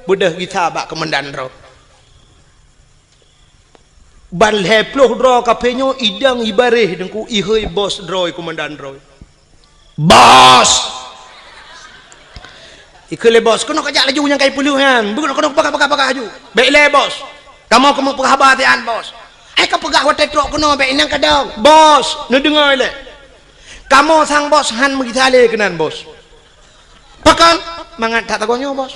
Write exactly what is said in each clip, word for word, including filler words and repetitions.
beudôh gisa bak keumandan droe. Ban lhée ploh droe kafé nyoe idong ibaréh deungku, ihôi bos droe, keumandan droe. "Bos!" Ikheun lé bos, "Keunoe kajak laju nyang ka ipeuleueh nyan. Beunoe keunoe peugah, peugah, peugah laju." "Bék lé bos. Kamoe keumeung peugah haba siat bos." "Ai kapeugah watée trok keunoe bék inong kadong." "Bos, neudeungoe lé. Kamoe sang bos han meugisa lé keunan bos." "Pakon?" "Mangat that sagoe nyoe bos.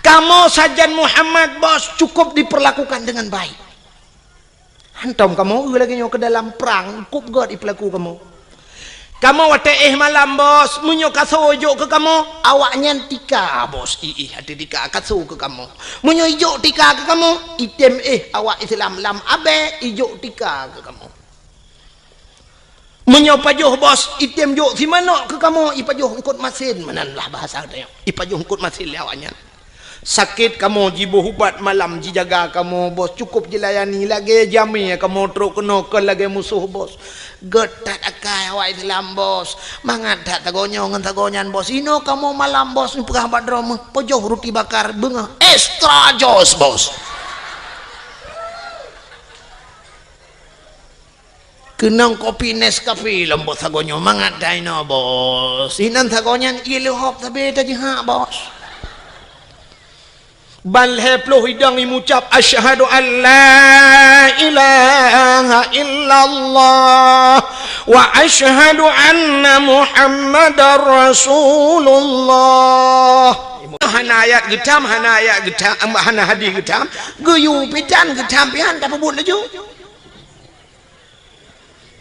Kamoe sajan Muhammad bos cukup diperlakukan dengan baik. Hantom kamoe eu lagée nyoe keu dalam prang, kub gét ipeulaku kamoe. Kamoe watée éh malam bos, meunyoe kaso ijok keu kamoe, awaknyan tika bos, iéh até tika kaso keu kamoe. Meunyoe ijok tika keu kamoe, item éh awak Islam lam abée ijok tika keu kamoe. Meunyoe pajoh bos, item jok simanok keu kamoe, ipajoh eungkot masin, meunan lah bahasa tanyoe. Ipajoh eungkot masin lé awaknyan. Sakét kamoe jiboh ubat malam jijaga kamoe bos, cukup jilayani lagée jamé kamoe trok keunoe kon lagée musoh bos. Gét that akai awak Islam bos. Mangat that sagoe nyoe ngon sagoe nyan bos. Inoe kamoe malam bos, neupeugah bak droe meuh, pajoh ruti bakar beungoh extra jos bos. Keunong kopi Nescafe lom bos sagoe nyoe, mangat that inoe bos. Inan sagoe nyan ié leuhop sabe tajihak bos. Ban lhée ploh idong imucab, "Asyhadu an la ilaha illallah wa asyhadu anna Muhammadar Rasulullah." Hana ayat geutam, hana ayat geutam, hana hadis geutam, geuyue pitan geutam pian tapeubuet laju.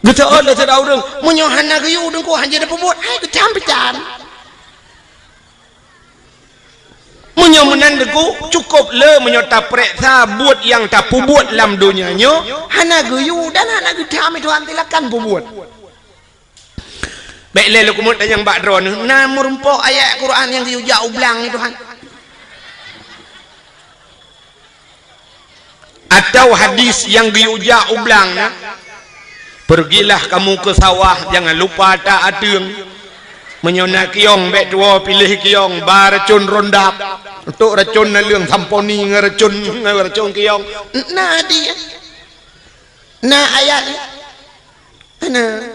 Geuteuôt lé sidroe ureuëng, meunyoe hana geuyue deungku hana jeuet tapeubuet, hai geutam pitan. Meunyoe meunan deungku, cukup le meunyoe tapeureksa buet nyang tapeubuet lam donya nyoe, hana geuyue dan hana geutam, Tuhan silakan peubuet. Bék lé leukumut tanyong bak droeneuh, na meurumpok ayat Quran nyang geuyue jak u blang nyoe, Tuhan. Atau hadis nyang geuyue jak u blang na, "Pergilah kamu ke sawah, jangan lupa tak ateueng. Meunyoe na kiyong, bék tuwoe piléh kiyong, ba racon rondap, untuk racon naleueng samponi ngon racon, ngon racon kiyong." Na hadis, na ayat. Hana.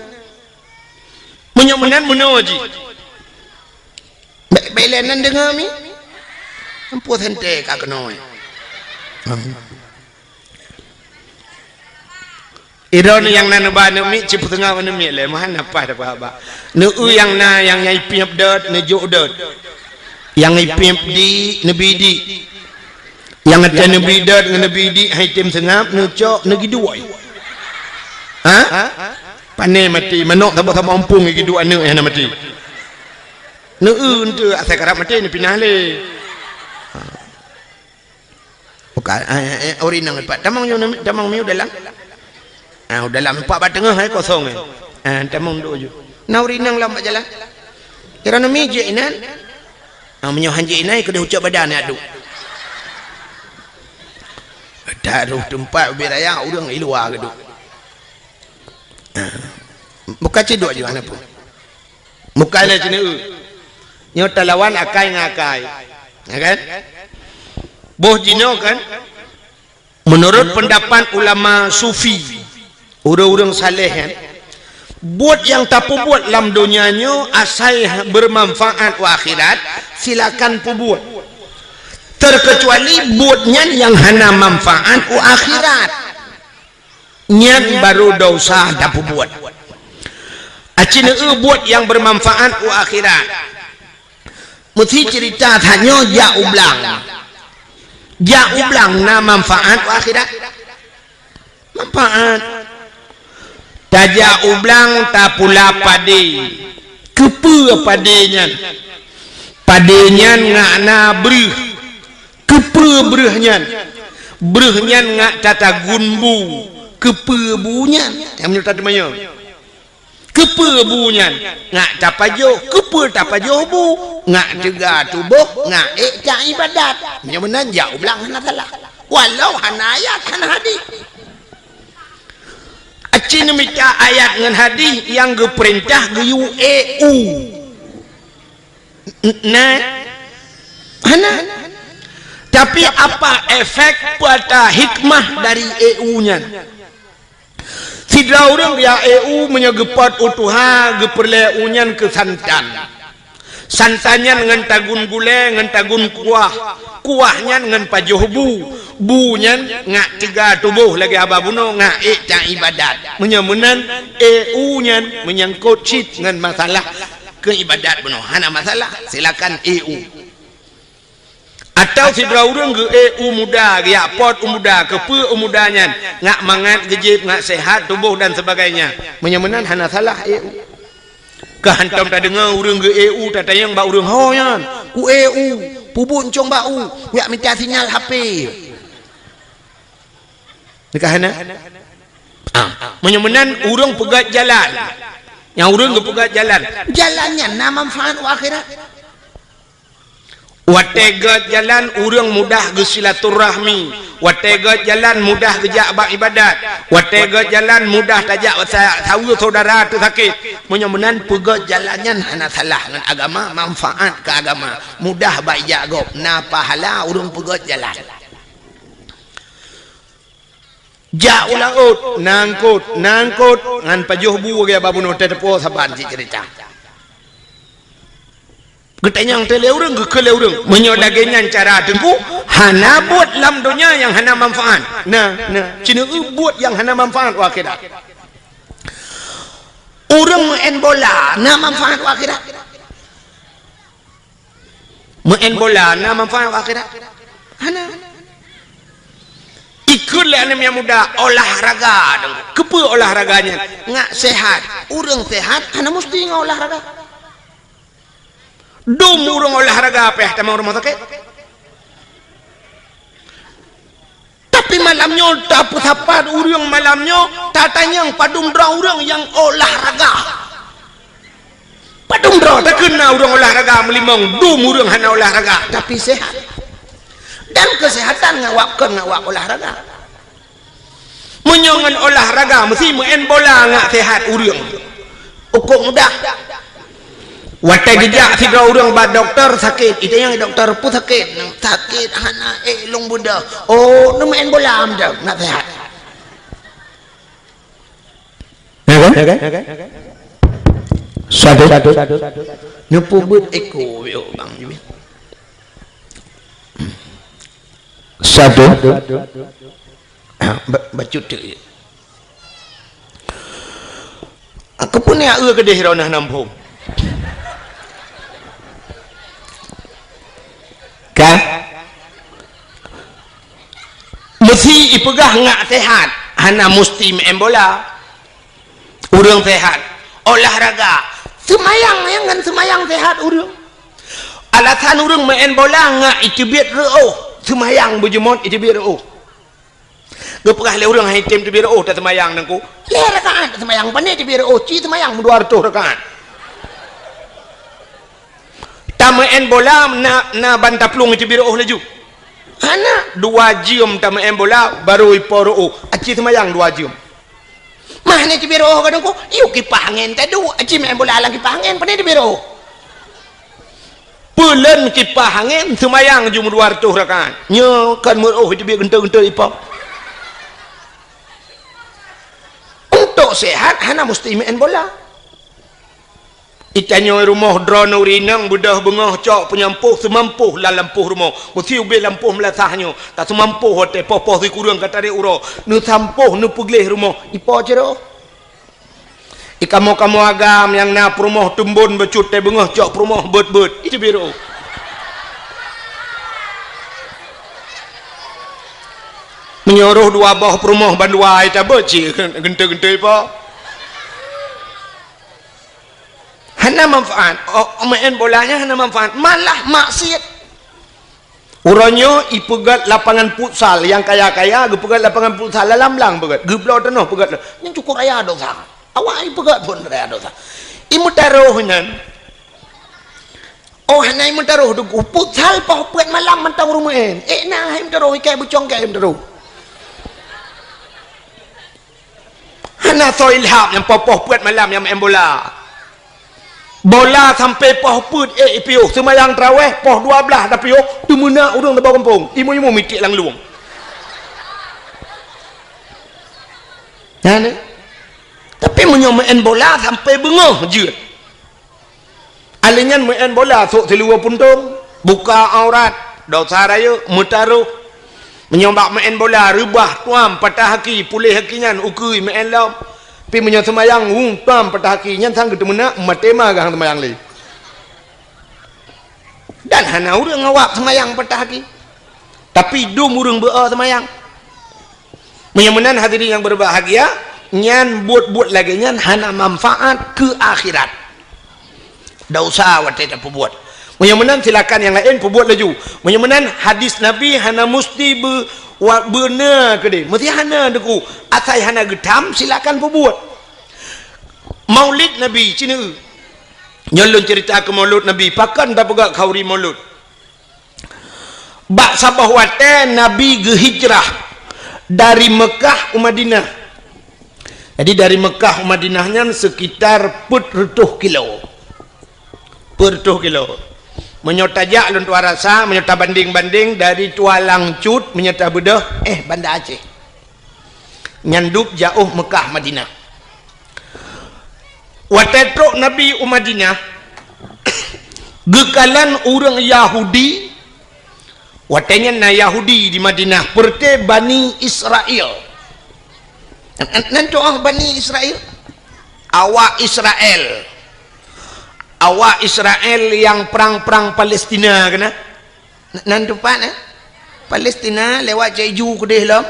Meunyoe meunan meunoe jih. Bék, bék lé nan deungoe mi. Ampoe seuntée ka keunoe. Idong nyang na neuba aneuk miet, cit peuteungoh aneuk miet lé, meuhan na paih dapat haba. Neu-eu nyang na nyang, nyang ipiep dot, neujok dot. Nyang ipiep di, neubi di. Nyang watée neubi dot ngon neubi di hai tem seungab, neucok, neugiduek. Ha? Pane maté, manok saboh-saboh umpung giduek aneuk nyang hana maté. Neu-eu enteuk asai karab maté neupinah lé. Ha. Bukan, eh, eh, eh, ori nang pat. Tamong nyoe, tamong miu dalam. Ah, dalam empat bak teungoh hai kosong eh. Ah, tamong duk ju. Na ori nang lam bak jalan. Kira nami jek inan. Ah, meunyoe hanjek inan, keudeh ucok badan ya duk. Taruh tempat ubit raya, ureuëng di luwa keuduk. Ah. Buka ciduk juga na pun. Bukan lé jinoe. Nyoe talawan akai ngon akai. Ya kan? Boh jinoe kan? Menurut pendapat ulama sufi, ureuëng-ureuëng saleh kan, buet nyang tapeubuet lam donya nyoe asai bermanfaat u akhirat, silakan peubuet. Terkecuali buet nyan nyang hana manfaat u akhirat. Nyan baru desya tapeubuet. Aci neu buet nyang bermanfaat u akhirat. Meusi cerita tanyoe jak u blang. Jak u blang na manfaat u akhirat? Manfaat. Tajak u blang tapula padé. Keupeue padé nyan? Padé nyan ngak na breuh. Keupeue breuh nyan? Breuh nyan ngak tatagun bu. Keupeue bu nyan? Nyang meunyoe tateumanyong. Keupeue bu nyan? Ngak tapajoh. Keupeue tapajoh bu? Ngak teuga tuboh, ngak ék taibadat. Meunyoe meunan jak u blang hana salah. Walau hana ayat, hana hadis. Aci neumita ayat ngon hadis nyang geupeurintah geuyue ék u. N-, na, Hana. Tapi apa efek, peue ata hikmah dari E U nyan? Sidroe ureuëng geujak E U meunyoe geupot u tuha, geupeureulée u nyan keu santan. Santan nyan ngon tagun gulée, ngon tagun kuah. Kuah nyan ngon pajoh bu. Bu nyan ngak teuga tuboh lagée haba bunoe, ngak ék ta iébadat. Meunyoe meunan, E U nyan meunyangkot cit ngon masalah keu iébadat bunoe. Hana masalah, silakan E U. Atawa sidroe ureuëng geu-E U muda, geujak pot u muda, keupeue u muda nyan, ngak mangat geujieb, ngak sehat tuboh dan sebagainya. Meunyoe meunan hana salah E U. Ka hantom tadeungoe ureuëng geu-E U tatanyong bak ureuëng, "Ho nyan, ku-E U, peubuet cong bak u, kujak mita sinyal H P." Nyan ka hana? Ah, meunyoe meunan ureuëng peugét jalan. Nyang ureuëng geupeugét jalan. Jalan nyan na manfaat u akhirat. Watée gét jalan, ureuëng mudah geusilaturahmi. Watée gét jalan, mudah geujak bak iébadat. Watée gét jalan, mudah tajak sa-, saweue syedara teusakét. Meunyoe meunan peugét jalan nyan hana salah ngon agama, manfaat keu agama. Mudah bak ijak gob, na pahala ureuëng peugét jalan. Jak u laôt, na eungkôt, na eungkôt, ngon pajoh bu lagée haba bunoe, teupeue saban cit ceurita. Geutanyong teuh lé ureuëng, geukheun lé ureuëng, "Meunyoe lagée nyan cara Teungku, hana buet lam donya nyang hana manfaat." Na, na, ci neueu buet nyang hana manfaat u akhirat. Ureuëng meu'en bola, na manfaat u akhirat? Meu'en bola na manfaat u akhirat? Hana. Ikheun lé aneuëk muda olahraga dong. Keupeue olahraga nyan? Ngak sehat. Ureuëng sehat hana musti ngon olahraga. Dum ureuëng olahraga payah tamong rumoh sakét. Tapi malam nyoe tapeusapat ureuëng malam nyoe, tatanyong padum droe ureuëng nyang olahraga. Padum droe takheun na ureuëng olahraga meulimong, dum ureuëng hana olahraga, tapi sehat. Dan kesehatan ngawak kon ngawak olahraga. Meunyoe ngon olahraga meusti meu'en bola ngak sehat ureuëng. Ukok mudah. Watée geujak sidroe ureuëng bak dokto sakét, itanyong dokto, "Peue sakét?" "Sakét hana ék lôn beudôh." "Oh, neumeu'en bola meudoh, na sehat." Ya kan? Satu. Neupeubuet eko yo bang. Satu. Ba-, bacut teuk. Aku pun ya eu keudeh rona nampung. Ka? Meusti ipeugah ngak sehat, hana musti meu'en bola. Ureuëng sehat, olahraga, seumayang, nyang ngon seumayang sehat ureuëng. Alasan ureuëng meu'en bola ngak iteubiet reuôh, seumayang beujeuet iteubiet reuôh. Geupeugah lé ureuëng hai tem teubiet reuôh taseumayang nangku. Lhée rakaat taseumayang, pane teubiet reuôh, ci seumayang meudua reutôh rakaat. Tameu'en bola na, na ban taplueng iteubiet reuôh laju. Hana, dua jeuem tameu'en bola baru ipo reuôh, aci seumayang dua jeuem. Mah ni teubiet reuôh ka nangku, yue kipah angén taduek, aci meu'en bola lam kipah angén, pane teubiet reuôh. Peulen kipah angén seumayang jeuem dua reutôh rakaat. Nyoe kan meureuôh iteubiet geuntôi-geuntôi ipo. Untuk sehat hana musti meu'en bola. Itanyoe rumoh droeneuh rineng beudôh beungoh cok peunyampôh seumampoh lam lampôh rumoh. Meusti ubé lampôh meulasah nyoe. Taseumampoh watée poh-poh sikureueng ka tarek uroe. Neusampôh neupeugleh rumoh. Ipo cit reuôh? Ikamoe-kamoe agam nyang na peurumoh teumbon bacut tée beungoh cok peurumoh beuet-beuet. Iteubiet reuôh. Meunyoe rôh dua boh peurumoh bandua itabeuet cit geuntôi-geuntôi ipo. Hana manfaat. Oh, meu'en bola nyan hana manfaat. Malah maksiet. Uroe nyoe ipeugét lapangan futsal, nyang kaya-kaya geupeugét lapangan futsal lam blang peugét, geubloe tanoh peugét. Nyan cukôp raya dosa. Awak ipeugét phon raya dosa. Imeutarôh nyan. Oh, hana imeutarôh deungon futsal poh peuet malam mantong rumoh en. Eh, na hai imeutarôh, ikai bucong kai imeutarôh. Hana soe ilham nyang poh-poh peuet malam nyang main bola. Bola sampai poh peuet ék piôh, seumayang tarawih poh dua blaih tapiôh, teumeunak ureuëng saboh gampông, imeum-imeum mitiek lam lueng. Nyan, eh? Tapi meunyoe meu'en bola sampai beungoh jeuet. Alèh nyan meu'en bola sôk siluweue puntông, buka aurat, dosa rayeuk, meutarôh. Meunyoe bak meu'en bola reubah, tuam, patah aki, puléh aki nyan, ukeue meu'en lom. Tapi meunyoe seumayang, wung, tuam, patah aki, nyan sang geuteumeunak, maté ma geuh seumayang lé. Dan hana ureuëng awab seumayang patah aki. Tapi dum ureuëng beu-o seumayang. Meunyoe meunan hadirin nyang berbahagia, nyan buet-buet lagée nyan hana manfaat keu akhirat. Dosa watée tapeubuet. Meunyoe meunan silakan nyang laén peubuet laju. Meunyoe meunan hadis Nabi hana musti beu-, wa-, beuna keudeh. Meusti hana deungon. Asai hana geutam silakan peubuet. Maulid Nabi, cineue. Nyoe lôn cerita keu Maulud Nabi, pakon tapeugah khauri Maulud. Bak saboh watée Nabi geuhijrah dari Meukah u Madinah. Jadi dari Meukah u Madinah nyan sekitar peuet reutôh kilo. Peuet reutôh kilo. Meunyoe tajak lôn tuan rasa, meunyoe tabandeng-bandeng dari Tualang Cut, meunyoe tabeudôh, eh, Banda Aceh. Nyan dub jaoh Meukah Madinah. Watée trok Nabi u Madinah, geukalon ureuëng Yahudi, watée nyan na Yahudi di Madinah, peureuté Bani Israel. Nan, nan, nan tu'oh Bani Israel? Awak Israel. Awak Israel nyang prang-prang Palestina keunan? Nan teumpat, eh? Palestina lewat Cek Ju keudeh lom.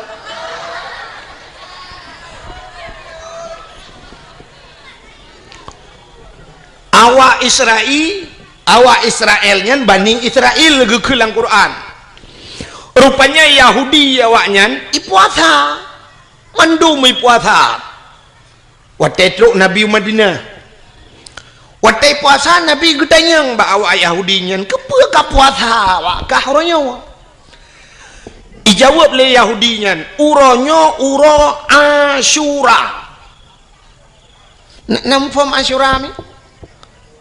Awak Israel, awak Israel nyan Bani Israel geukheun lam Quran. Rupanya Yahudi awaknyan ipuasa. Mandum ipuasa. Watée trok Nabi u Madinah. Watée puasa, Nabi geutanyong bak awak Yahudi nyan, "Keupeue ka puasa awak kah uroe nyoe?" Ijaweueb lé Yahudi nyan, "Uroe nyoe uroe Asyura." Na, na muphom Asyura mi?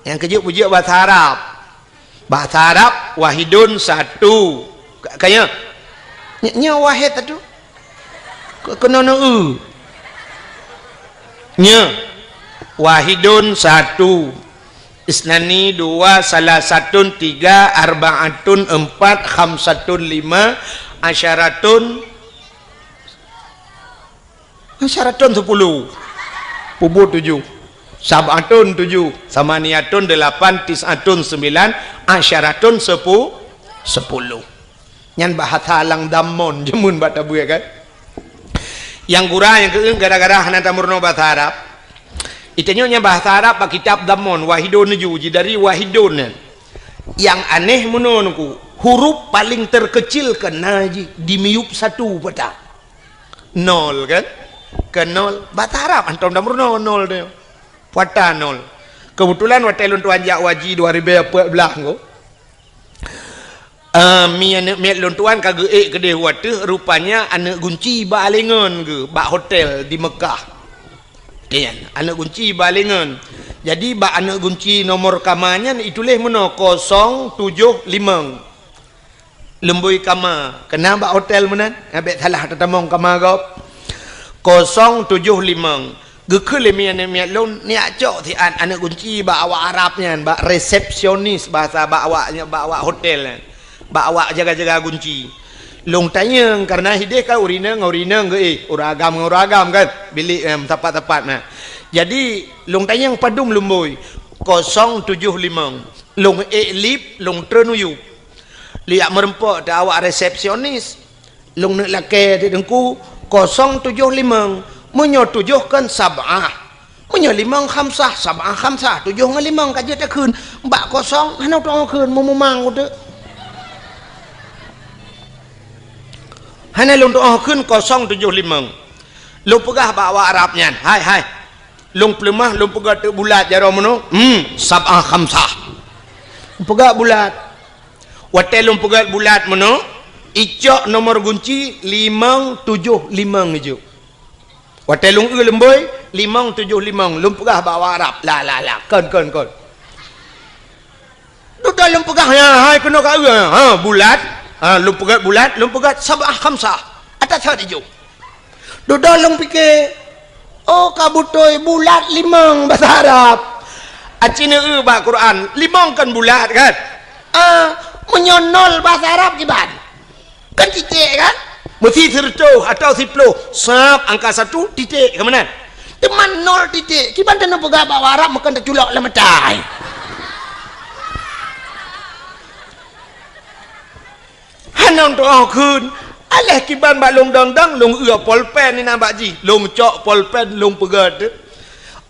Nyang keujeuet beujeuet bahasa Arab. Bahasa Arab, wahidun satu. Ka, ka nyoe? Ny-, nyoe wahid satu. Ke-, keunoe neu-eu. Nyoe. Wahidun satu. Isnani dua, salasatun tiga, arbaatun empat, khamsatun lima, asyaratun Asyaratun sepuluh. Peubuet tujoh. Sab'atun tujoh. Samaniyatun delapan. Tis'atun sembilan. Asyaratun sepu-, sepuluh. Nyan bahasa lam dhammon jameun bak tabeuet kan. Nyang gura nyang keu gara-gara hana tameurunoe bahasa Arab. Itanyoe nyan bahasa Arab bak kitab dhammon, wahidun tujoh, jidari wahidun nyan. Nyang aneh meunoe nungku, huruf paling terkecil keu na jih di miyueb satu pata. Nol kan? Ke nol. Bahasa Arab hantom tameurunoe nol tu. Pata nol. Keubeutulan watée lôn tuan jak haji dua ribu empat belas nyoe, eh, mi aneuëk miet lôn tuan ka geuék keudeh u ateueh, rupanya aneuëk gunci bak alengon geuh, bak hotel di Meukah. Nyan, aneuëk gunci bak alengon. Jadi bak aneuëk gunci nomor kama nyan ituléh meunoe kosong tujoh limong. Lumbôi kama, keunan bak hotel meunan, bék salah tatamong kama gob. Kosong tujoh limong. Geukheun lé miet-miet lôn, neujak cok siat aneuëk gunci bak awak Arab nyan, bak resepsionis bahasa bak awak, bak awak hotel nyan. Bak awak jaga-jaga gunci. Lôn tanyong, kareuna hideh kan ureuëng inong ngon ureuëng inong geuéh, ureuëng agam ngon ureuëng agam kan, bilék, eh, sapat-sapat na. Jadi, lôn tanyong padum lumbôi, kosong tujoh limong. Lôn ék lip, lôn treun u yup. Lheueh jak meureumpok teuh awak resepsionis. Lôn neuk lakée teuk teungku, kosong tujoh limong. Meunyoe tujoh kan sab'ah. Meunyoe limong khamsah, sab'ah khamsah. Tujoh ngon limong ka jeuet takheun. Bak kosong, hana tu'oh kheun, meumumang uteuk. Hana lôn tu'oh kheun kosong tujoh limong. Lôn peugah bak awak Arab nyan, "Hai, hai. Lôn peuleumah, lôn peugah teuk bulat jaroe meunoe. Hmm, sab'ah khamsah." Peugah bulat. Watée lôn peugét bulat meunoe, icok nomor gunci limong tujoh limong ijok. Watée lôn eu lumbôi, limong tujoh limong, lôn peugah bak awak Arab, "La, la, la, kon, kon, kon." Dudoe lôn peugah, ya, hai keunoe ka eu, ha, bulat. Ha, lôn peugah bulat, lôn peugah sab'ah khamsah. Ata that ijo. Dudoe lôn pike, oh, ka beutôi bulat limong bahasa Arab. Aci neu eu bak Quran, limong kan bulat kan? Ah, meunyoe nol bahasa Arab kiban? Kan titik kan? Meusi sireutôh atau siploh, sab angka satu titik, ka meunan? Teuma nol titik, kiban tanoh peugah bak Arab meukan teuculok lam mata. Hana teuoh kheun, alah kiban bak lôn dong-dong, lôn eu polpen inan bak jih, lôn cok polpen, lôn peugah teuh.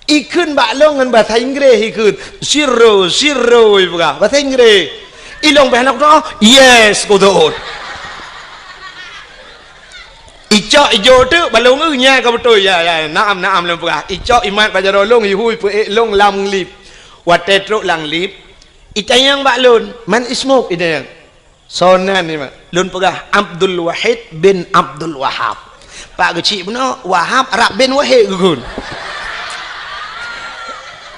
Ikheun bak lôn ngon bahasa Inggréh ikheun, "Zero, zero," ipeugah, bahasa Inggréh. Ilôn beh hana kuteuoh, "Yes," kuteuoh. Icok ijo teuk bak lôn eu nyan ka beutôi, ya, ya, naam, naam lôn peugah. Icok imat bak jaroe lôn, ihui peuék lôn lam lift. Watée trok lam lift, itanyong bak lôn, "Man ismuk?" itanyong. Soe nan nyoe, lôn peugah, "Abdul Wahid bin Abdul Wahab." Pak geuchik bunoe, Wahab rab bin Wahid geukheun.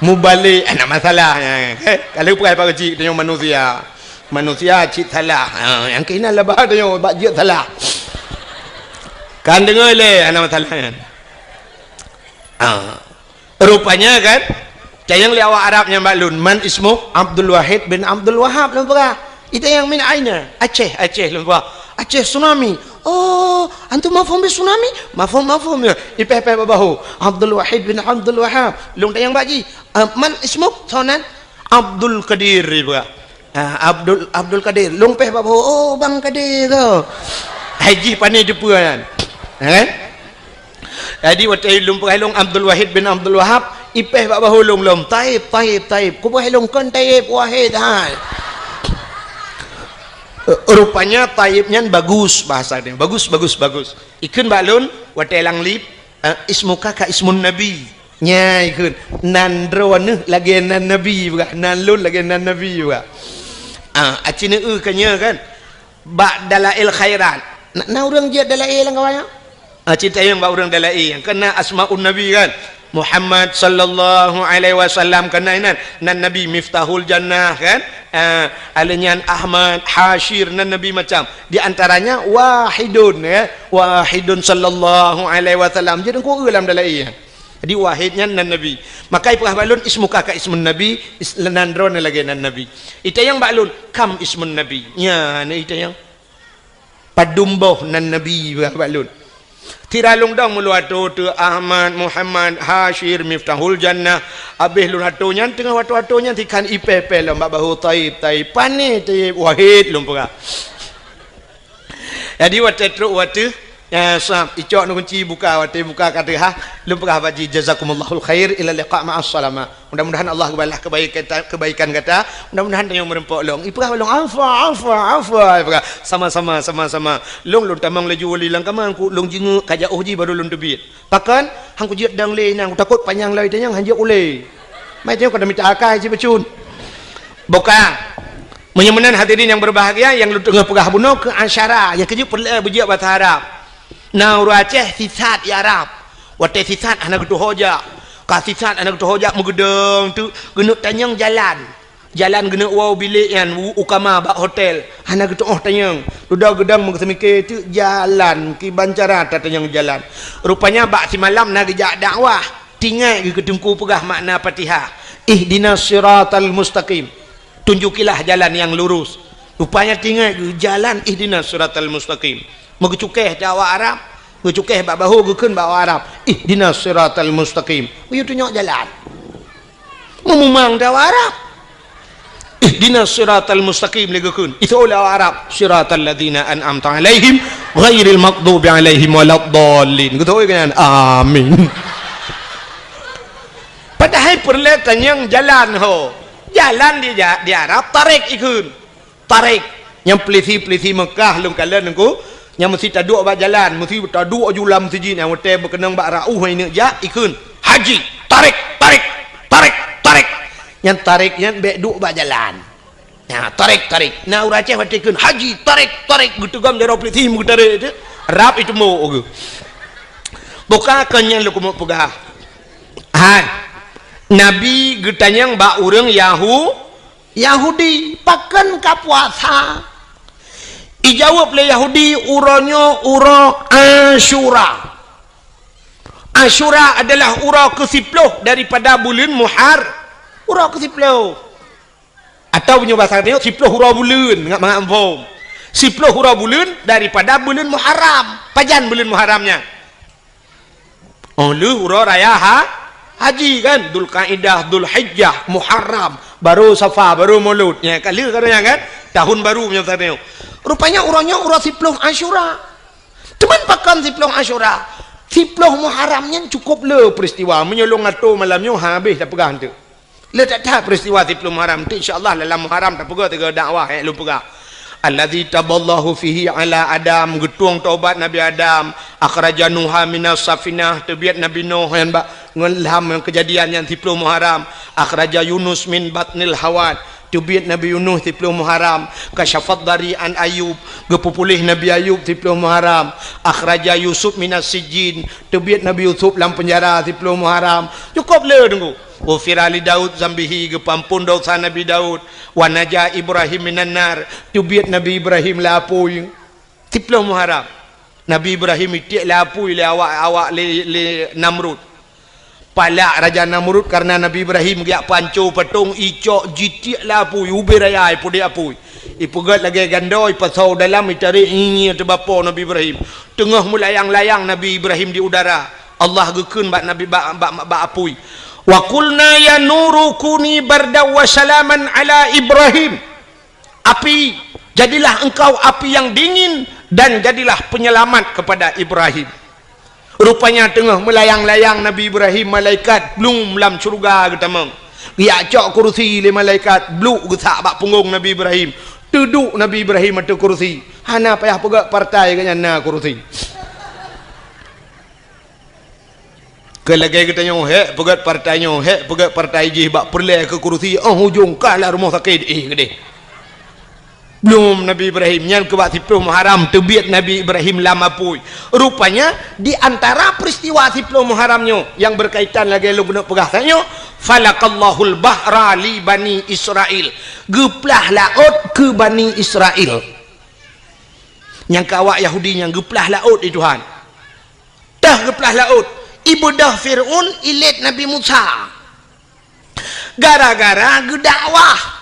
Mubalek, hana masalah nyan. Eh, ka lheueh peugah Pak geuchik, tanyoe manusia. Manusia cit salah. Ha, nyang keunan laba tanyoe bak jeuet salah. Kan deungoe lé, hana masalah nyan. Ha. Rupanya kan, tanyong lé awak Arab nyan bak lôn, "Man ismuk?" "Abdul Wahid bin Abdul Wahab," lôn peugah. Itanyong, "Min aina?" "Aceh, Aceh," lôn peugah. "Aceh tsunami." "Oh, antum mafhum bi tsunami?" "Mafhum, mafhum," ya. Ipéh-péh bak bahô. "Abdul Wahid bin Abdul Wahab." Lôn tanyong bak jih, "Ah, man ismuk?" "Soe nan?" "Abdul Qadir," ipeugah. Ah, Abdul, Abdul Qadir. Lôn péh bak bahô, "Oh, Bang Qadir tu." Hai jih pane teupeue nyan. Kan? Jadi, watée lôn peugah lôn Abdul Wahid bin Abdul Wahab, ipéh bak bahô lôn lom, "Taib, Taib, Taib." Kupeugah lôn, "Kon Taib, Wahid hai." Rupanya Taib nyan bagus bahasa dia. Bagus, bagus, bagus. Ikheun bak lôn, watée lam lift, eh, "Ismuka ka ismun Nabi." Nyan ikheun, "Nan droeneuh lagée nan Nabi," peugah, "nan lôn lagée nan Nabi," peugah. Ah, aci neu eu ka nyoe kan? Bak Dalail Khairat. Na, na ureuëng jeuet Dalail lam kawan nyoe? Ah, cit tanyong bak ureuëng Dalail nyang keunan Asmaun Nabi kan? Muhammad sallallahu alaihi wasallam keunan inan. Nan Nabi Miftahul Jannah kan? Ah, alèh nyan Ahmad, Hasyir, nan Nabi macam. Di antaranya Wahidun, ya. Wahidun sallallahu alaihi wasallam. Jadi, ku eu lam Dalail. Jadi, Wahid nyan nan Nabi. Maka ipeugah bak lôn, "Ismuka ka ismun Nabi," is-, nan droeneuh lagée nan Nabi. Itanyong bak lôn, "Kam ismun Nabi?" Nyan, itanyong. Padum boh nan Nabi, ipeugah bak lôn. Sira lôn dong meulôn atô teuh Ahmad, Muhammad, Hasyir, Miftahul Jannah. Abéh lôn atô nyan, teungoh watô-watô nyan, sikhan ipéh-péh lom bak bahô, "Taib, Taib." Pane Taib, Wahid lôn peugah. Jadi, watée trok watée, eh, sab, icok neukunci buka, watée buka ka teuhah, lôn peugah bak jih, "Jazakumullahul khair, ila liqa ma'as salama." Mudah-mudahan Allah geubalah kebaikan, kebaikan gata, mudah-mudahan tanyoe meureumpok lom. Ipeugah bak lôn, "Afwa, afwa, afwa." Ipeugah, "Sama-sama, sama-sama." Lôn, lôn tamong laju wali lam kama, ku lôn jingeuk ka jiôh jih baru lôn teubiet. Pakon? Han kujeuet dong lé nyan, kutakot panyang lom itanyong han jeuet ulée. Mai tanyoe ka mita akai cit bacut. Boka. Meunyoe meunan hadirin nyang berbahagia, nyang lôn teungoh peugah bunoe keu asyara, nyang keujeuet peureulée beujeuet basa Arab. Na ureuëng Aceh sisat i Arab. Watée sisat hana geutuho jak. Ka sisat hana geutuho jak meugeudong teuk, geuneuk tanyong jalan. Jalan geuneuk woe bilék nyan u, u kama bak hotel. Hana geutu'oh tanyong. Dudoe geudong meugeuseumiké teuk jalan, kiban cara tatanyong jalan. Rupanya bak simalam na geujak dakwah. Tingat geuh keu teungku peugah makna Fatihah. "Ihdinas siratal mustaqim." Tunjukilah jalan yang lurus. Rupanya tingat geuh jalan ihdinas siratal mustaqim. Meugeucukéh di awak Arab, geucukéh bak bahô geukheun bak awak Arab. "Ihdinas siratal mustaqim." Geuyue tunyok jalan. Meumumang di awak Arab. "Ihdinas siratal mustaqim," lé geukheun. Itu oleh awak Arab, "Siratal ladzina an'amta 'alaihim ghairil maghdubi 'alaihim waladdallin." Geutôi keunan. Amin. Padahai peureulée tanyong jalan ho. Jalan di ja-, di Arab tarék ikheun. Tarék. Nyang peulisi-peulisi Mekah lôn kalon nyan ku, nyang meusi taduek bak jalan, meusi taduek ju lam sijin nyang watée beukeunong bak rauh ineuk jak ikheun, "Haji, tarék, tarék, tarék, tarék." Nyang tarék nyan bék duek bak jalan. Nah, tarék, tarék. Na ureuëng Aceh watée kheun, "Haji, tarék, tarék," geuteugom jaroe peulisi meugeutarék teuk. Rab itumbok geuh. Boka kon nyan lôn keumeung peugah. Hai. Nabi geutanyong bak ureuëng Yahu-, Yahudi, "Pakon ka puasa?" Ijaweueb lé Yahudi, "Uroe nyoe uroe Asyura." Asyura adalah uroe keusiploh daripada buleuen Muhar-, uroe keusiploh. Atau meunyoe basa tanyoe, siploh uroe buleuen, mangat-mangat muphom. Siploh uroe buleuen daripada buleuen Muharram. Pajan buleuen Muharram nyan? Oh, lheueh uroe raya ha-, haji kan? Dzulqaidah, Dzulhijjah, Muharram, baru Safar, baru Maulud. Nyan ka lheueh ka nyan kan? Tahun baru meunyoe basa tanyoe. Rupanya uroe nyoe uroe siploh Asyura. Cuman pakon siploh Asyura? Siploh Muharram nyan cukôp le peristiwa. Meunyoe lôn atô malam nyoe, habéh tapeugah eunteuk. Le that-that peristiwa siploh Muharram. Eunteuk insya Allah dalam Muharram tapeugah tiga dakwah nyang lôn peugah. Allazi taballahu fihi ala Adam, geutueng taubat Nabi Adam. Akhraja Nuha minas safinah, teubiet Nabi Nuh nyan bak ngon lam ngon keujadian nyan siploh Muharram. Akhraja Yunus min batnil hawat, teubiet Nabi Yunus siploh Muharram. Kasyafad dari an Ayub, geupeupuléh Nabi Ayub siploh Muharram. Akhraja Yusuf minas sijjin, teubiet Nabi Yusuf lam peunjara siploh Muharram. Cukôp le teungku. Ghufira li Daud zambihi, geupeuamphon desya Nabi Daud. Wa naja Ibrahim minan nar, teubiet Nabi Ibrahim lam apui. Siploh Muharram. Nabi Ibrahim itiek lam apui lé awak, awak lé, lé Namrud. Palak Raja Namrud kareuna Nabi Ibrahim geujak panco patong, icok jitiek lam apui, ubé raya ipudek apui. Ipeugét lagée gandoe, ipasoe dalam, itarek ngieng-ngieng ateueh bapo Nabi Ibrahim. Teungoh meulayang-layang Nabi Ibrahim di udara. Allah geukheun bak Nabi, bak, bak, bak apui. "Wa qulna ya nuru kuni bardan wa salaman ala Ibrahim." Api, jadilah engkau api yang dingin dan jadilah penyelamat kepada Ibrahim. Rupanya teungoh meulayang-layang Nabi Ibrahim, malaikat blum lam syeuruga geutamong. Geujak cok kurusi lé malaikat, bluk geusak bak punggong Nabi Ibrahim. Teuduek Nabi Ibrahim ateueh kurusi. Hana payah peugét partai geuhnyan na kurusi. Keu lagée geutanyoe, hék peugét partai nyoe, hék peugét partai jih, bak peureulée keu kurusi, óh ujong ka lam rumoh sakét, éh, keudeh. Blum Nabi Ibrahim, nyan keu bak siploh Muharram teubiet Nabi Ibrahim lam apui. Rupanya, di antara peristiwa siploh Muharram nyoe nyang berkaitan lagée lôn keuneuk peugah tanyoe, "Falaqallahul bahra li Bani Israil." Geuplah laôt keu Bani Israil. Nyang keu awak Yahudi nyan geuplah laôt lé Tuhan. Teuh geuplah laôt, ibeudôh Fir'aun ilét Nabi Musa. Gara-gara geudakwah.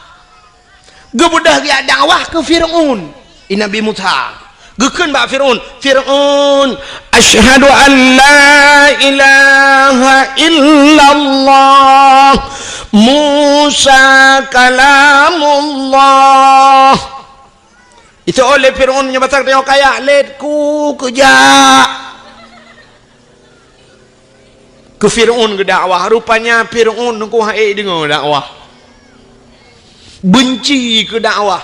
Geubeudôh geujak dakwah keu Fir'aun, i Nabi Musa. Geukheun bak Fir'aun, "Fir'aun, asyhadu an la ilaha illallah, Musa kalamullah." Iseuôt lé Fir'aun nyoe basa tanyoe kaya, "Lét ku keujak." Keu Fir'aun geudakwah, rupanya Fir'aun teungku hana deungoe dakwah. Benci keu dakwah.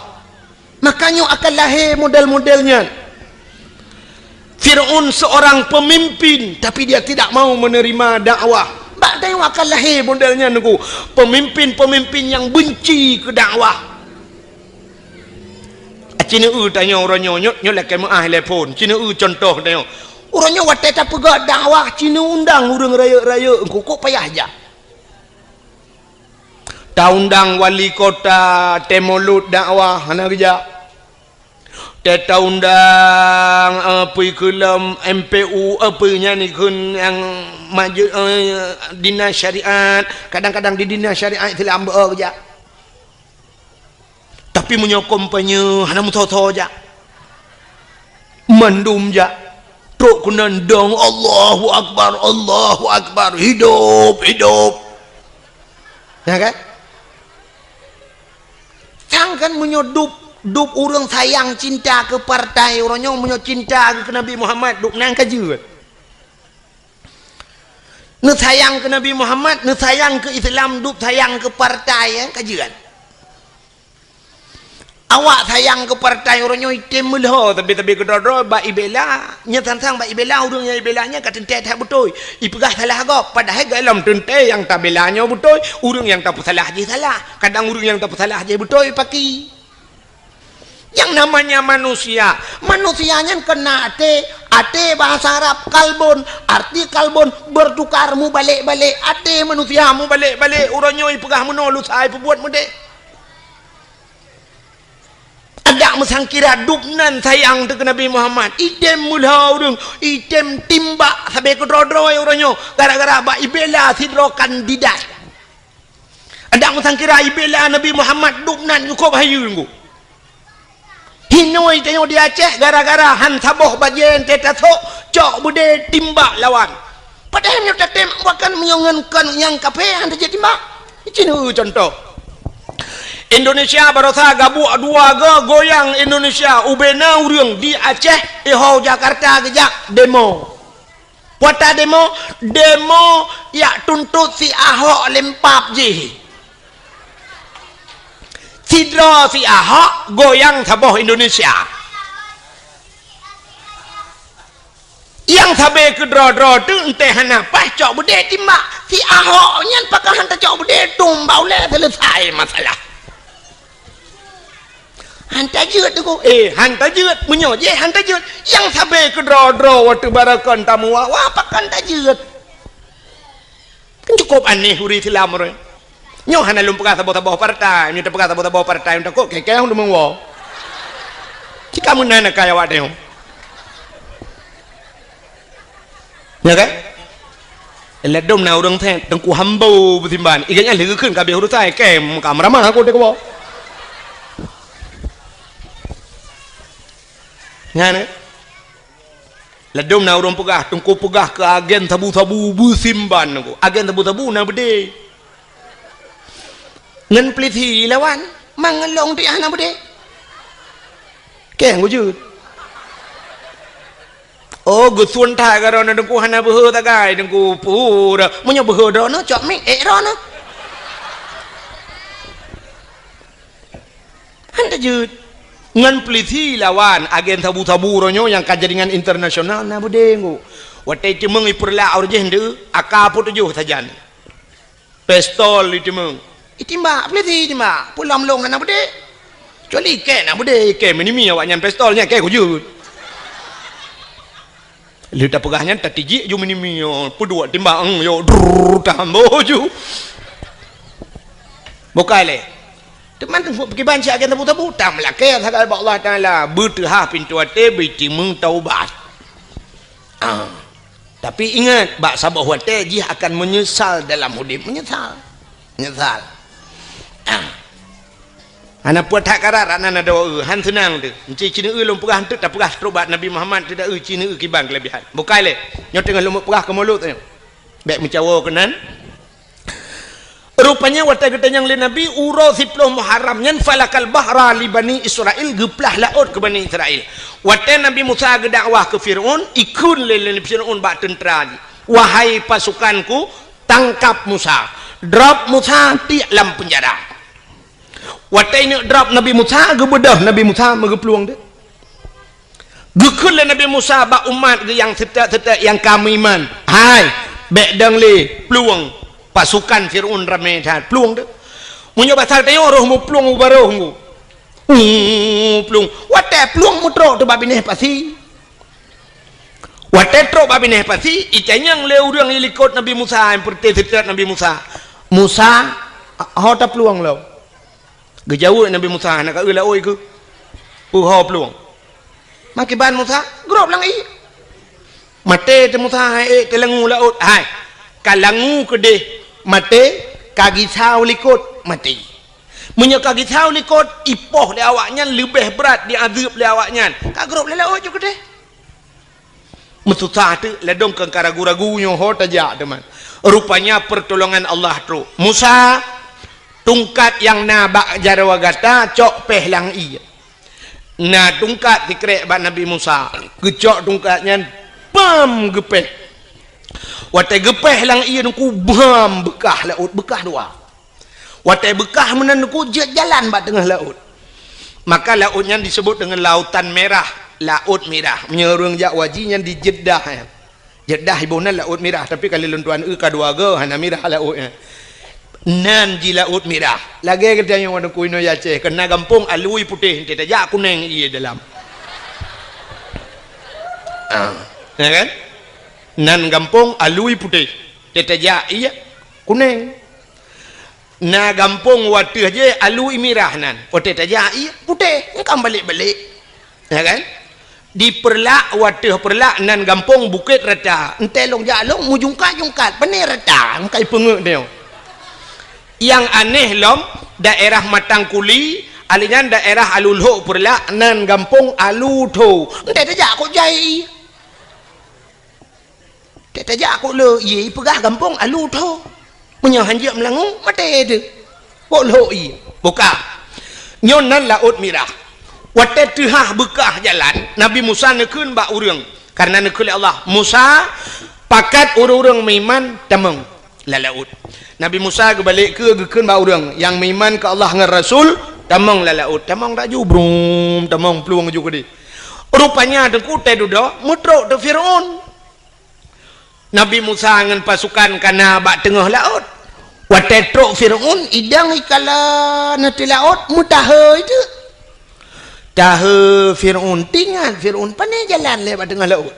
Makanya akan lahé model-model nyan. Fir'aun seorang pemimpin, tapi dia tidak mau menerima dakwah. Bak tanyoe akan lahé model nyan teungku. Pemimpin-pemimpin nyang benci keu dakwah. Ci neueu tanyoe uroe nyoe, nyoe, nyoe lakée meuáh lé phon. Ci neueu cuntoh tanyoe. Uroe nyoe watée tapeugah dakwah, ci neuundang ureuëng rayeuk-rayeuk, kok payah jak. Taundang wali kota, teuh mulod dakwah, hana geujak. Teuh taundang, eh, peue keu lom M P U, eh, peue nyan ikheun nyang maju, eh, dinas syariat, kadang-kadang di dinas syariat Islam beu geujak. Tapi meunyoe kampanye hana meusoe-soe jak. Mandum jak. Trok keunan dong, "Allahu Akbar, Allahu Akbar, hidup, hidup." Ya kan? Sang kan meunyoe dub, dub ureuëng sayang cinta keu partai, uroe nyoe meunyoe cinta keu Nabi Muhammad, dub nan ka jeuet. Neusayang keu Nabi Muhammad, neusayang keu Islam, dub sayang keu partai, eh, kajian. Awak sayang keu partai uroe nyoe item meulhô, tapi-tapi keudroe-droe bak ibela, nyan sang-sang bak ibela, ureuëng nyang ibela nyan ka teuntée that beutôi. Ipeugah salah gob, padahai gohlom teuntée nyang tabela nyoe beutôi, ureuëng nyang tapeusalah jih salah. Kadang ureuëng nyang tapeusalah jih beutôi, paki. Yang namanya manusia, manusia nyan keunan até, até bahasa Arab kalbun, arti kalbun bertukar, mubalek-balek, até manusia mubalek-balek, uroe nyoe ipeugah meunoe, lusa ipeubuet meudeh. Adak meusangkira dub nan sayang teuh keu Nabi Muhammad. Item meulhô ureuëng, item timbak sabe keudroe-droe uroe nyoe gara-gara bak ibela sidroe kandidat. Adak meusangkira ibela Nabi Muhammad dub nan nyukôb hayeue ngu. Hinoe tanyoe di Aceh gara-gara han saboh bajée teuh tasok cok beudé timbak lawan. Padahai meunyoe tatem bahkan meunyoe ngon kon nyang kaphé han tajeuet timbak. Cina contoh. Indonesia barosa gabuek dua go goyang Indonesia ubena ureuëng di Aceh iho Jakarta geujak demo. Puata demo, demo yak tuntot si Ahok lempap jih. Sidroe si Ahok goyang saboh Indonesia. Nyang sabe keudroe-droe teuh enteh hana paih cok beudé timbak. Si Ahok nyan pakon han tacok beudé tumbak ulée selesai masalah. Han tajeuet teuh, eh, han tajeuet. Meunyoe jih han tajeuet, nyang sabe keudroe-droe watée barakon tamu wa-wa pakon tajeuet. Kan cukup aneh ureuëng Islam ureuëng. Nyoe hana lôn peugah saboh-saboh partai, nyoe tapeugah saboh-saboh partai takot keu-keu deungon woe. Cika meunan akai awak teuh. Ya kan? Ladom na ureuëng thét teungku hambo beusimban. Iga nyan lheueh geukheun ka habéh urusan, kem ka meuramah aku teuh keuboh. Nyan eh. Ladom na ureuëng peugah, teungku peugah keu agen sabu-sabu beusimban teungku. Agen sabu-sabu na beudé. Ngon peulisi lawan, mangelong tiah na beudé. Keng wujud. Oh, geusun that ka droeneuh teungku hana beuhe tagai teungku pura. Meunyoe beuhe droeneuh cok mik ék droeneuh. Han tajeuet. Ngon peulisi lawan agen sabu-sabu uroe nyoe nyang ka jaringan internasional na beudé ngu. Watée teumeng ipeurlak ureuëng jih ndeue, aka peutujoh sajan. Pistol itimbak. Itimbak, peulisi itimbak. Pulam lông hana beudé. Kecuali ikée na beudé, ikée meunimi awaknyan pistol nyan ikée kujut. Lheueh tapeugah nyan tatijik ju meunimi, yo, peuduek timbak, eng, yo, drrrr, tambo ju. Bukai lé. Teuma teungku peukiban siat agen tabu-tabu, tam lakée sagai bak Allah Taala, beuteuhah pintoe até, beutimeung taubat. Ah. Tapi ingat, bak saboh watée jih akan meunyeusal dalam udeb, meunyeusal. Meunyeusal. Ah. Hana peue that karat, hana na doa, han seunang teuh. Enci cineue lôn peugah enteuk tapeugah trok bak Nabi Muhammad teuh da eu cineue kiban keulebihan. Bukai lé, nyoe teungoh lôn peugah keu mulod nyoe. Bék meucawo keunan. Rupanya watée geutanyong lé Nabi uroe siploh Muharram nyan falakal bahra li Bani Israel, geuplah laôt keu Bani Israel. Watée Nabi Musa geudakwah keu Fir'aun, ikheun lé, lé Fir'aun bak teuntra jih, "Wahai pasukanku, tangkap Musa, drop Musa tiek lam peunjara." Watée ineuk drop Nabi Musa, geubeudôh Nabi Musa meugeuplueng teuh. Geukheun lé Nabi Musa bak umat geuh nyang seutôt-seutôt nyang ka meuiman, "Hai, bék dong lé, plueng, pasukan Fir'aun ramé that, plueng teuh." Meunyoe basa tanyoe roh meuplueng u barôh ngu. Uh, plueng. Watée plueng meutrok teuh bak binéh pasi. Watée trok bak binéh pasi, itanyong lé ureuëng ilikot Nabi Musa, nyang peureuté seutôt Nabi Musa. "Musa, ho taplueng lom?" Geujaweueb Nabi Musa, "Hana ka eu laôt keuh." "Peue ho plueng?" "Makiban Musa, grob lam ié." Maté teuh Musa, hai ék teulangu laôt. Hai, ka langu keudeh maté, ka gisau likot maté. Meunyoe ka gisau likot, ipoh lé awaknyan leubeh brat diazeueb lé awaknyan. Ka grob lé laôt ju keudeh. Meususah teuk ladôm keu ka ragu-ragu nyoe ho tajak teuma. Rupanya pertolongan Allah trok. Musa, tungkat nyang na bak jaroe gata cok péh lam ié. Na tungkat sikrek bak Nabi Musa. Geucok tungkat nyan, bam geupéh. Watée geupéh lam ié nungku bam beukah laôt, beukah dua. Watée beukah meunan nungku jeuet jalan bak teungoh laôt. Maka laôt nyan disebut deungon Lautan Merah, Laôt Mirah. Meunyoe ureuëng jak haji nyan di Jeddah, ya. Jeddah iboh nan Laôt Mirah, tapi ka lheueh lôn tuan eu ka dua goe hana mirah laôt nyan. Nan jih Laôt Mirah. Lagée geutanyoe nungku inoe Aceh, keu na gampông alui putéh, enteuk tajak kuneng ié dalam. Ah, ya kan? Nan gampông alui putéh, enteuk tajak ié kuneng. Na gampông u ateueh jih Alu Imirah nan. Watée tajak ié putéh, engkam balek-balek. Ya kan? Di Peureulak, u ateueh Peureulak nan gampông Bukét Rata. Entée lôn jak lôn meujungkat-jungkat, pané rata, meukai peungeuet nyoe. Nyang aneh lom, daerah Matang Kuli, ali nyan daerah Alu Lhok Peureulak nan gampông Alu Tho. Entée tajak kok jai. Tajak kok le ié peugah gampông Alu Tho. Meunyoe hanjeuet meulangue, maté teuh. Kok lhok ié. Buka. Nyoe nan Laôt Mirah. Watée teuhah beukah jalan, Nabi Musa neukheun bak ureuëng. Karena neukheun lé Allah, "Musa, pakat ureuëng-ureuëng meuiman tamong lam laôt." Nabi Musa geubalek keu geukheun bak ureuëng nyang meuiman keu Allah ngon Rasul, "Tamong lam laôt." Tamong laju, brum, tamong plueng ju keudeh. Rupanya teungku teududoe meutrok teuh Firaun. Nabi Musa ngon pasukan kana bak teungoh laôt. Watée trok Firaun, idang ikala na teuh laôt, meutahe itu. Tahe Firaun, tingat Firaun, pané jalan lé bak teungoh laôt.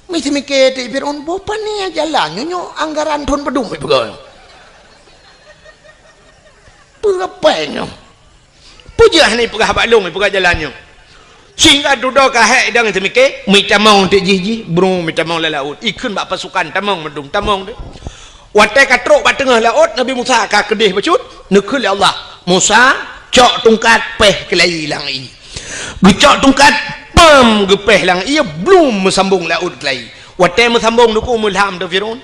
Miseumiké teuh Firaun, boh pané jalan nyoe, nyoe anggaran thon padum peugah. Peue kapai nyoe? Peue jeuet hana ipeugah bak lôn, ipeugah jalan nyoe. Sehingga dudoe ka hék idang teumiké, meutamong teuk jih-jih, bru meutamong lam laôt. Ikheun bak pasukan, tamong meudum, tamong teuk. Watée ka trok bak teungoh laôt, Nabi Musa ka keudeh bacut, neukheun lé Allah, "Musa, cok tungkat, péh keulayi lam ié." Geucok tungkat, pam, geupéh lam ié, blum meusambong laôt keulayi. Watée meusambong teungku, meulham teuh Firaun.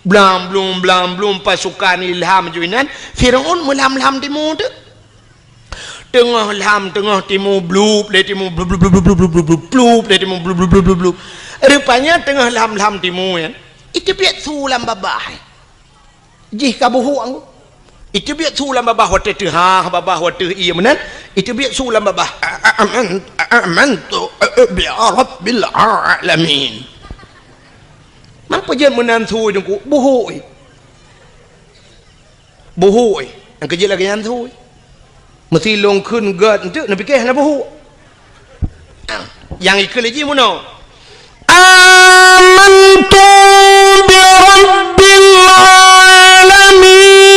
Blam blum, blam blum, pasukan ilham ju inan, Firaun meulam-lam timu teuk. Teungoh lam, teungoh timu, blup lé timu, blup, blup, blup. Rupanya teungoh lam, lam timu nyan, iteubiet su lam babah. Jih ka buhuk anggô. Iteubiet su lam babah watée teuhah, babah watée ié meunan, iteubiet su lam babah. "Aman, amantu bi rabbil alamin." Meupeue jeuet meunan su teungku, buhuk. Buhuk, eh. Nyang keujeuet lagée nyan su, eh. Meusi lôn kheun gét enteuk, neupiké hana buhuk. Ah, nyang ikheun lé jih meunoe. "Amantu bi rabbil alamin."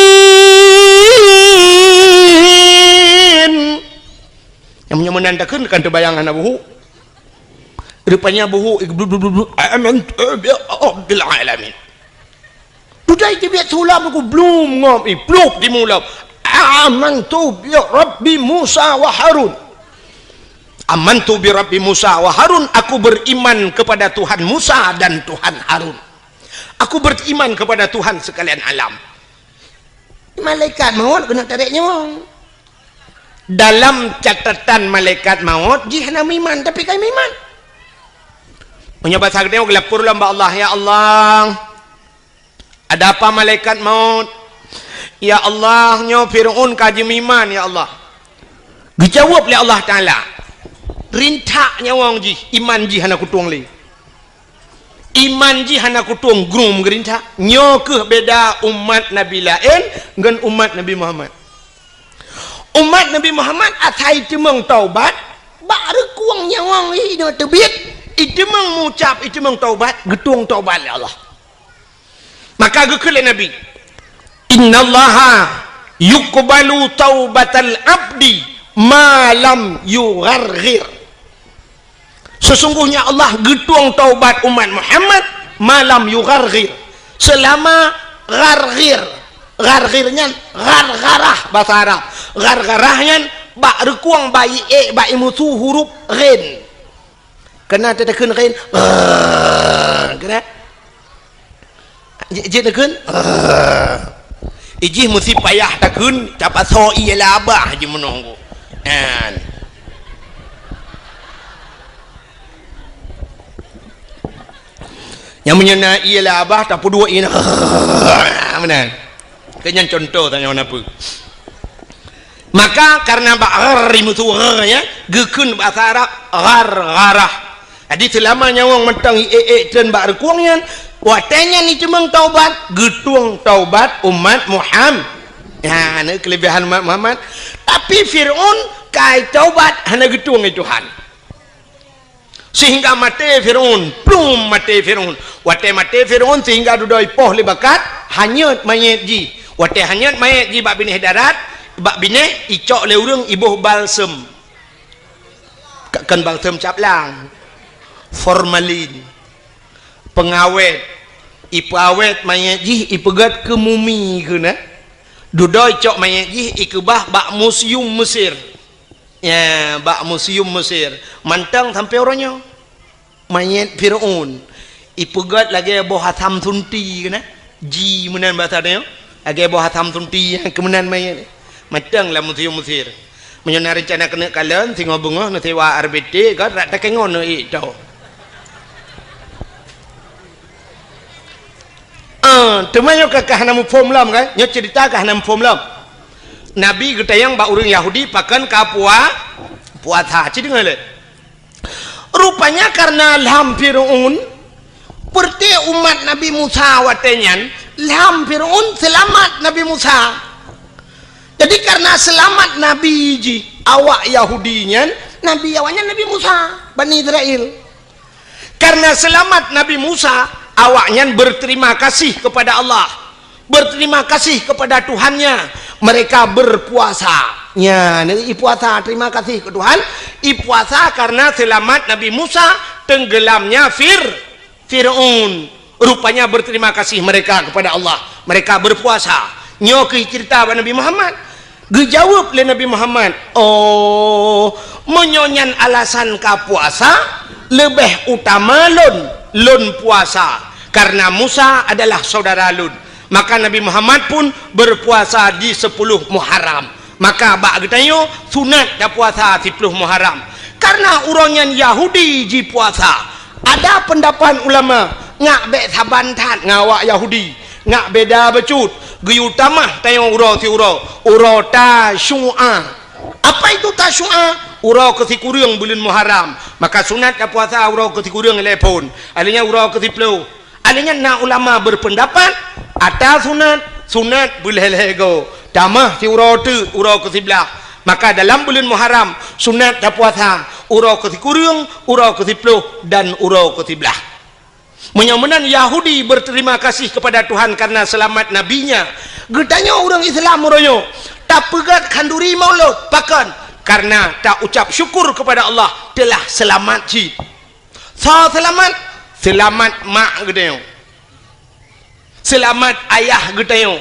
Nyang meunyoe meunan takheun kan teubayang hana buhuk. Rupanya buhuk, blub, blub, blub, blub. "Amantu bi rabbil alamin." Dudoe iteubiet su lam teungku, blum ngom, ih, plup timu lam. "Amantu bi Rabbi Musa wa Harun." "Amantu bi Rabbi Musa wa Harun," aku beriman kepada Tuhan Musa dan Tuhan Harun. Aku beriman kepada Tuhan sekalian alam. Malaikat maut keuneuk tarek nyawöng. Dalam catatan malaikat maut, jih hana meuiman, tapi ka meuiman. Meunyoe basa geutanyoe geulapor lom bak Allah, "Ya Allah, ada apa malaikat maut? Ya Allah, nyoe Firaun ka jimeuiman, ya Allah." Geujaweueb lé Allah Taala, "Rintak nyawöng jih, iman jih hana kutueng lé." Iman jih hana kutueng, grum geurintak. Nyoe kheueh beda umat Nabi laén ngon umat Nabi Muhammad. Umat Nabi Muhammad asai teumeung taubat, bak reukueng nyawöng jih inoe teubiet, iteumeung mucab, iteumeung taubat, geutueng taubat lé Allah. Maka geukheun lé Nabi, "Innallaha yuqbalu taubatal abdi ma lam yugharghir." Sesungguhnya Allah geutueng taubat umat Muhammad ma lam yugharghir. Selama gharghir. Gharghir nyan ghargharah basa Arab. Ghargharah nyan bak reukueng bak ié, bak imusu huruf ghin. Keunan teuteukheun ghin, ghrr, keunan. Jeuet, jeuet neukheun, ghrr. Ijih meusi payah takheun, tapasoe ié labah jih meunoe. Nyan. Nyang meunyoe na ié labah, tapeuduek ié, ghrr, meunan. Keu nyan contoh tanyoe na peue. Maka karena bak ghrr imusu ghrr nyan, geukheun basa Arab ghargharah. Jadi seulama nyawöng mantong ié-ié treun bak reukueng nyan, watée nyan iteumeung taubat, geutueng taubat umat Muham-, nyan keulebihan umat Muhammad. Tapi Firaun ka taubat hana geutueng lé Tuhan. Sehingga maté Firaun, plum maté Firaun. Watée maté Firaun sehingga dudoe ipoh lé bakat, hanyot manyét jih. Watée hanyot manyét jih bak binéh darat, bak binéh icok lé ureuëng iboh balsem. Ka-, kon balsem cap lang. Formalin. Pengawét. Ipeuawét manyét jih, ipeugét keu mumi keunan. Dudoe icok manyét jih ikeubah bak museum Mesir. Ya, bak museum Mesir. Mantong sampoe uroe nyoe. Manyét Fir'aun ipeugét lagée boh asam sunti keunan. Ji meunan basa tanyoe. Lagée boh asam sunti nyang keumeunan manyét. Mantong lam museum Mesir. Meunyoe na reuncana keuneuk kalon, singoh beungoh neusewa R B T, gét rak takengon neuék to. Ah, teuma nyoe ka, ka hana muphom lom kan? Nyoe cerita ka hana muphom lom. Nabi geutanyong bak ureuëng Yahudi pakon ka pua-, puasa. Ci deungoe lé. Rupanya karena lham Fir'aun, peureuté umat Nabi Musa watée nyan, lham Fir'aun seulamat Nabi Musa. Jadi karena seulamat Nabi jih awak Yahudi nyan, Nabi awaknyan Nabi Musa, Bani Israel. Karena seulamat Nabi Musa, awaknyan berterima kasih kepada Allah. Berterima kasih kepada Tuhannya, mereka berpuasa. Nya, neuipuasa, terima kasih ke Tuhan. Ipuasa karena selamat Nabi Musa tenggelamnya Fir-, Fir'aun. Rupanya berterima kasih mereka kepada Allah. Mereka berpuasa. Nyoe keuh cerita bak Nabi Muhammad. Geujaweueb lé Nabi Muhammad, "Oh, meunyoe nyan alasan ka puasa, leubeh utama lôn, lôn puasa, karena Musa adalah saudara lôn." Maka Nabi Muhammad pun berpuasa di sepuluh Muharram. Maka bak geutanyoe sunat tapuasa siploh Muharram. Karena uroe nyan Yahudi jipuasa. Ada pendapat ulama, ngak bék saban that ngon awak Yahudi. Ngak beda bacut, geuyue tamah tanyoe uroe siuroe, uroe Tasyu'a. Apa itu Tasyu'a? Uroe keusikureueng buleuen Muharram. Maka sunat tapuasa uroe keusikureueng lhée phon. Alheuh nyan uroe keusiploh. Alheuh nyan na ulama berpendapat, ata sunat, sunat beulhée-lhée goe. Tamah siuroe teuk uroe keusiblaih. Maka dalam buleuen Muharram, sunat tapuasa uroe keusikureueng, uroe keusiploh, dan uroe keusiblaih. Meunyoe meunan Yahudi berterima kasih kepada Tuhan karena selamat nabinya, geutanyoe ureuëng Islam uroe nyoe tapeugét khanduri Maulud. Pakon? Karena taucap syukur kepada Allah telah selamat cit. Soe seulamat? Seulamat mak geutanyoe. Seulamat ayah geutanyoe.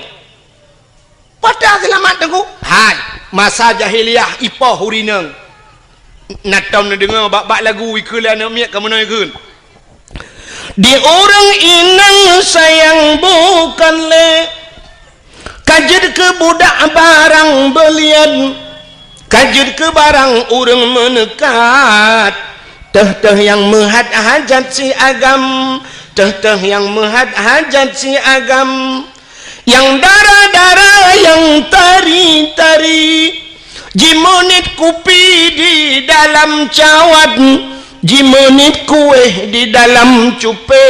Pada seulamat teungku? Hai, masa jahiliyah ipoh urineueng. Na tom neudeungoe bak-bak lagu ikheun lé aneuk miet ka meunoe kheun. Di ureuëng inong sayang bukan lé, ka jeuet keu budak barang beulian, ka jeuet keu barang ureuëng meuneukat. Teuh-teuh nyang meuhat hajat si agam, teuh-teuh nyang meuhat hajat si agam. Nyang dara-dara, nyang tari-tari, jimeuniet kupi di dalam cawat, jimeuniet kuéh di dalam cupé,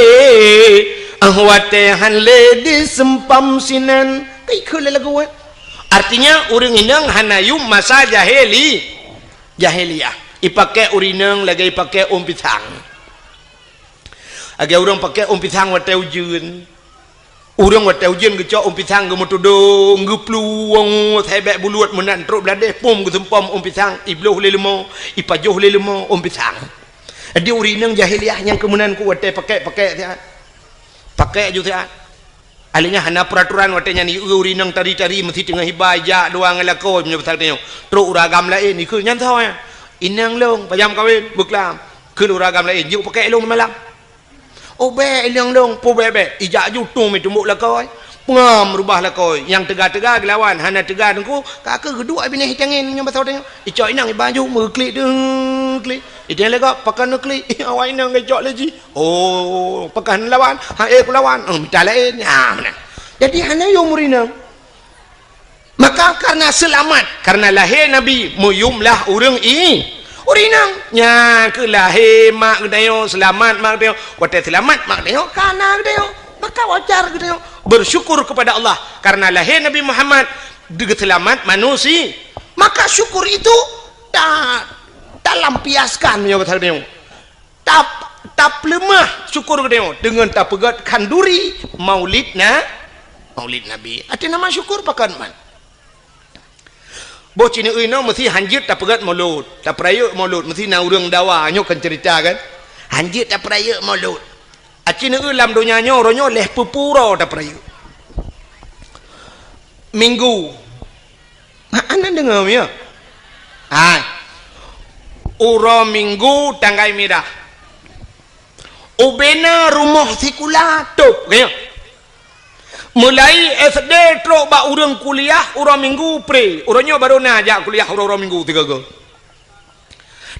ah watée han lé diseumpam sinan. Ka ikheun lé lagu, eh? Artinya, ureuëng inong hana yum masa jahili-, jahiliyah. Ipaké urineueng lagée ipaké ôn pisang. Lagée ureuëng paké ôn pisang watée ujeuen. Ureuëng watée ujeuen geucok ôn pisang geumeutudong, geuplueng, sabé buluet meunan trok bladeh, pom geuseumpom ôn pisang, ibloh lé leumô, ipajoh lé leumô ôn pisang. Jadi urineueng jahiliyah nyang keumeunan ku watée paké-paké siat. Paké ju siat. Alheuh nyan hana peuraturan watée nyan, ieu urineueng tari-tari meusi teungoh iba ijak dua ngon lakoe meunyoe pasal tanyoe. Trok ureuëng agam laén, ikheun nyan soe nyan? Inong lôn, pajam kawen, beuklam. Kheun ureuëng agam laén, jeuet paké lôn malam. Oh bék, inong lôn, peue bék-bék. Ijak ju tueng meutumbok lakoe. Peungam rubah lakoe. Nyang teuga-teuga geulawan, hana teuga teungku, ka keuh geuduek binéh itangen nyoe basa tanyoe. Icok inong iba ju meuklik deuh klik. Iteng lé gob, pakon neuklik. Awak inong geucok lé jih. Oh, pakon lawan? Ha, eh, kulawan. Oh, mita laén. Ha, meunan. Jadi hana yum urineueng. Maka karena seulamat, karena lahé Nabi, meuyum lah ureuëng i-, urineueng. Nyan keuh lahé mak geutanyoe, seulamat mak geutanyoe. Watée seulamat mak geutanyoe, ka na geutanyoe. Maka wajar geutanyoe bersyukur kepada Allah karena lahé Nabi Muhammad, geuseulamat manusia. Maka syukur itu ta-, talampiaskan meunyoe basa geutanyoe. Tap-, tapeuleumah syukur geutanyoe deungon tapeugét khanduri Maulid Na-, Maulid Nabi. Até nama syukur pakon man. Boh cineui inoe meusi hanjeuet tapeugét mulod, tapeurayeuk mulod, meusi na ureuëng dawa, nyoe kan cerita kan. Hanjeuet tapeurayeuk mulod. Aci neue lam donya nyoe, uroe nyoe leh peupura tapeurayeuk. Minggu. Hana deungoe, ya? Hai. Uroe Minggu tanggai mirah. Ubena rumoh sikula tôb, ya. Mulai S D trok bak ureuëng kuliah uroe Minggu pre. Uroe nyoe baru na jak kuliah uroe-uroe Minggu tiga go.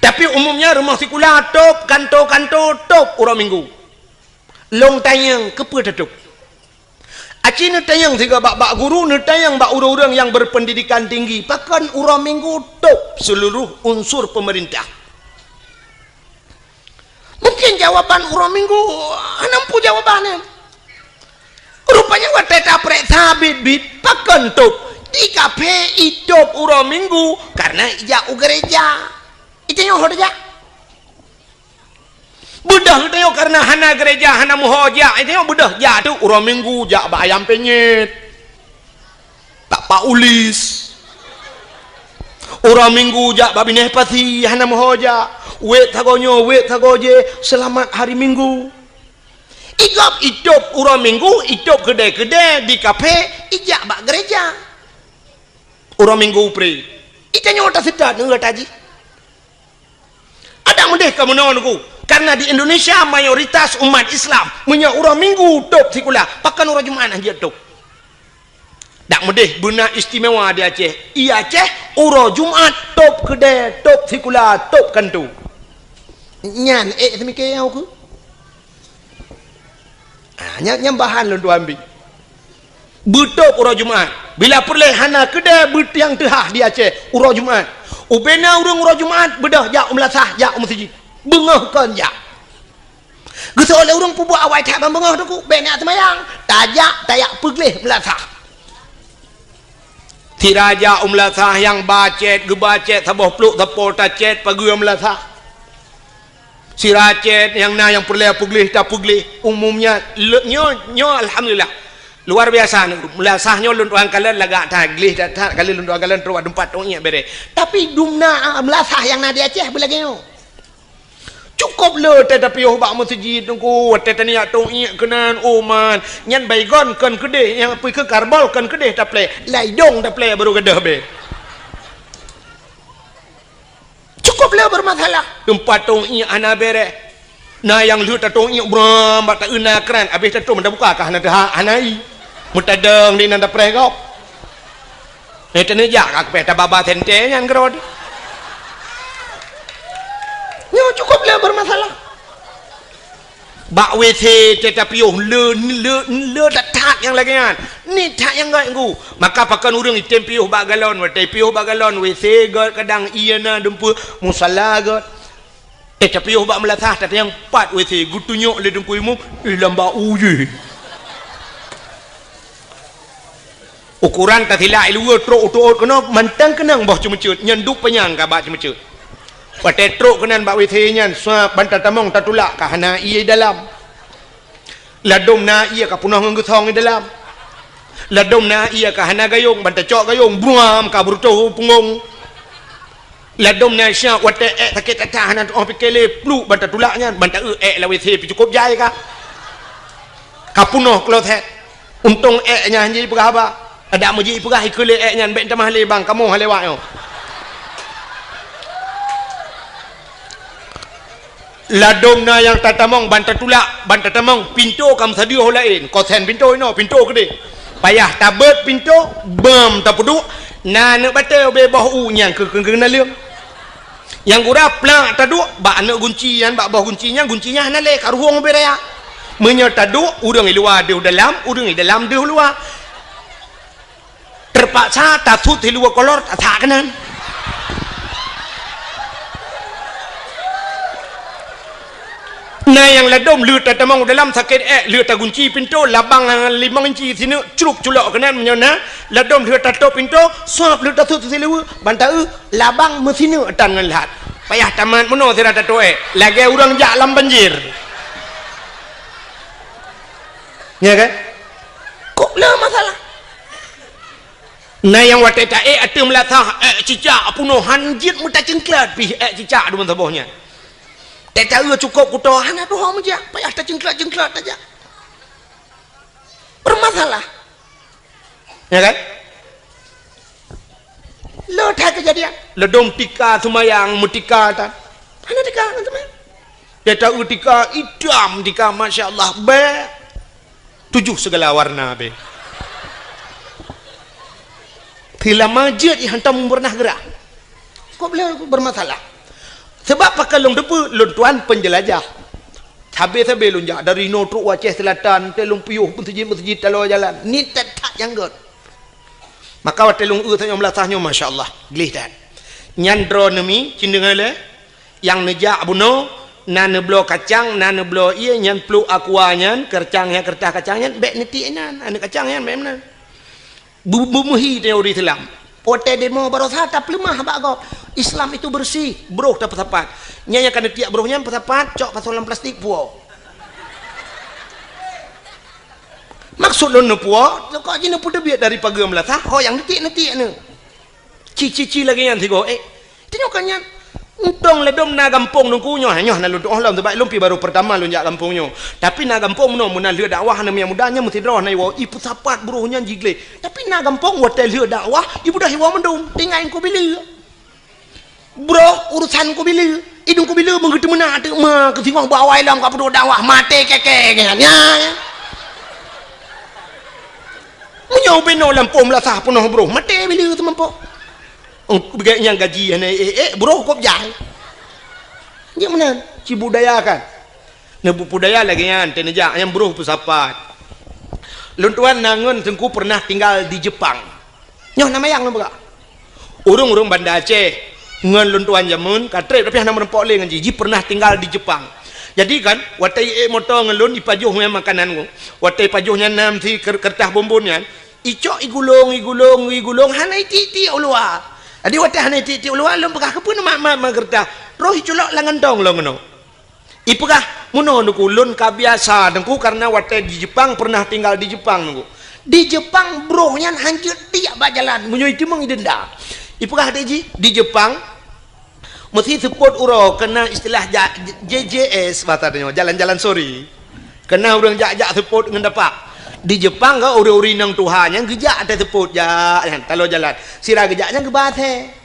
Tapi umumnya rumoh sikula tôb, kanto-kanto tôb uroe Minggu. Lôn tanyong, keupeue tatôb? Aci neutanyong sigoe bak-bak guru, neutanyong bak ureuëng-ureuëng nyang berpendidikan tinggi, pakon uroe Minggu tôb seluruh unsur pemerintah? Mungkin jawaban uroe Minggu hana muphom jawaban nyan. Rupanya watée taprek sabit-bit pakon tôb, di kafe itôb uroe Minggu karena ijak u gereja. Itanyoe ho tajak. Beudôh geutanyoe karena hana gereja, hana muho jak, itanyoe beudôh jak tu uroe Minggu jak bak ayam penyet. Bak Pak Ulis. Uroe Minggu jak bak binéh pasi, hana muho jak. Wet sagoe nyoe, wet sagoe jih, seulamat hari Minggu. Igop itôb uroe Minggu, itôb keudè-keudè di kafe, ijak bak gereja. Uroe Minggu pre. Itanyoe taseutôt ngon gata jih. Adak meudeh ka meunoe nuku. Karena di Indonesia mayoritas umat Islam, meunyoe uroe Minggu tôb sikula, pakon uroe Jumat hanjeuet tôb? Dak meudeh beuna istimewa di Aceh. I Aceh uroe Jumat tôb keudè, tôb sikula, tôb kanto. Nyan ék seumiké nyang ukeue. Ah, nyan, nyan bahan lôn tuan bi. Beutôb uroe Jumat. Bila peureulée hana keudè beutiang teuhah di Aceh uroe Jumat. Ubena ureuëng uroe Jumat beudôh jak u meulasah, jak u meuseujid. Beungoh kon jak. Geusoe lé ureuëng peubuet awai that ban beungoh teuk, bék neujak seumayang. Tajak, tajak peugleh meulasah. Sira jak u meulasah nyang ba cét, geuba cét saboh plôk sapo tacét pageue meulasah. Sira cét nyang na nyang peureulée peugleh tapeugleh, umumnya le-, nyoe, nyoe alhamdulillah. Luar biasa, meulasah nyoe lôn tuan kalon lagak that, gleh that, that, ka lheueh lôn tuan kalon trok bak teumpat tong iék béré. Tapi dumna meulasah nyang na di Aceh beulagée nyoe. Cukôp le watée tapiôh bak meuseujid nungku, watée taniyak tong iék keunan, oh man, nyan Baygon kon keudeh, nyang pih keu Karbol kon keudeh taplé, lam idong taplé barô gadôh bé. Cukôp le beureumasalah. Teumpat tong iék hana béreh. Na nyang lheueh tatong iék bram bak taeu na kran, abéh tatom tabuka ka hana teuhah, hana ie. Meutadong di nan tapreh gob. Eh, teuneujak ka keupéh tababa sentée nyan keudroe. Nyoe cukôp le beureumasalah. Bak W C teuh tapiôh le, le, le that-that nyang lagée nyan. Ni that nyang gét ngu. Maka pakon ureuëng item piôh bak galon, watée piôh bak galon, W C gét kadang ié na dumpeue, musala gét. Eh, tapiôh bak meulasah, tatanyong pat W C, geutunyok lé Teungku Imum, eh, lam bak u jih. Ukoran tasilak i luwa trok u tuôt keunoe mantong keunong boh ceumeuceuet, nyan duek panyang ka bak ceumeuceuet. Watée trok keunan bak W C nyan, suab ban tatamong tatulak ka hana ié dalam. Ladôm na ié ka peunoh ngon geusong i dalam. Ladôm na ié ka hana gayông, ban tacok gayông, buam ka beureutoh u punggong. Ladôm na siat watée ék sakét that-that hana tuoh pike lé, pluek ban tatulak nyan, ban taeu ék lam W C pih cukôp jai ka. Ka peunoh kloset. Untông ék nyan han jipeugah haba. Adak meujih ipeugah ikeue lé ék nyan, bék tamah lé bang, kamoe han lewat nyoe. Ladôm na nyang tatamong ban tatulak, ban tatamong, pintoe ka meusadeue ho laén, kosen pintoe inoe, pintoe keudeh. Payah tabeuet pintoe, beuem tapeuduek, na aneuk batée ubé boh u nyang keu, keu, keu naleueng. Nyang gura plak taduek bak aneuk gunci nyan, bak boh gunci nyan, gunci nyan hana lé, ka ruhueng ubé raya. Meunyoe taduek, ureuëng i luwa deuh dalam, ureuëng i dalam deuh luwa. Teupaksa tasut siluwa kolor, tasak keunan. Na nyang ladôm lheueh tatamong u dalam sakét ék, lheueh tagunci pintoe, labang limong inci sineuk, crup culok keunan meunyoe na, ladôm lheueh tatôp pintoe, suab lheueh tasut siluwa, ban taeu, labang meusineuk tan ngon lhat. Payah tamat meunoe sira tatôp ék, lagée ureuëng jak lam banjir. Nya kan? Kok Le masalah. Na nyang watèe taék ateueh meulasah, ék cicak peunoh, han jeuet meutaceuengklat pih ék cicak deungon saboh nyan. Teuka cukôp kuto, hana tuho meujak, payah taceuengklat-ceuengklat tajak. Bermasalah. Ya kan? Le that keujadian. Ladôm tika seumayang, meutika tan. Hana tika ngon seumayang. Teuka tika itam, tika, masya Allah, bèk. Tujoh sigala warna bèk. Seulama jeuet i hantom peureunah geurah. Kok beulah bermasalah? Sabab pakon lôn teupeue, lôn tuan penjelajah. Sabe-sabe lôn jak dari inoe trok u Aceh Selatan, teuh lôn piôh meuseujid-meuseujid taloe jalan. Niet that-that nyang gèt. Maka watèe lôn eu tanyoe meulasah nyoe, masya Allah, gleh that. Nyan droeneuh mi, cit deungö lé, nyang neujak bunoe, na neubloe kacang, na neubloe ié, nyan pluek aqua nyan, keureutah nyan, keureutah kacang nyan, bèk neutiek inan, aneuk kacang nyan bèk meunan. Bu-, beumeuhi teori Islam. Watèe demo barosa tapeuleumah bak gob. Islam itu bersih, broh tapeusapat. Nyan nyang ka neutiek broh nyan peusapat, cok pasoe lam plastik puwoe. Maksud lôn neupuwoe, kok jih neupeuteubiet dari pageue meulasah, ho nyang neutiek-neutiek neu. Ci-ci-ci lagèe nyan sigoe, eh. Tanyoe ka nyan. Untông ladôm na gampông Teungku nyoe, nyoe na lôn tu'oh lom, sabab lôn pih baru peurtama lôn jak gampông nyoe. Tapi na gampông meunoe, meunan lheueh dakwah aneuk muda nyan meusidroe na iwoe, ipeusapat broh nyan jigleh. Tapi na gampông watèe lheueh dakwah, ibeudôh iwoe mandum, tinggai Teungku Bileu. Broh urusan Teungku Bileu, idong Teungku Bileu meungeuteumeuna teuma keu singoh bak awai lom ka peuduek dakwah, maté kèe-kèe nyan. Nya, nya. Meunyoe ubé noe lampôh meulasah peunoh broh, maté Bileu teumampôh. Oh, bèk nyang gaji hana ék-ék, broh kop jai. Jeuet meunan, cibudayakan. Neubudaya lagèe nyan, teuneujak nyang broh peusapat. Lôn tuan na ngon Teungku pernah tinggal di Jepang. Nyoe na mayang lôn peugah. Ureueng-ureueng Banda Aceh ngon lôn tuan jameun ka trép, tapi hana meurumpok lé ngon jih. Jih pernah tinggal di Jepang. Jadi kan, watèe iék moto ngon lôn, ipajoh nyan makanan nyoe. Watèe ipajoh nyan na meusi ker-, keureutah bonbon nyan, icok igulong, igulong, igulong, hana itiek-tiek u luwa. Jadi watèe hana itiek-tiek u luwa, lôn peugah, "Keupeue neumat-mat keureutah?" Roh iculok lam gantong lôn keunoe. Ipeugah, "Meunoe Teungku, lôn ka biasa Teungku, karena watèe di Jepang, pernah tinggal di Jepang Teungku. Di Jepang broh nyan han jeuet tiek bak jalan, meunyoe iteumeung idenda." Ipeugah lé jih, di Jepang, meusi seupôt uroe keunan istilah ja-, J J S, bahasa tanyoe, jalan-jalan sore. Keunan ureueng jak-jak seupôt ngon tapak. Di Jepang ka ureueng-ureueng inong tuha nyan geujak até seupôt jak nyan, taloe jalan. Sira geujak nyan geuba asèe.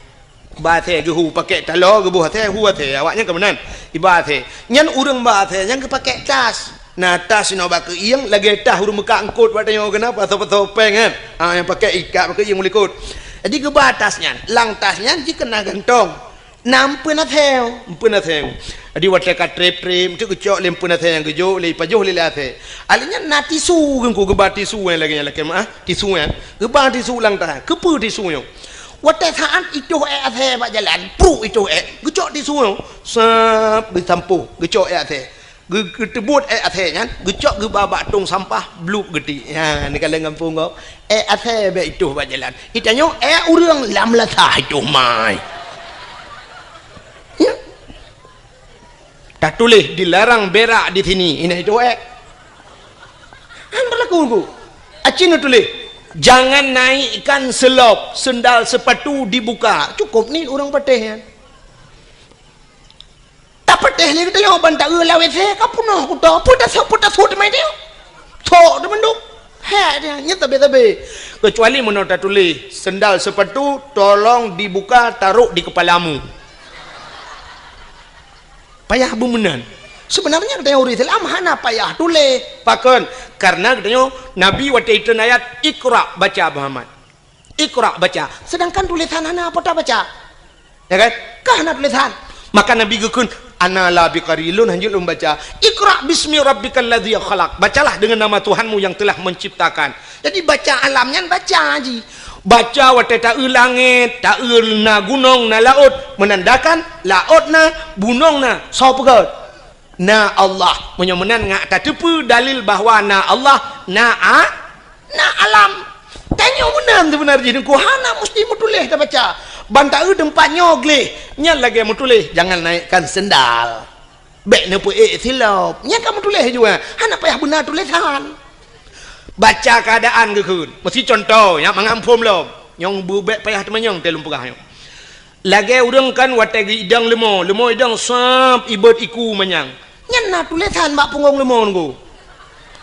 Ba asèe geuhu pakèk taloe, geuboh asèe, hu asèe, awaknyan ka meunan. Iba asèe. Nyan ureueng ba asèe nyan geupakèk tas. Na tas inoe bak keuieng, lagèe tas ureueng meukat eungkôt bak tanyoe keunan, pasoe-pasoe péng kan. Ha, nyang pakèk ikat bak keuieng u likôt. Jadi geuba tas nyan. Lam tas nyan jih keunan gantong. Na empeuen asèe, empeuen asèe. Jadi watèe ka trép-trép, enteuk geucok lé empeuen asèe nyang geujok lé, ipajoh lé, lé asèe. Alèh nyan na tisu, Teungku geuba tisu nyang lagèe nyan, lakèe meu'ah, tisu nyan. Geuba tisu lam tas. Keupeue tisu nyoe? Watèe saat itoh ék asèe bak jalan, pruk itoh ék, geucok tisu nyoe, sap, geusampôh, geucok ék asèe. Geu-, geuteubuet ék asèe nyan, geucok geuba bak tông sampah, blup geutiek. Nyan, neukalon gampông gob. Ék asèe bèk itoh bak jalan. Itanyoe ék ureueng lam lasah itoh mai. Ya. Tatuléh, "Dilarang berak di sini." Inan itoh ék. Kan berlaku, Bu. Acin tuléh, "Jangan naikkan selop, sendal sepatu dibuka." Cukup ni ureueng patéh nyan. Tapatéh lé geutanyoe ban taeu lam W C ka peunoh kuto, peue tasok, peue tasok teuma nyoe. Sok teuma mandum. Hek dia, nyan tabe-tabe. Kecuali meunoe tatuléh, "Sendal sepatu tolong dibuka, taruh di kepalamu." Payah beumeunan. Sebenarnya geutanyoe ureueng Islam hana payah tuléh. Pakon? Karena geutanyoe Nabi watèe itreun ayat, "Iqra, baca, Muhammad. Iqra, baca." Sedangkan tulisan hana po tabaca. Ya kan? Ka hana tulisan. Maka Nabi geukheun, "Ana la biqari, lôn hanjeuet lôn baca. Iqra bismi rabbikal ladzi khalaq. Bacalah dengan nama Tuhanmu yang telah menciptakan." Jadi baca alam nyan baca jih. Baca watèe taeu langèt, taeu na gunong, na laôt, menandakan laôt na, gunong na, soe peugöt? Na Allah. Meunyoe meunan ngat tateupeue dalil bahwa na Allah, na a-, na alam. Tanyoe meunan seubeuna jih Teungku, hana musti meutuléh tabaca. Ban taeu teumpat nyoe gleh, nyan lagèe meutuléh, "Jangan naikkan sendal." Bèk neupeuék silop. Nyan ka meutuléh jua. Hana payah beuna tulésan. Baca keuadaan geukheun. Meusi cuntoh, nyak mangat muphom lom. Nyang beubek payah teumanyong teuh lôn peugah nyoe. Lagée ureuëng kan watée geuidong leumo, leumo idong sab ibot iku manyang. Nyan na tulésan bak punggong leumo nunggu.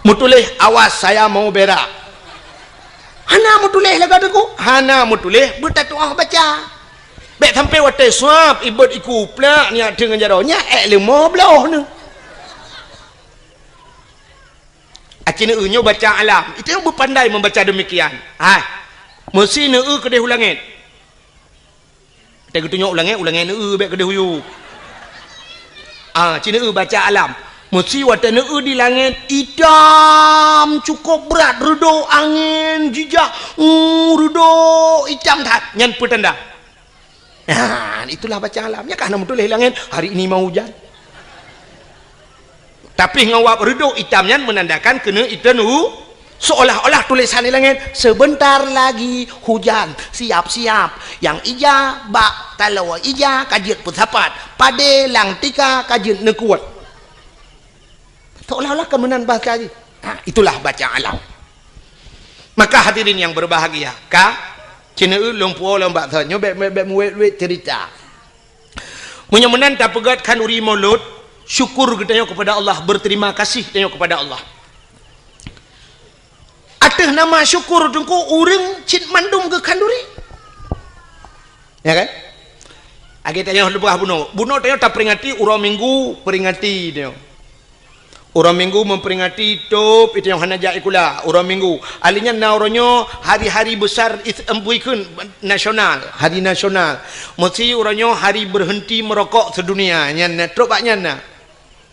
Meutuléh, "Awas, saya mau berak." Hana meutuléh lagée teungku, hana meutuléh beutatuah baca. Bék sampai watée sab ibot iku plak nyak teungoh jaroe, nyak ék leumo bloh neuh. Aci neu nyoe baca alam. Itu nyang beupandai membaca demikian. Hai. Meusi neu keudeh u langét. Teuka geutunyok u langét, u langét neu bék keudeh u yub. Ah, ci neu baca alam. Meusi watée neu di langét itam cukup brat, reudok angén jijak, uh, reudok itam that. Nyan peutanda. Nah, itulah baca alam. Nyan ka hana meutuléh langét, "Hari ini mau hujan." Tapi ngon wab reudok itam nyan meunandakan keuneuk iteun u-, seolah-olah tulésan di langét, "Sebentar lagi hujan, siap-siap." Nyang ija bak taloe ija ka jeuet peusapat, padé lam tika ka jeuet neukuet. Seolah-olah ka meunan bahasa jih. Ha, itulah baca alam. Maka hadirin yang berbahagia, ka, ci neu lôn puwoe lom bak that nyoe bék, bék, bék meuwét-wét cerita. Meunyoe meunan tapeugét khanduri Maulud, syukur geutanyoe kepada Allah, berterima kasih tanyoe kepada Allah. Ateueh nama syukur teungku ureuëng cit mandum geukhanduri. Ya kan? Lagée tanyoe leubeh bunoe. Bunoe tanyoe taperingati uroe Minggu, peringati tanyoe. Uroe Minggu memperingati tôb itu nyang hana jak sikula, uroe Minggu. Ahli nyan na uroe nyoe hari-hari besar is-, em, buikheun nasional, hari nasional. Meusi uroe nyoe hari berhenti merokok sedunia. Nyan na, trok bak nyan na.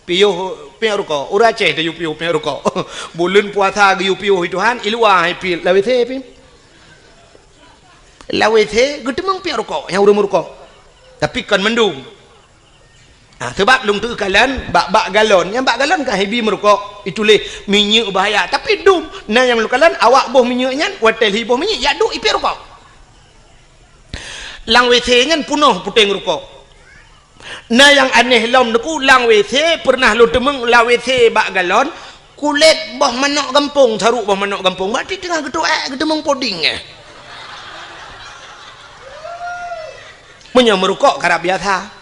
Piôh piep rukok. Ureuëng Aceh tayue piôh piep rukok. Buleuen puasa geuyue piôh itu han, i luwa hai piep. Lam WC pih. Lam WC geuteumeung piep rukok nyang ureuëng meurukok. Tapi kon mandum. Ha, sabab lôn teukalon bak, bak galon. Nyang bak galon ka hibi meurukok, ituléh minyeuk bahaya. Tapi dum, na nyang lôn kalon awak boh minyeuk nyan, watée lhi boh minyeuk, jak duek ipiep rukok. Lam WC nyan punoh puténg rukok. Na nyang aneh lom teungku, lam WC pernah lôn teumeung lam WC bak galon, kulét boh manok gampông, saruk boh manok gampông. Berarti teungoh geutuek geuteumong poding, eh. Meunyoe meurukok karab biasa.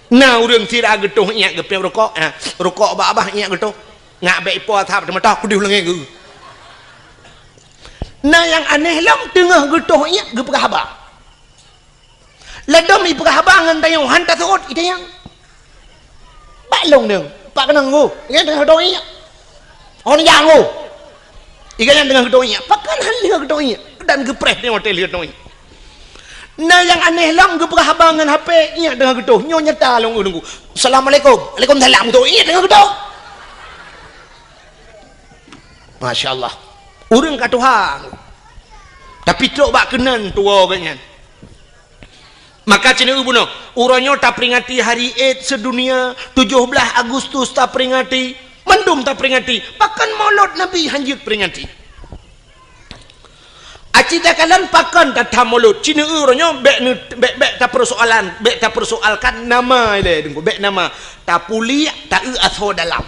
Na ureuëng sira geutoh iék geupiep rukok, eh, rukok babah iék geutoh. Ngak bék ipo asap teumatah kudeh lengée geu. Na nyang aneh lom teungoh geutoh iék geupeugah haba. Ladom ipeugah haba ngon tanyoe han taseuôt itanyong. Bak lông deueng, bak keunong gu, nyan teungoh dong iék. Hon nyang gu. Iga nyan teungoh geudong iék, pakon han lheueh geudong iék dan geupreh teungoh teuh lheueh dong iék. Na nyang aneh lom geupeugah haba ngon HP iék teungoh geutoh. Nyoe nyata lông ureuëng gu. Assalamualaikum. Waalaikumsalam. Geutoh iék teungoh geutoh. Masya Allah. Ureuëng ka tuha. Tapi trok bak keunan tuwoe geuh nyan. Maka ci neu bunoe, uroe nyoe taperingati hari Id sedunia, tujoh blaih Agustus taperingati, mandum taperingati, pakon Maulud Nabi han jeuet peringati. Aci takalon pakon tatham Maulud, ci neu uroe nyoe bék neu-, bék, bék tapersoalan, bék tapersoalkan nama ilée teungku, bék nama, tapuliek, taeu asoe dalam.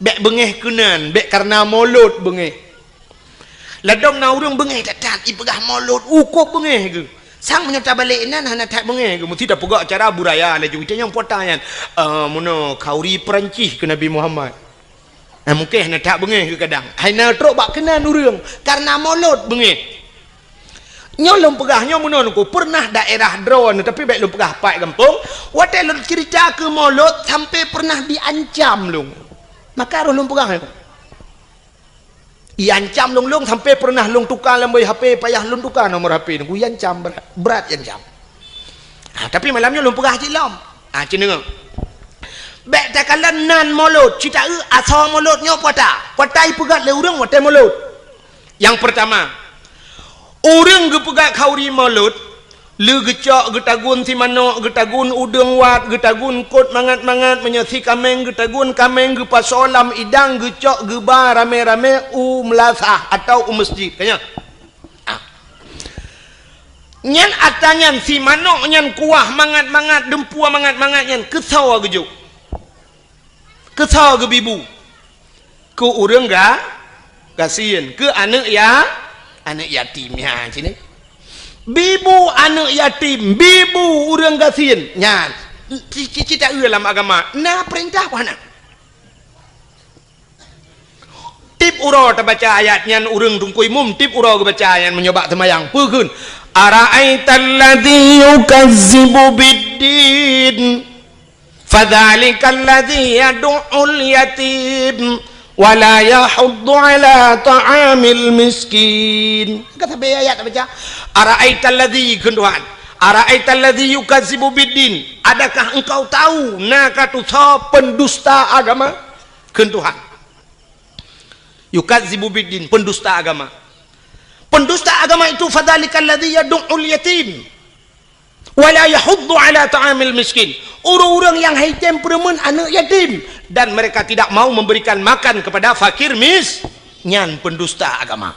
Bék beungéh keunan, bék kareuna Maulud beungéh. Ladom na ureuëng beungéh that-that ipeugah Maulud, u kôb beungéh geuh. Sang meunyoe tabalek inan hana that beungéh geuh, meusti tapeugah cara budaya laju. Itanyong po ata nyan, "Eh, meunoe khanduri Peurancih keu Nabi Muhammad." Eh, mungken hana that beungéh geuh kadang. Hai na trok bak keunan ureuëng, kareuna Maulud beungéh. Nyoe lôn peugah nyoe meunoe teungku, pernah daerah droeneuh, tapi bék lôn peugah pat gampông, watée lôn cerita keu Maulud sampai pernah diancam lôn. Maka roh lôn peugah nyoe. Iancam lôn, lôn sampai pernah lôn tuka lam boh HP, payah lôn tuka nomor HP teungku, iancam brat, brat iancam. Ha, tapi malam nyoe lôn peugah cit lom. Ha, ci neu. Bék takalon nan Maulud, ci taeu asoe Maulud nyoe po ata. Po ata ipeugét lé ureuëng watée Maulud. Nyang peurtama, ureuëng geupeugét khanduri Maulud, lé geucok geutagun simanok, geutagun udeueng wat, geutagun kot mangat-mangat, meunyoe si kaméng geutagun kaméng geupasoe lam idang geucok geuba ramé-ramé u meulasah atawa u meuseujid. Ka nyan. Ah. Nyan ata nyan simanok nyan kuah mangat-mangat, deumpue mangat-mangat nyan keusoe geujok. Keusoe geubibu. Keu ureuëng ga-, gasien, keu aneuëk ya-, aneuëk yatim nyan sini. Bibu aneuëk yatim, bibu ureuëng gasien nyan. Ci-, ci-, cita eu lam agama, na peurintah peue hana? Tiep uroe tabaca ayat nyan, ureuëng teungku imum tiep uroe geubaca ayat nyan meunyoe bak seumayang. Peue kheun? "Ara'aital ladzi yukazzibu biddin, fadzalikal ladzi yadu'ul yatim, wa la yahuddu ala ta'amil miskin." Ka sabe ayat tabaca. "Ara'aital ladzi," kheun Tuhan. "Ara'aital ladzi yukazzibu biddin." Adakah engkau tahu na ka tusoe pendusta agama? Kheun Tuhan. Yukazzibu biddin, pendusta agama. Pendusta agama itu fadzalikal ladzi yadu'ul yatim, wa la yahuddu ala ta'amil miskin. Ureuëng-ureuëng nyang haitem peureumeun aneuëk yatim, dan mereka tidak mau memberikan makan kepada fakir mis-, nyan pendusta agama.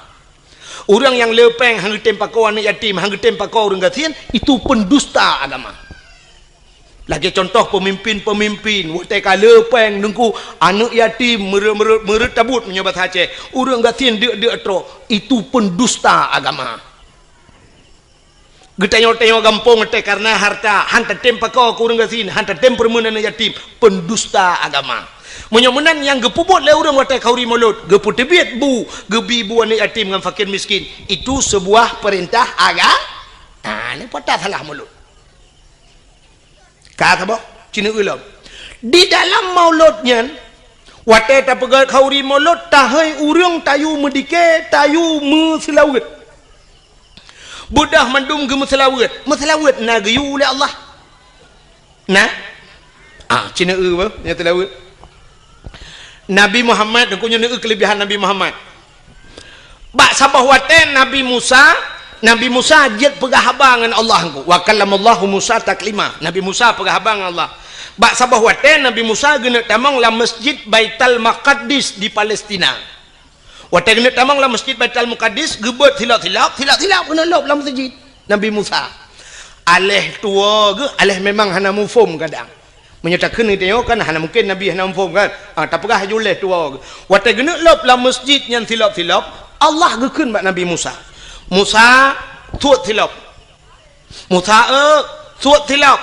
Ureuëng nyang le péng han geutem pakoe aneuëk yatim, han geutem pakoe ureuëng gasien, itu pendusta agama. Lagée contoh peumimpin-peumimpin, watée ka le péng teungku, aneuëk yatim meureuet-meureuet, meureuet tabot meunyoe basa Aceh, ureuëng gasien deuk-deuk trok, itu pendusta agama. Geutanyoe-tanyoe gampông watée kareuna harta, han tatem pakoe keu ureuëng gasien, han tatem peureumeun aneuëk yatim, pendusta agama. Meunyoe meunan nyang geupeubuet lé ureuëng watée khauri mulod, geupeuteubiet bu, geubi bu aneuëk yatim ngon fakir miskin, itu seubuah peurintah aga-, ah, nyoe pat salah mulod. Ka saboh, ci neueu lom. Di dalam mulod nyan, watée tapeugét khauri mulod, tahôi ureuëng tayue meudike, tayue meuseulaweuet. Beudôh mandum geumeuseulaweuet. Meuseulaweuet na geuyue lé Allah? Na? Ah, ci neueu bah, nyang seulaweuet. Nabi Muhammad, teungku nyoe neueu keulebihan Nabi Muhammad. Bak saboh watée Nabi Musa, Nabi Musa jeuet peugah haba ngon Allah teungku. "Wa kallamallahu Musa taklima." Nabi Musa peugah haba ngon Allah. Bak saboh watée Nabi Musa geuneuk tamong lam Masjid Baitul Maqdis di Palestina. Watée geuneuk tamong lam Masjid Baitul Maqdis, geubeuet silop-silop, silop-silop geuneuk lop lam masjid. Nabi Musa. Aléh tuwoe geuh, aléh memang hana muphom kadang. Meunyoe takheun geutanyoe kan hana mungken Nabi hana muphom kan? Ah, tapeugah laju lé tuwoe geuh. Watée geuneuk lop lam masjid nyan silop-silop, Allah geukheun bak Nabi Musa, "Musa, suet silop." "Musa, eu, suet silop.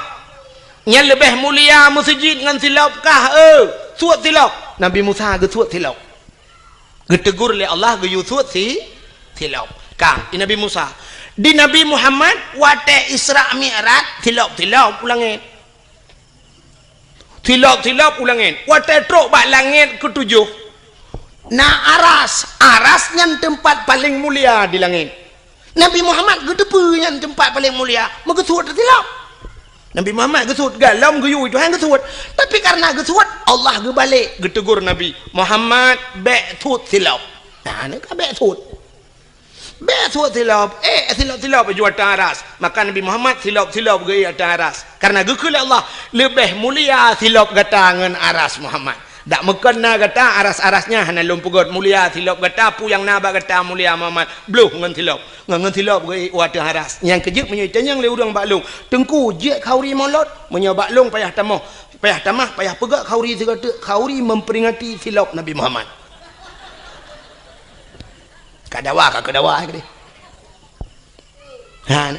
Nyan leubeh mulia meuseujid ngon silop kah, eu, suet silop." Nabi Musa geusuet silop. Geuteugur lé Allah geuyue suet si, silop. Ka, i Nabi Musa. Di Nabi Muhammad, watée Isra Mi'raj, silop-silop u langét. Silop-silop u langét. Watée trok bak langét keutujôh, na aras. Aras nyan teumpat paleng mulia di langét. Nabi Muhammad geuteupeue nyan teumpat paleng mulia, meugeusuet silop. Nabi Muhammad geusuet, galom geuyue Tuhan geusuet. Tapi kareuna geusuet, Allah geubalek geuteugur Nabi, "Muhammad, bék suet silop." Nah, nyoe ka bék suet. Bék suet silop, eh, silop-silop ju ateueh aras. Maka Nabi Muhammad silop-silop geuék ateueh aras. Kareuna geukheun lé Allah, "Leubeh mulia silop gata ngon aras Muhammad." Dak meukon na gata aras-aras nyan hana lôn peugét mulia silop gata, peue nyang na bak gata mulia Muhammad, bloh ngon silop. Ngon, ngon silop geuék u ateueh aras. Nyang keujeuet meunyoe itanyong lé ureuëng bak lôn, "Teungku, jeuet khauri mulod?" Meunyoe bak lôn payah tamoh, payah tamah, payah peugét khauri sigoe teuk, khauri memperingati silop Nabi Muhammad. Ka dawa, ka keudawa, eh, keudeh. Ha,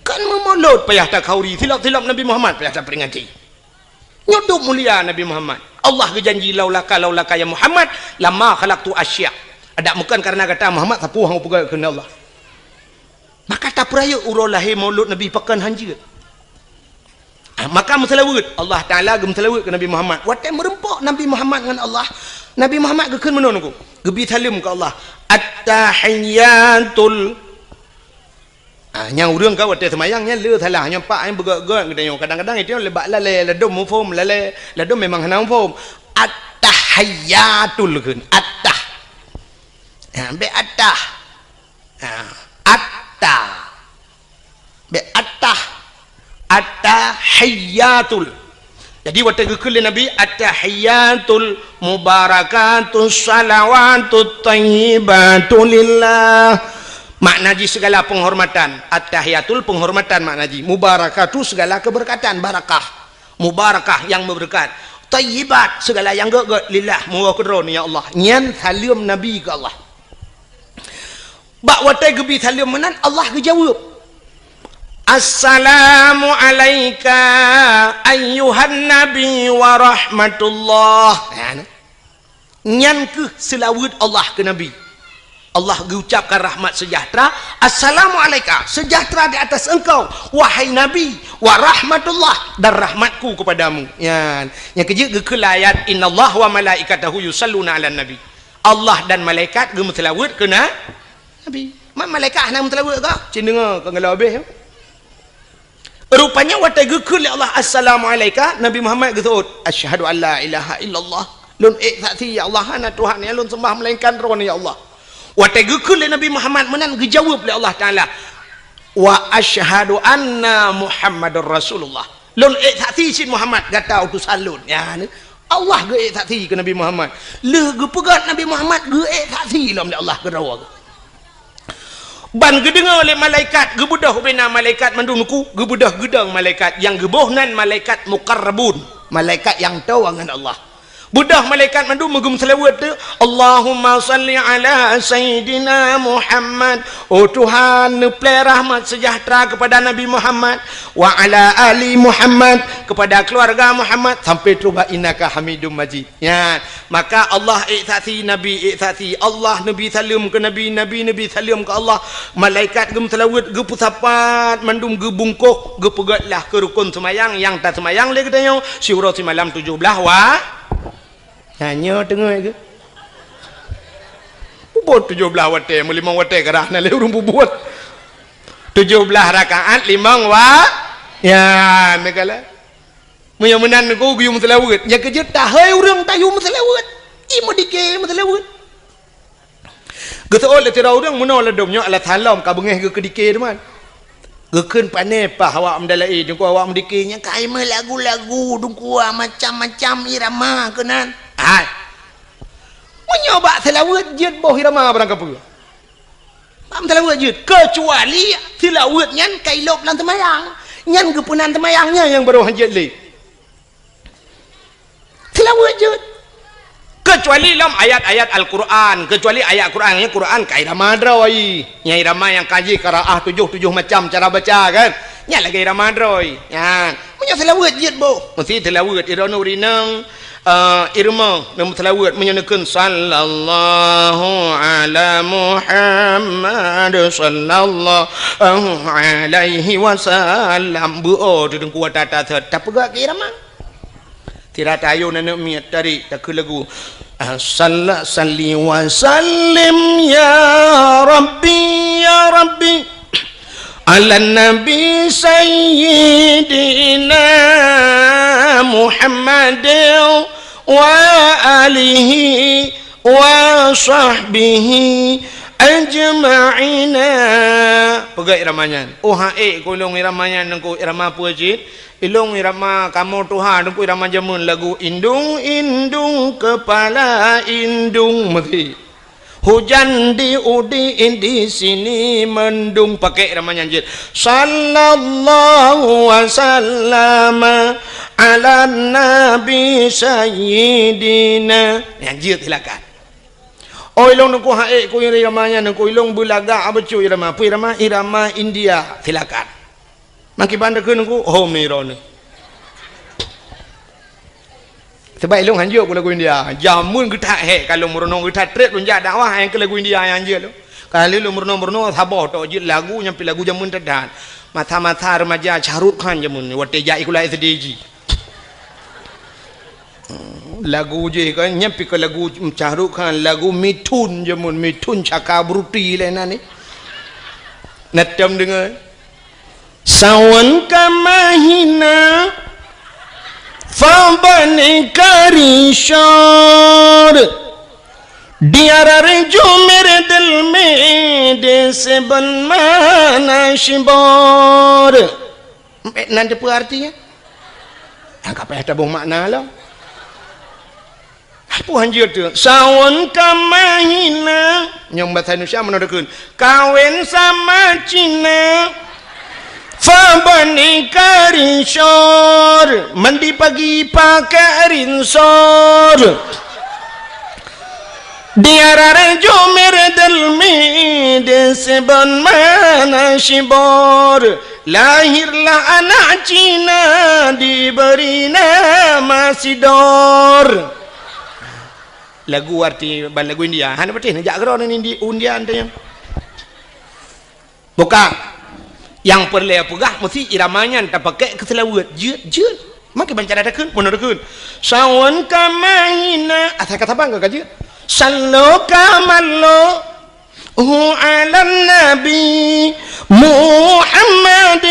kan meumulod payah takhauri, silop-silop Nabi Muhammad payah taperingati. Nyoe dum mulia Nabi Muhammad. Allah geujanji, "Laulaka, laulaka ya Muhammad, lama khalaqtu asya." Adak meukon kareuna gata Muhammad, sapeue hana peugah keunan Allah. Maka tapeurayeuk uroe lahé mulod Nabi pakon hanjeuet. Ah, maka meuseulaweuet, Allah Taala geumeuseulaweuet keu Nabi Muhammad. Watée meureumpok Nabi Muhammad ngon Allah, Nabi Muhammad geukheun meunoe nyoe, geubi saleuem keu Allah. At-tahiyyatul. Ah, nyang ureuëng ka watée seumayang nyan le salah, nyoe pak nyang beugét-gét geutanyoe. Kadang-kadang itu le bak lalée, ladom muphom, lalée, ladom memang hana muphom. At-tahiyyatul kheun, at-tah. Ha, bék at-tah. Ha, at-tah. Bék at-tah. At-tahiyyatul. Jadi, watée geukheun lé Nabi, "At-tahiyyatul mubarakatus salawatut thayyibatu lillah." Makna jih segala penghormatan. At-tahiyyatul penghormatan makna jih. Mubarakatu segala keberkatan, barakah. Mubarakah yang berberkat. Thayyibat, segala nyang gét-gét, lillah, meuwoe keudroe, ya Allah. Nyan saleuem Nabi keu Allah. Bak watée geubi saleuem meunan, Allah geujaweueb, "Assalamu alaika ayyuhan nabi wa rahmatullah." Nyan. Nyan kheueh seulaweuet Allah keu Nabi. Allah geucapkan rahmat sejahtera, "Assalamu alaika, sejahtera di atas engkau, wahai Nabi, wa rahmatullah, dan rahmatku kepadamu." Nyan, nyang keujeuet geukheun ayat, "Innallaha wa malaikatahu yusalluna 'alan nabi." Allah dan malaikat geumeuseulaweuet keu na-, Nabi. Ma-, malaikat hana meuseulaweuet kah? Cit deungoe, ka ngeulok habéh. Rupanya watée geukheun lé Allah, "Assalamu alaika," Nabi Muhammad geuseuôt, "Asyhadu an la ilaha illallah." Lôn ék saksi, ya Allah, hana Tuhan nyang lôn seumbah melainkan Droeneuh, ya Allah. Watée geukheun lé Nabi Muhammad meunan, geujaweueb lé Allah Taala, "Wa asyhadu anna Muhammadar Rasulullah." Lôn ék saksi cit Muhammad gata utusan lôn. Ya, ni. Allah geuék saksi keu Nabi Muhammad. Lheueh geupeugét Nabi Muhammad, geuék saksi lom lé Allah keudroe. Ban geudeungoe lé malaikat, geubeudôh ubena malaikat mandum nuku, geubeudôh geudong malaikat, nyang geuboh nan malaikat muqarrabun, malaikat nyang toe ngon Allah. Beudôh malaikat mandum meugeumeuseulaweuet tu, "Allahumma salli ala sayyidina Muhammad." Oh Tuhan, neuplée rahmat sejahtera kepada Nabi Muhammad, wa ala ali Muhammad, kepada keluarga Muhammad, sampai terubah, "Innaka Hamidum Majid." Nyan, maka Allah ék saksi, Nabi ék saksi, Allah neubi saleuem keu Nabi, Nabi neubi saleuem keu Allah, malaikat geumeuseulaweuet, geupeusapat, mandum geubungkôh, geupeugét lah keu rukon seumayang nyang taseumayang lé geutanyoe siuroe simalam tujoh blaih wa-, nyan nyoe teungoh geuh. Peubuet tujoh blaih watée, meulimong watée karah na lé ureuëng peubuet. Tujoh blaih rakaat limong wa-, ya, neukalon. Meunyoe meunan Teungku geuyue meuseulaweuet, nyang keujeuet tahôi ureuëng tayue meuseulaweuet. I meudike meuseulaweuet. Geuseuôt lé sidroe ureuëng meunoe ladôm nyoe alasan lom ka beungéh geuh keudike teuma. Geukheun pané paih awak meudalaé, Teungku, awak meudike nyan ka i meulagu-lagu, Teungku, macam-macam irama keunan. Hai. Meunyoe bak seulaweuet jeuet boh irama barangkapeue. Bak meuseulaweuet jeuet, keucuali seulaweuet nyan ka ilôb lam teumayang. Nyan geupeunan teumayang nyan nyang barô hanjeuet lé. Seulaweuet jeuet. Keucuali lom ayat-ayat Al-Quran, keucuali ayat Quran, nyan Quran ka irama droe. Nyan irama nyang ka jih qiraah tujoh, tujoh macam cara baca kan. Nyan lagée irama droe. Nyan. Meunyoe seulaweuet jeuet boh, meusti seulaweuet droeneuh ureuëng inong, eh, irama, meunyoe seulaweuet, meunyoe neukheun, "Sallallahu ala Muhammad, sallallahu alaihi wasallam." Beu-o teuh Teungku ata-ata sot, tapeugah keu irama. Sira tayue aneuk miet tadi takheun lagu, "Salla-, salli wa sallim ya Rabbi, ya Rabbi, ala Nabi Sayyidina Muhammad wa alihi wa sahbihi ajma'ina." Peugah irama nyan. Oh, ha, ék keu lôn irama nyan, Teungku, irama peue cit? Ilôn irama kamoe tuha, Teungku, irama jameun lagu indung-indung kepala indung meuti. Hujan di udi di sini mendung, pakai irama nyan jeuet. Sallallahu wasallama ala nabi sayyidina. Nyan jeuet silakan. Oi, ilôn Teungku ha ék keu irama nyan, Teungku, ilôn beulagak beutôi irama. Peue irama? Irama India. Silakan. Makiban takheun Teungku, hom ni droeneuh. Sebab ilôn hanjeuet keu lagu India. Jameun geuthat hék ka lôn meurunoe, geuthat trép lôn jak dakwah nyang keu lagu India nyang hanjeuet lôn. Ka lheueh lôn meurunoe-meurunoe saboh tok jeuet lagu nyang pih lagu jameun that-that. Masa-masa remaja Shah Rukh Khan jameun watée jak sikula S D jih. Lagu jih kan, nyan pih ka lagu Shah Rukh Khan, lagu Mithun jameun, Mithun Chakraborty lé nan ni. Na tom deungoe. Sawan ka mahina, fa bani karishor. Diarar jumer dil me de seben mana shibor. Nan teupeue artinya? Nyang ka payah taboh makna lom. Peue hanjeuet teuh? Sawan ka mahina. Nyang basa Indonesia meunoe takheun. Kawin sama Cina. Fabani karisor, mandi pagi pakai rinsor. Diarah jumir delmi, disebut mana sibor. Lahirlah anak Cina, diberi nama Sidor. Lagu arti ban lagu India. Hana beutih, neujak keudroe ngon Indi-, India teuh nyan. Buka. Nyang peureulée peugah meusti irama nyan tapakée keu seulaweuet. Jeuet, jeuet. Makai banca takheun, meunan takheun. Sawan ka mahina, asai ka saban ka jeuet. Sallo ka mallo. Hu ala nabi Muhammadin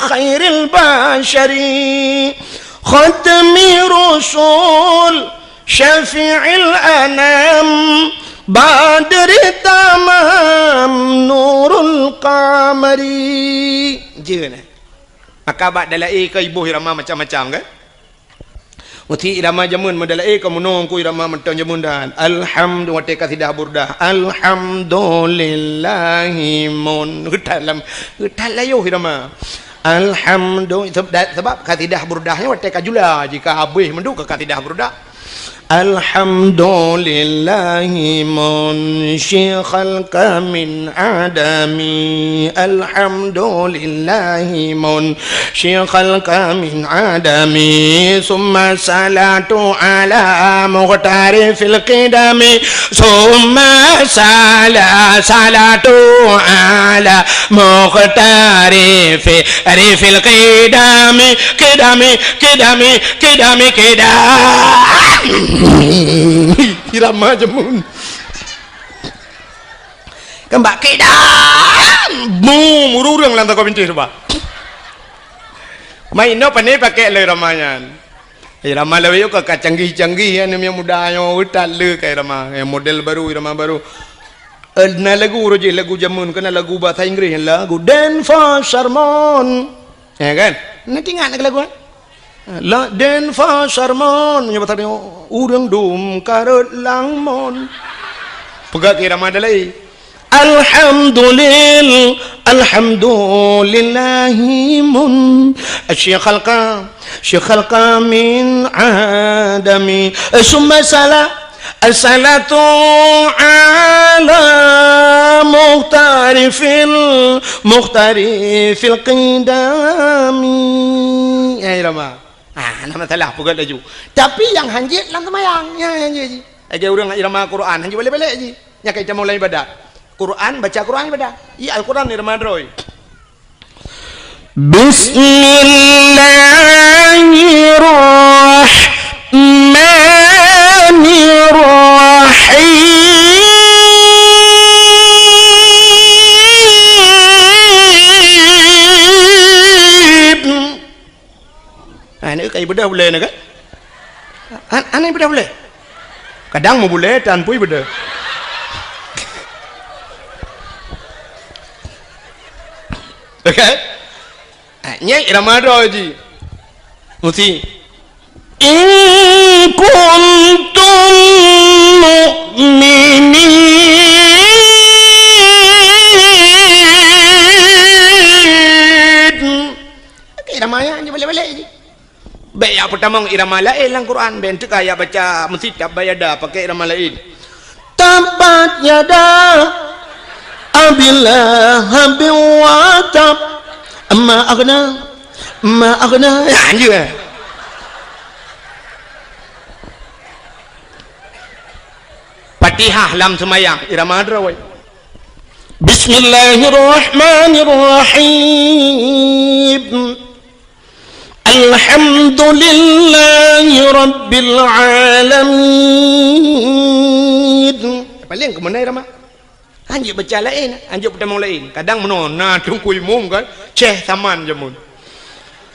khairil basyari. Khatmi rusul. Syafi'il anam, badri tamam, nurul qamari. Jeue nyan. Maka bak dalai ka iboh irama macam-macam, kan? Meusti irama jameun, meudalai ka meunoe ku irama mantong jameun dan. Alhamdu-, watée kasidah Burdah. Alhamdulillahi mun. Geutat lam, geutat layoh irama. Alhamdu-, seb-, da-, sabab kasidah Burdah nyan watée ka jula, jika habéh mandum ka kasidah Burdah. Alhamdulillahi munsyi khalqa min adami. Alhamdulillahi munsyi khalqa min adami. Summa salatu ala muqtari fil qidami. Summa sala-, salatu ala muqtari fi, ri fil qidami, qidami, qidami, qidami, qidam. Irama jameun. Keumbak qidam. Mu, mururung lam takau bintéh tu, bah. Mai inoe pane pakai lé irama nyan. Irama lawét ka, ka canggih-canggih, ya, aneuk muda nyoe, utat le ka irama. Ya, model baru, irama baru. Eh, na lagu roh jih, lagu jameun, keu na lagu bahasa Inggris, lagu Dance for Sermon. Ya kan? Na teuingat na lagu, eh? La Dance for Sermon. Nyoe bahasa dia, ureueng dum karot lam mon. Peugah keu irama dalai. Alhamdulil-, alhamdulillahi mun-, syi khalqa, syi khalqa min adami. Summa sala-, salatu ala muqtari fil, muqtari fil qidami. Ya, irama. Ah, hana masalah, peugah laju. Tapi nyang hanjeuet lam seumayang, nyang hanjeuet jih. Lagée ureueng irama Quran, hanjeuet balek-balek jih. Nyang ka itamong lam ibadat. Quran, baca Quran ibadat. Iya, Al-Quran irama droe. Bismillahirrahmanirrahim. Ha, nyoe ka ibeudôh bulée nyoe kan? Ha, hana ibeudôh bulée. Kadang meubulée tan pui beudôh. Oke? Ha, nyan irama droe jih. Meusti. In kuntum mu'minin. Oke, irama nyan jih balek-balek jih. Bék jak peutamong irama laén lam Quran, bék teuka jak baca meusitab bayada pakai irama laén. Tabbat yada Abi Lahabin wa tab. Ma aghna, ma aghna. Ya, anjeuet. Fatihah lam seumayang, irama droe. Bismillahirrahmanirrahim. Alhamdulillahi rabbil alamin. Paléng keu meunan irama. Hanjeuet baca laén, hanjeuet peutamong laén. Kadang meunoe na teungku imum kan, Syekh Saman jameun.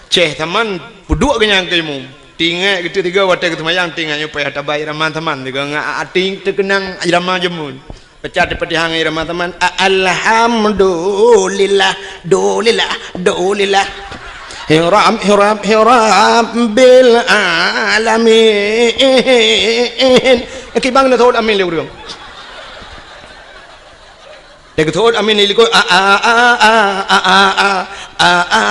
Syekh Saman peuduek geuh nyan keu imum. Teuingat geuteuk tiga watée geuseumayang teuingat nyoe payah tabai irama Saman tiga ngat até teukeunang irama jameun. Baca Al-Fatihah ngon irama Saman, a-, alhamdulillah, dulillah, dulillah. Hiram, hiram, hiram bil alamin. Kibang na thot amin lé ureueng. Dia geuteuôt amin di likot, a, a, a, a, a, a, a. A, a,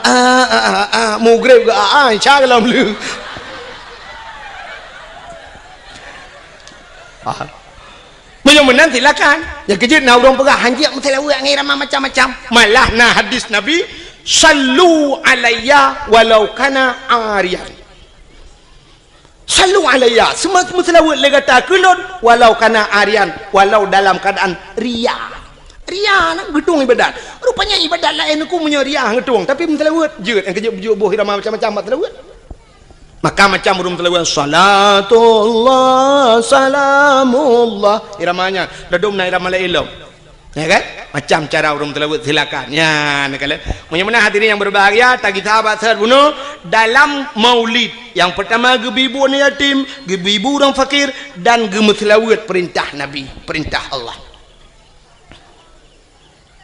a, a, a, a, mugreb ke a, a, insya Allah lom lé. Ah. Meunyoe meunan silakan. Nyang keujeuet na ureuëng peugah hanjeuet meuseulaweuet ngon irama macam-macam. Malah na hadis Nabi, "Sallu alayya walau kana ariyan." Sallu alayya, seuma-, meuseulaweuet lé gata keu lôn, walau kana ariyan, walau dalam keadaan ria. Ria na geutueng ibadat. Rupanya ibadat laén aku meunyoe ria geutueng, tapi meuseulaweuet jeuet nyang keujeuet bujôk boh irama macam-macam bak seulaweuet. Maka macam ureuëng meuseulaweuet, "Salatullah, salamullah." Irama nyan, dadum na irama laén lom. Ya kan? Macam cara ureuëng teulaweuet silakan. Ya, nak kalian. Meunyoe meunan hadirin yang berbahagia, tagih sahabat sehat bunoe dalam maulid. Yang pertama geubi bu aneuk yatim, geubi bu ureuëng fakir dan geumeuseulaweuet perintah Nabi, perintah Allah.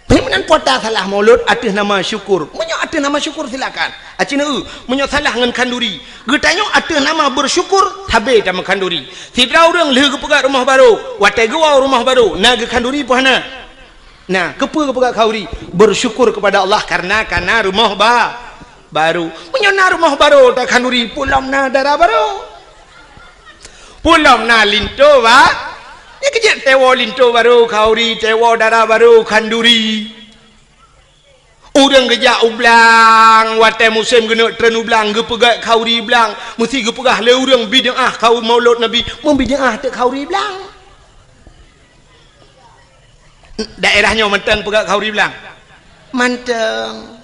Meunyoe meunan puasa salah maulud ateueh nama syukur. Meunyoe ateueh nama syukur silakan. Aci neu, meunyoe salah ngon khanduri. Geutanyoe ateueh nama bersyukur, sabe tameu khanduri. Sidroe ureuëng lheueh geupeugah rumoh barô, watée geuwoe rumoh barô, na geukhanduri peue hana? Nah, keupeue geupeugah khanduri? Bersyukur kepada Allah karena kana rumoh ba-, barô. Meunyoe na rumoh barô takhanduri, peue lom na dara barô. Peue lom na linto ba-, ya keujeuet tewoe linto barô khanduri, tewoe dara barô khanduri. Ureuëng geujak u blang, watée musém geuneuk treun u blang, geupeugah khanduri blang, meusti geupeugah lé ureuëng bid'ah khanduri maulud Nabi, meubid'ah teuk khanduri blang. Daerah nyoe mantong peugah khanduri blang? Mantong.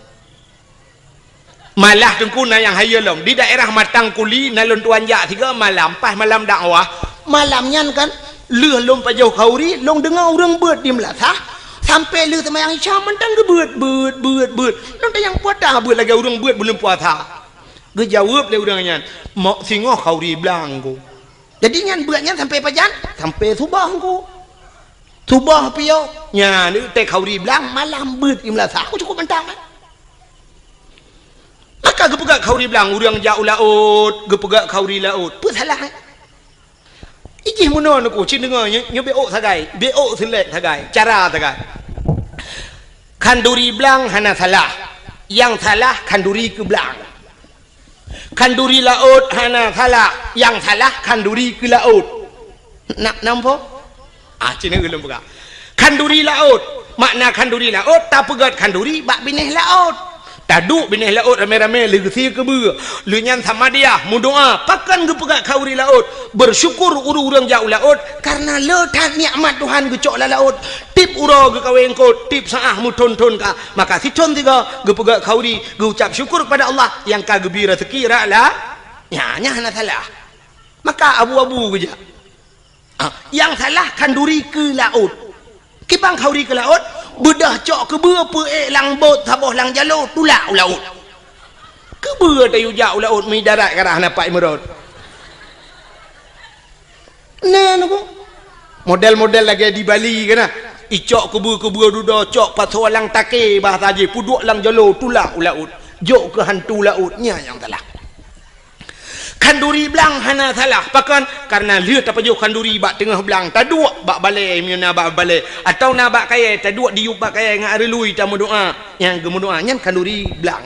Malah teungku na nyang hayeue lom. Di daerah Matang Kuli na lôn tuan jak sigoe malam, pas malam dakwah. Malam nyan kan, lheueh lôn pajoh khanduri, lôn deungoe ureuëng beuet di meulasah, sampai lheueh seumayang Isya mantong geubeuet, beuet, beuet, beuet. Lôn tanyong peue ata beuet lagée ureuëng beuet buleuen puasa. Geujaweueb lé ureuëng nyan, "Mok singoh khanduri blang ku." Jadi nyan beuet nyan sampai pajan? Sampai suboh ku. Suboh piôh, nyan teuh khanduri blang, malam beuet di meulasah. Ku cukup mantong kan? Maka geupeugah khanduri blang, ureuëng jak u laôt, geupeugah khanduri laôt. Peue salah, eh? Ijih meunoe neuku, cit deungoe, nyoe, nyoe bék ôk sagai, bék ôk seulek sagai, cara sagai. Khanduri blang hana salah, nyang salah khanduri keu blang. Khanduri laôt hana salah, nyang salah khanduri keu laôt. Nak nampak? Ah, cina ulôn peugah. Khanduri laôt. Makna khanduri laôt, tapeugét khanduri bak binéh laôt. Taduek binéh laôt ramé-ramé lheueh geusie keubeue. Lheueh nyan samadiah, meudoá. Pakon geupeugét khanduri laôt? Bersyukur ureuëng-ureuëng jak u laôt, kareuna le that nikmat Tuhan geucok lam laôt. Tieb uroe geukawen eungkôt, tieb saát meuthon-thon ka. Maka sithon sigoe geupeugét khanduri, geuucap syukur kepada Allah nyang ka geubri raseuki rot la-, nyan, nyan hana salah. Maka abu-abu geujak. Ah, nyang salah khanduri keu laôt. Kiban khanduri keu laôt, beudôh cok keubeue peuék lam bot saboh lam jaloe tulak u laôt. Keubeue tayue jak u laôt meuidarat ka rhah na pat imeurot. Na neuku. Model-model lagée di Bali kana. Icok keubeue-keubeue dudoe cok pasoe lam takée bahasa jih peuduek lam jaloe tulak u laôt. Jok keu hantu laôt, nyan nyang salah. Khanduri blang hana salah. Pakon? Kareuna lheueh tapajoh khanduri bak teungoh blang, taduek bak balée, meunyoe na bak balée, atawa na bak kayée, taduek diyueb bak kayée ngon areului tameudoá. Nyang geumeudoá nyan khanduri blang.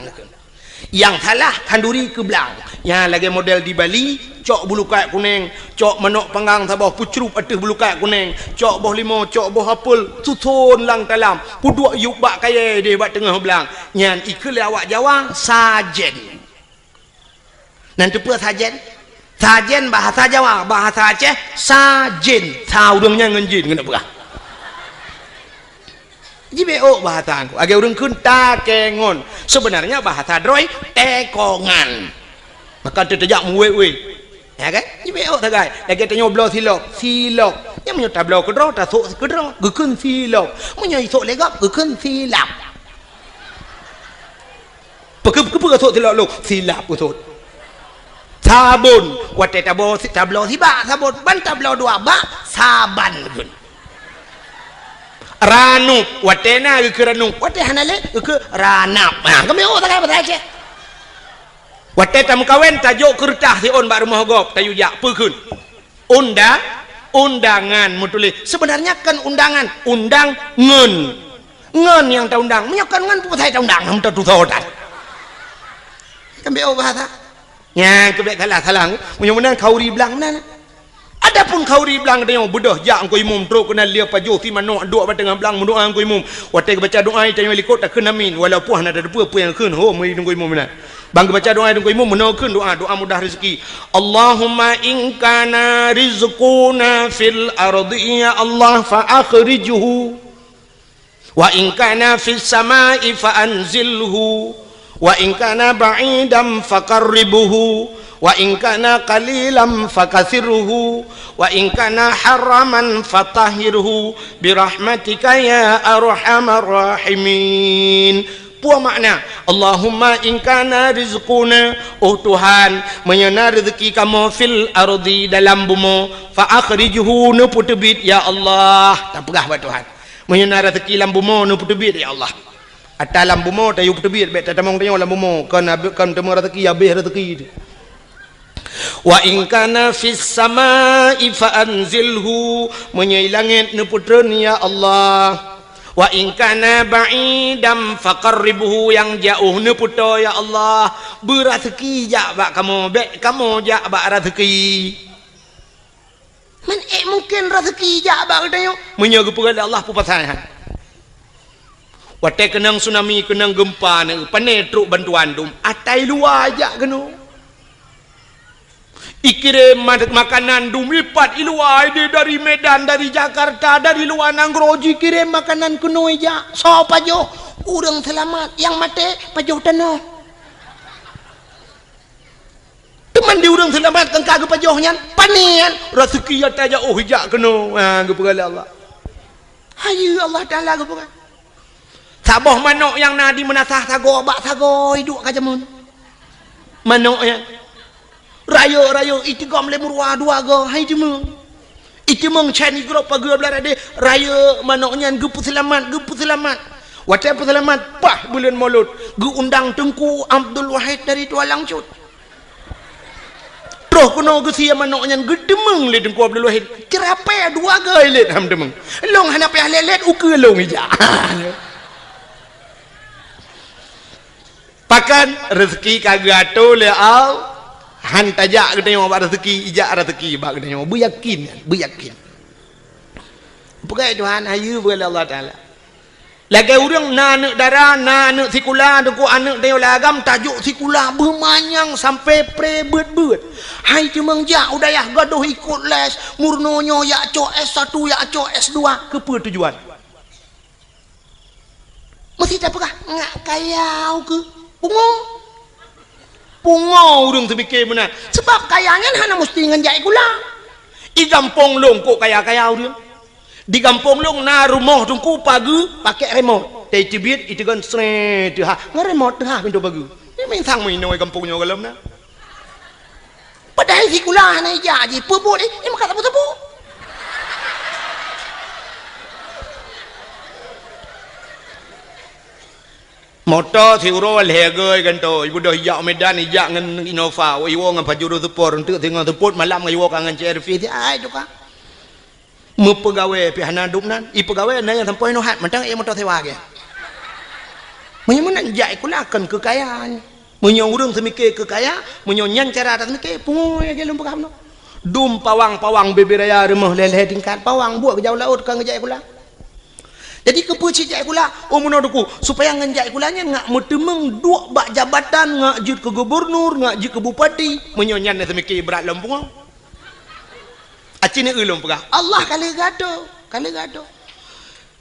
Nyang salah khanduri keu blang. Nyang lagée model di Bali, cok bulukat kuneng, cok manok panggang saboh peucrup ateueh bulukat kuneng, cok boh limo, cok boh apel, suson lam talam, peuduek yueb bak kayée deh bak teungoh blang. Nyan ikeu lé awak Jawa sajen. Nan teupeue sajen? Sajen bahasa Jawa, bahasa Aceh, sajen. Sa ureuëng nyan ngon jin, keuneuk peugah. Jibeuôk bahasa ku. Lagée ureuëng kheun takengon. Sebenarnya bahasa droe, tekongan. Maka teutajak muwé-wé. Ya kan? Jibeuôk sagai. Lagée tanyoe bloe silop, silop. Nyang meunyoe tabloe keudroe, tasok keudroe, geukheun silop. Meunyoe isok lé gob, geukheun silap. Peue-, peue-, peue-, sot silop lôn? Silap sot. Sabon. Watée tabloe si-, tabloe sibak sabon, ban tabloe dua bak, saban geukheun. Ranup. Watée na geukheun ranup. Watée hana lé, geukheun ranap. Ha, kami oh, sagai bahasa Aceh. Watée tameukawen, tajok keureutah siôn bak rumoh gob, tayue jak, peue kheun? Unda-, undangan meutuléh. Sebenarnya kon undangan, undang ngon. Ngon nyang taundang, meunyoe kon ngon peue pasai taundang, hana tatusoe tan. Kan beu bahasa. Nyang keubiet salah-salah, meunyoe meunan khauri blang nan. Adapun khauri blang tanyoe beudôh jak Teungku Imum trok keunan lheueh pajoh si manok duek bak teungoh blang meudoa Teungku Imum. Watée geubaca doa tanyoe likot takheun amin, walaupun hana tateupeue peue nyang kheun ho meuri Teungku Imum meunan. Ban geubaca doa Teungku Imum meunoe kheun doa, doa mudah rezeki. Allahumma in kana rizquna fil ardi ya Allah fa akhrijhu. Wa in kana fis samai fa anzilhu, wa in kana ba'idan faqarribhu, wa in kana qalilan fakathirhu, wa in kana haraman fatahhirhu birahmatika ya arhamar rahimin. Peue makna, Allahumma in kana rizquna, oh Tuhan, meunyoe na rezeki kamoe fil ardi dalam bumoe, fa akhrijhu neupeuteubiet ya Allah. Tapeugah bak Tuhan. Meunyoe na raseuki lam bumoe neupeuteubiet, ya Allah. Ata lam bumoe tayue peuteubiet, bék tatamong tanyoe lam bumoe, kon abéh, kon teuma raseuki, abéh raseuki teuh. Wa in kana fis samai fa anzilhu, meunyoe i langét neupeutreun, ya Allah. Wa in kana ba'idan faqarribhu, nyang jiôh neupeutoe, ya Allah. Beuraseuki jak bak kamoe, bék kamoe jak bak raseuki. Man ék mungken raseuki jak bak geutanyoe? Meunyoe geupeugah lé Allah peue pasai han. Watée keunong tsunami, keunong geumpa, na pane trok bantuan dum, ata i luwa jak keunoe. Ikirém ma-, makanan dum ipat i luwa, ideh dari Medan, dari Jakarta, dari luwa nanggroe jikirém makanan keunoe jak. Soe pajoh? Ureuëng seulamat, nyang maté pajoh tanoh. Teuma di ureuëng seulamat nyang ka geupajoh nyan, pane nyan, raseuki ata jak, oh, jak keunoe. Ha, geupeugah lé Allah. Hayeue Allah Taala geupeugah. Saboh manok nyang na di meunasah sagoe bak sagoe iduek ka jameun. Manok nyan. Rayeuk-rayeuk itigom lé meuruwa dua goe, hai jeumeung. Iteumeung chan igrob pageue blah radeh, rayeuk manok nyan geupeuseulamat, geupeuseulamat. Watée peuseulamat, paih buleuen Molot, geuundang Teungku Abdul Wahid dari Tualang Cut. Troh keunoe geusie manok nyan geuteumeung lé Teungku Abdul Wahid. Ceurapée dua goe ilét ham teumeung. Lôn hana payah lét-lét, ukeue lôn ijak. Pakon reuseuki ka geuatoe lé Allah, han tajak geutanyoe bak reuseuki, ijak reuseuki bak geutanyoe. Beuyakin, beuyakin. Peugah Tuhan, hayeue peugah lé Allah Taala. Lagée ureuëng na aneuëk dara, na aneuëk sikula, teungku aneuëk tanyoe lam agam tajok sikula beumanyang sampai pre beuet-beuet. Hai teumeung jak u dayah gadôh ikot les, meurunoe nyoe jak cok S satu, jak cok S dua, keupeue tujuan? Meusti tapeugah, ngak kaya ukeue. Pungo. Pungo ureuëng teupike meunan. Sabab kaya nyan hana musti ngon jak sikula. I gampông lôn kok kaya-kaya ureuëng. Di gampông lôn na rumoh teungku pageue pakai remote. Teubiet iteugon sree teuhah. Ngon remote teuhah pintoe pageue. Ni mantong meuinoe gampông nyoe gohlom na. Padahai sikula hana ijak jih, peue buet, eh, eh, maka sapeue-sapeue. Moto siuroe lhée goe gantoe, ibeudôh ijak Medan, ijak ngon Innova, iwoe ngon Pajero Sport, eunteuk singoh seupôt malam ngon iwoe ka ngon C R V, ai tuka. Meupeugawée pih hana dum nan, ipeugawée na nyang sampoe inoe hat, mantong ék moto sewa lagée. Meunyoe meunan jak sikula kon keu kaya nyan. Meunyoe ureuëng seumike keu kaya, meunyoe nyan cara taseumike, pungo lagée lôn peugah bunoe. Dum pawang-pawang bubé raya rumoh lhée-lhée tingkat, pawang buet geujak u laôt ka geujak sikula. Jadi keupeue cit jak sikula? Oh meunoe teungku, supaya ngon jak sikula nyan ngak meuteumeung duek bak jabatan, ngak jeuet keu gubernur, ngak jeuet keu bupati. Meunyoe nyan na seumike brat lom pungo. Aci neueu lôn peugah, Allah ka lheueh geuatoe, ka lheueh geuatoe.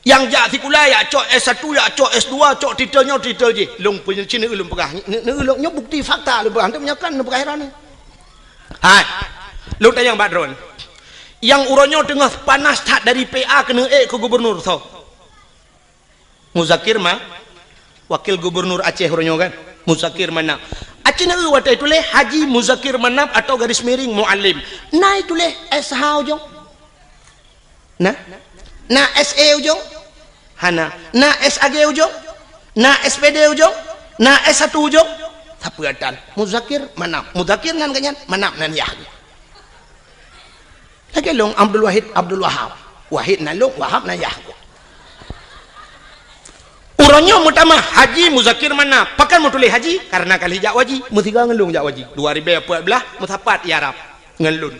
Nyang jak sikula, jak cok S satu, jak cok S dua, cok titel nyoe, titel jih. Lôn peunyeucin neueu lôn peugah. Neueu lôn nyoe bukti fakta lôn peugah. Hana meunyoe kan lôn peugah heran. Hai. Lôn tanyong bak droen. Nyang uroe nyoe teungoh panas that dari P A keuneuk ék keu gubernur soe? Muzakir Ma-, Wakil Gubernur Aceh uroe nyoe kan? Muzakir Manaf. Aci neueu watée tuléh Haji Muzakir Manaf atau garis miring Muallim. Na ituléh S H ujong? Na? Na S E ujong? Hana. Na S A G ujong? Na S P D ujong? Na S satu ujong? Sapeue atan? Muzakir Manaf. Muzakir nan geuh nyan, Manaf nan yah geuh. Lagée lôn Abdul Wahid, Abdul Wahab. Wahid nan lôn, Wahab nan yah geuh. Uroe nyoe meutamah Haji Muzakir Manaf. Pakon meutuléh Haji? Karena ka lheueh jak u haji. Meusigoe ngon lôn jak u haji. Dua ribèe peuet blah meusapat i Arab ngon lôn.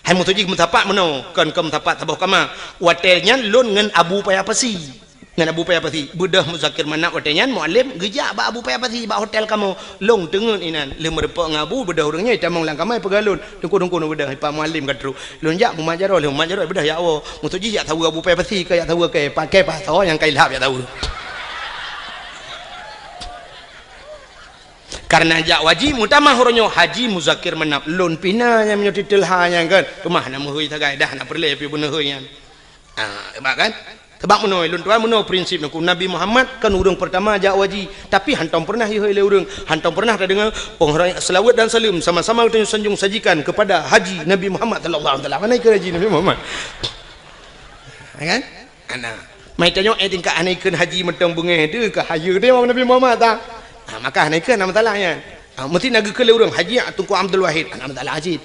Hai meutuju meusapat meunoe, kon keu meusapat saboh kama. Watèe nyan lôn ngon Abu Paya Pasi. Ngon Abu Paya Pasi. Beudôh Muzakir Manaf watèe nyan, Mualem geujak bak Abu Paya Pasi bak hotel kamoe. Lôn teungeut inan. Lheueh meurumpok ngon Abu, beudôh ureueng nyan jitamong lam kama jipeugah lôn, "Teungku, teungku, beudôh, Pak Mualem ka trôk." Lôn jak bak Mak Jaroe, lheueh Mak Jaroe beudôh jak woe. Meutuju jak saweue Abu Paya Pasi, ka jak saweue kèe, pakèe pasoe nyang ka ilhab jak saweue. Karena jak u haji, meutamah uroe nyoe Haji Muzakir Manaf. Lôn pih na nyang meunyoe titel ha nyan kan. Teuma hana meuhôi sagai, dah hana peureulèe pih beuneuhôi nyan. Ah, hebat kan? Sabab meunoe, lôn tuan meunoe prinsip nangku. Nabi Muhammad kan ureueng peurtama jak u haji, tapi hantom peureunah ihôi lé ureueng, hantom peureunah tadeungoe penghormatan, selawat dan salam sama-sama geutanyoe sanjong sajikan kepada Haji Nabi Muhammad sallallahu alaihi wasallam. Hana ikheun Haji Nabi Muhammad. Ya kan? Hana. Mai tanyoe, eh, tingkat hana ikheun Haji mantong beungéh teuh ka hayeue teuh Nabi Muhammad ta. Ha, maka hana ikheun, hana masalah nyan. Ha, meusti na geukheun lé ureueng, Haji Teungku Abdul Wahid, hana masalah cit.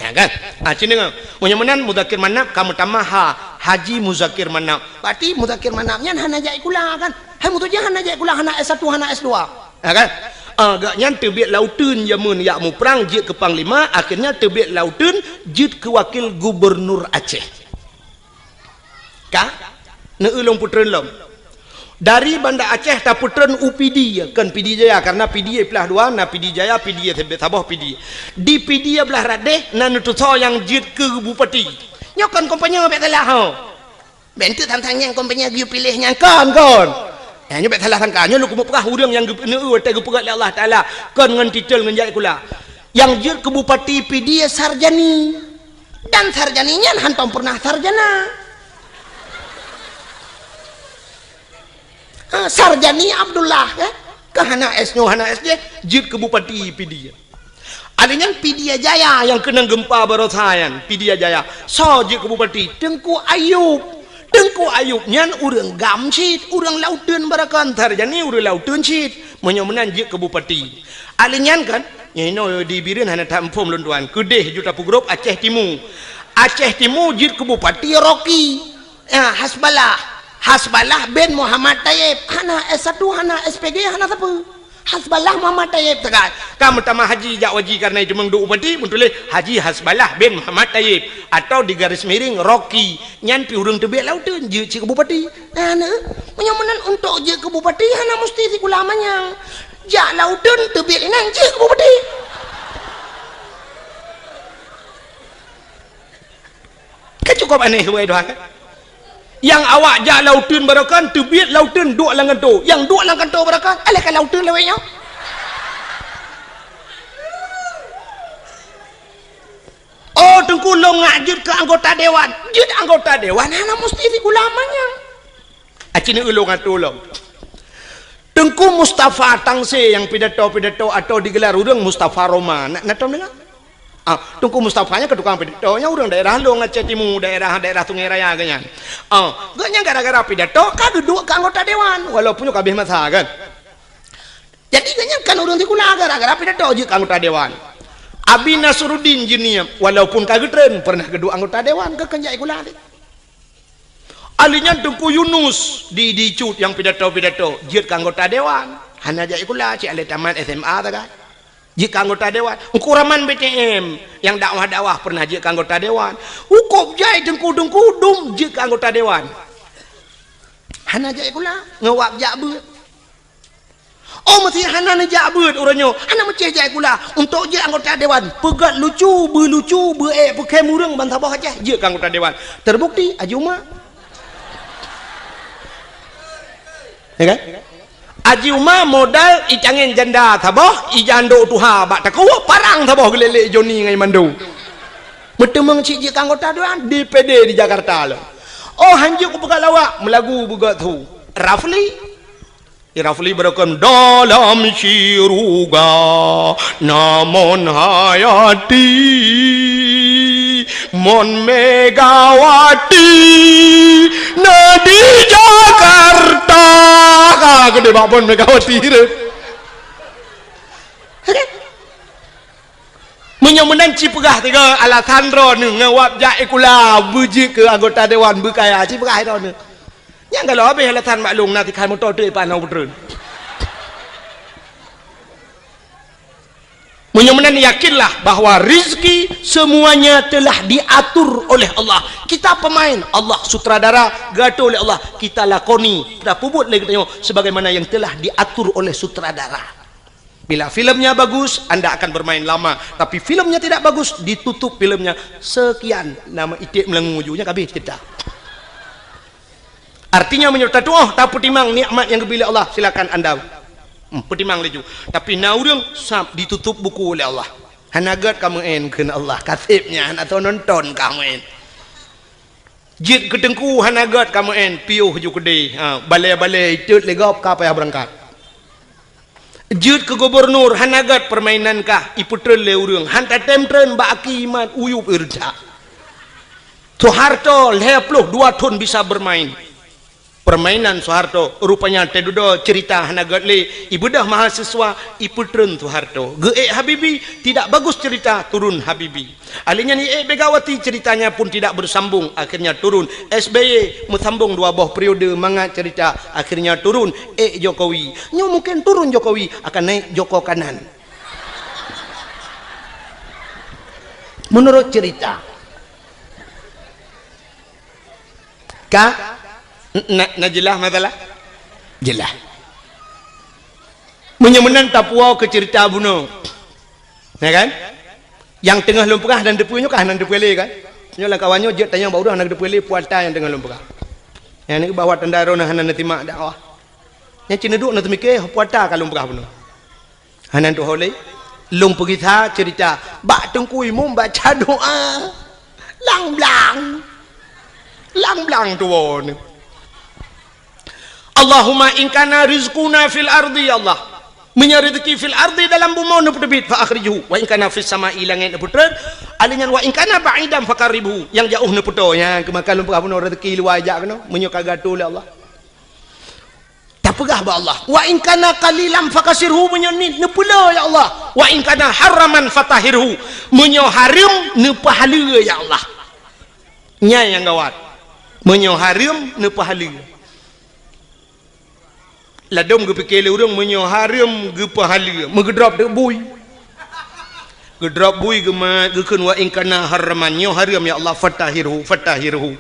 Ya kan? Ha, cit deungoe. Meunyoe meunan Muzakir Manaf ka meutamah ha, Haji Muzakir Manaf. Berarti Muzakir Manaf nyan hana jak sikula kan? Hai meutuju hana jak sikula, hana S satu, hana S dua. Ya kan? Ah, gobnyan teubiet lauteun jameun jak muprang jeuet keu panglima, akhirnya teubiet lauteun jeuet keu wakil gubernur Aceh. Ka? Neu-eu lôn peutreun lom. Dari Banda Aceh tapeutreun u Pidie, kon Pidie Jaya, karena Pidie plah dua, na Pidie Jaya, Pidie saboh Pidie. Di Pidie blah rot deh, na neutusoe nyang jeuet keu bupati. Nyoe kon kompanye bèk salah ho. Bèk enteuk sang-sang nyang kompanye geuyue piléh nyang kon, kon. Ya, nyoe bèk salah sangka. Nyoe lôn keumeung peugah ureueng nyang geu-, neu-eu watèe geupeugah lé Allah Taala, kon ngon titel ngon jak sikula. Nyang jeuet keu bupati Pidie Sarjani. Dan Sarjani nyan hantom peureunah sarjana. Ah, Sarjani Abdullah, ya. Ka hana S nyoe, hana S jih, jeuet keu bupati Pidie. Alèh nyan Pidie Jaya nyang keunong geumpa baroesa nyan, Pidie Jaya. Soe jeuet keu bupati? Teungku Ayub. Teungku Ayub nyan ureueng GAM cit, ureueng lauteun baroekon, Sarjani ureueng lauteun cit. Meunyoe meunan jeuet keu bupati. Alèh nyan kan, nyoe inoe di Bireuen hana that muphom lôn tuan. Keudeh ju tapeugrôp Aceh Timu. Aceh Timu jeuet keu bupati Rocky. Ya, Hasballah. Hasballah bin Muhammad Thayyib. Hana S satu, hana S P G, hana sapeue. Hasballah Muhammad Thayyib teuka. Ka meutamah haji jak u haji karena itu meuduek bupati, meutuléh Haji Hasballah bin Muhammad Thayyib. Atau di garis miring Rocky. Nyan pih ureueng teubiet lauteun jeuet cit keu bupati. Nah, neu, meunyoe meunan untuk jeuet keu bupati hana musti sikula manyang. Jak lauteun teubiet inan jeuet keu bupati. Kan cukup aneh, wahai Tuhan, kan? Nyang awak jak lauteun baroekon, teubiet lauteun duek lam kantô. Nyang duek lam kantô baroekon, alah ka lauteun lawét nyoe. Oh, Teungku, lôn ngak jeuet keu anggota dewan. Jeuet anggota dewan hana musti sikula manyang. Aci neu ulôn atô lom. Teungku Mustafa Tangse nyang pidato-pidato atau digelar ureueng Mustafa Roma. Na, na tom deungoe? Ah, Teungku Mustafa nyan keu tukang pidato, nyan ureueng daerah lôn Aceh Timu, daerah, daerah Sungai Raya geuh nyan. Ah, geuh nyan gara-gara pidato ka geuduek keu anggota dewan, walaupun nyoe ka habéh masa kan. Jadi geuh nyan kan ureueng sikula gara-gara pidato jeuet keu anggota dewan. Abi Nasruddin Jeunie, walaupun ka geutreun, pernah geuduek anggota dewan, keu keuneuk jak sikula teuh. Ahli nyan Teungku Yunus di, di Cut nyang pidato-pidato, jeuet keu anggota dewan. Hana jak sikula, cit alah tamat S M A sagai. Jeuet keu anggota dewan. Teungku Rahman B T M nyang dakwah-dakwah pernah jeuet keu anggota dewan. Ukôb jai teungku-teungku dum jeuet keu anggota dewan. Hana jak sikula, ngon wab jak beuet. Oh, meusti hana neujak beuet uroe nyoe, hana meucéh jak sikula. Untuk jeuet anggota dewan, peugöt lucu, beulucu, beuék peukhém ureueng bansaboh Aceh, jeuet keu anggota dewan. Terbukti, Haji Uma. Ya kan? Haji Uma modal icangén janda saboh, ijandok tuha bak takue, parang saboh geulélek Joni ngon Mando. Meuteumeung cit jeuet keu anggota dewan, D P D di Jakarta lom. Oh, hanjeuet kupeugah lawak, meulagu beugöt su. Rafli. Irafli beureukeum dalam syeuruga, na Mon Hayati, Mon Megawati, na di Jakarta. Ka keudeh bak Mon Megawati tu. Meunyoe meunan ci peugah tiga alasan droeneuh ngon wab jak sikula beujeuet keu anggota dewan beukaya, ci peugah droeneuh. Nyang kalau habéh alasan bak lôn, na tikhan moto teuk ipat na peutreun. Meunyoe meunan, yakinlah bahwa rizki semuanya telah diatur oleh Allah. Kita pemain, Allah sutradara, geuatur oleh Allah. Kita lakoni, kita peubuet lé geutanyoe sebagaimana yang telah diatur oleh sutradara. Bila filmnya bagus, anda akan bermain lama. Tapi filmnya tidak bagus, ditutup filmnya. Sekian, nama iték meulangô ju, nyan ka habéh cerita. Artinya, meunyoe tatuoh tapeutimang nikmat nyang geubri lé Allah, silakan anda, hmm, peutimang laju. Tapi na ureuëng sab ditutup buku oleh Allah. Hana gét ka meu'en, kheun Allah, kaseb nyan hana soe nonton ka meu'en. Jeuet keu teungku hana gét ka meu'en, piôh ju keudeh. Ha, balée-balée itot lé gob ka payah beurangkat. Jeuet keu gubunur hana gét, peurmainan kah ipeutreun lé ureuëng, han tatém treun bak aki iman, uyueb ireujak. Soeharto lhée ploh dua thon bisa bermain. Permainan Soeharto, rupanya teududoe cerita hana gét lé, ibeudôh mahasiswa, ipeutreun Soeharto. Geuék Habibie, tidak bagus cerita, turun Habibie. Ahli nyan iék Megawati, ceritanya pun tidak bersambung, akhirnya turun. S B Y meusambong dua boh periode mangat cerita, akhirnya turun. Ék Jokowi. Nyoe mungkin turun Jokowi, akan naik Joko Kanan. Menurut cerita. Ka? Na, na jeulaih masalah? Jeulaih. Meunyoe meunan tapuwoe keu cerita bunoe. Ya kan? Nyang teungoh lôn peugah nan teupeue nyoe ka hana teupeue lé kan? Nyoe lam kawan nyoe jeuet tanyong bak ureuëng hana teupeue lé puata nyang teungoh lôn peugah. Nyang ni bahwa tanda droeneuh hana neusimak dakwah. Nyang cit neuduek neuteumike puata ka lôn peugah bunoe. Hana tuho lé. Lôn peugisa cerita bak Teungku Imum baca doa. Lang blang. Lang blang tuwoe. Allahumma in kana rizquna fil ardi, ya Allah. Meunyoe rezeki fil ardi dalam bumoe neupeuteubiet, fa akhrijhu. Wa in kana fis sama'i, langét neupeutreun. Alheuh nyan wa in kana ba'idan faqarribhu. Nyang jaoh neupeutoe. Nyang keumakan lôn peugah bunoe rezeki luwa jak keunoe. Meunyoe ka geuatur lé Allah. Tapeugah bak Allah, "Wa in kana qalilan fakasirhu," meunyoe niet neupeule, ya Allah. "Wa in kana haraman fatahhirhu," meunyoe hareuem neupeuhaleue, ya Allah. Nyan nyang gawat. Meunyoe hareuem neupeuhaleue. Ladôm geupike lé ureuëng meunyoe hareuem geupeuhaleue, meugeudrop teuk bui. Geudrop bui geumat, geukheun, "Wa in kana haraman," nyoe hareuem ya Allah, "fatahhirhu, fatahhirhu."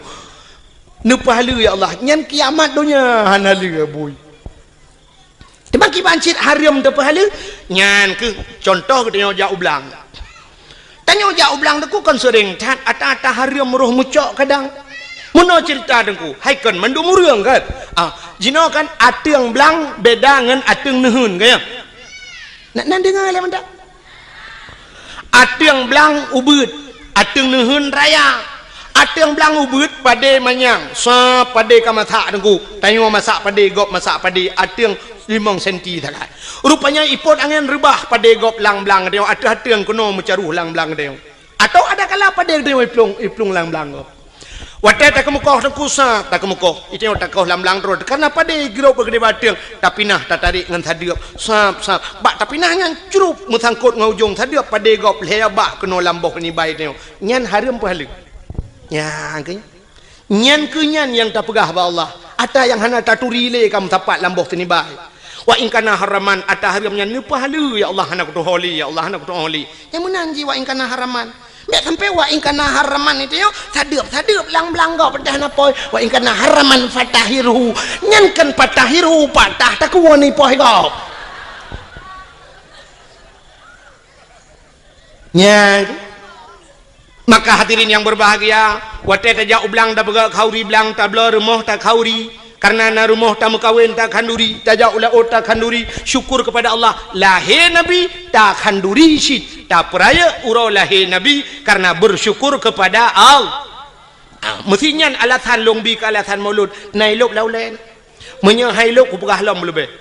Neupeuhaleue ya Allah, nyan kiamat donya hana lé bui. Teuma kiban cit hareuem teupeuhaleue, nyan keuh contoh geutanyoe jak u blang. Tanyoe jak u blang Teungku kon seuring that, ata-ata hareuem roh meucok kadang. Meunoe cerita Teungku, hai kon mandum ureuëng kan? Ah, jinoe kan ateueng blang beda ngon ateueng neuheun, kan ya? Nak nan deungoe lé mantap. Ateueng blang ubeuet, ateueng neuheun raya. Ateueng blang ubeuet padé manyang, sa padé ka masak Teungku. Tanyoe masak padé, gob masak padé, ateueng limong senti sagai. Rupanya ipot angén reubah padé gob lam blang tanyoe, ateueh ateueng keunoe meucaroh lam blang tanyoe. Atau ada kala padé tanyoe iplueng, iplueng lam blang gob. Watée takeumeukoh Teungku sa, takeumeukoh. Iteungoe takoh lam blang droe, karena padé girop keu dibak ateueng, tapinah tatarek ngon sadeuep. Sab, sab. Bak tapinah nyan crup meusangkot ngon ujong sadeuep padé gob lhée bak keunoe lam boh nibai tanyoe. Nyan hareuem peuhaleue. Nyan keuh. Nyan keuh nyan nyang tapeugah bak Allah. Ata nyang hana taturi lé ka meusapat lam boh teunibai. Wa in kana haraman, ata hareuem nyan neupeuhaleue, ya Allah, hana kutuho lé, ya Allah, hana kutuho lé. Nyang meunan jih wa in kana haraman. Bék sampai wa in kana haraman itu yo, sadeuep-sadeuep lam blang gob peudah na poi. Wa in kana haraman fatahhirhu. Nyan kan fatahhirhu patah takuwa ni poi gob. Nyan. Maka hadirin yang berbahagia, watée tajak u blang tapeugah khanduri blang, tabloe rumoh takhanduri, karena na rumoh tameukawen takhanduri, tajak u laôt takhanduri, syukur kepada Allah, lahé Nabi takhanduri cit, tapeurayeuk uroe lahé Nabi karena bersyukur kepada Allah. Ah, meusi nyan alasan lôn bi keu alasan Maulud, na ilôb lam ulée. Meunyoe hai lôb kupeugah lom leubeh.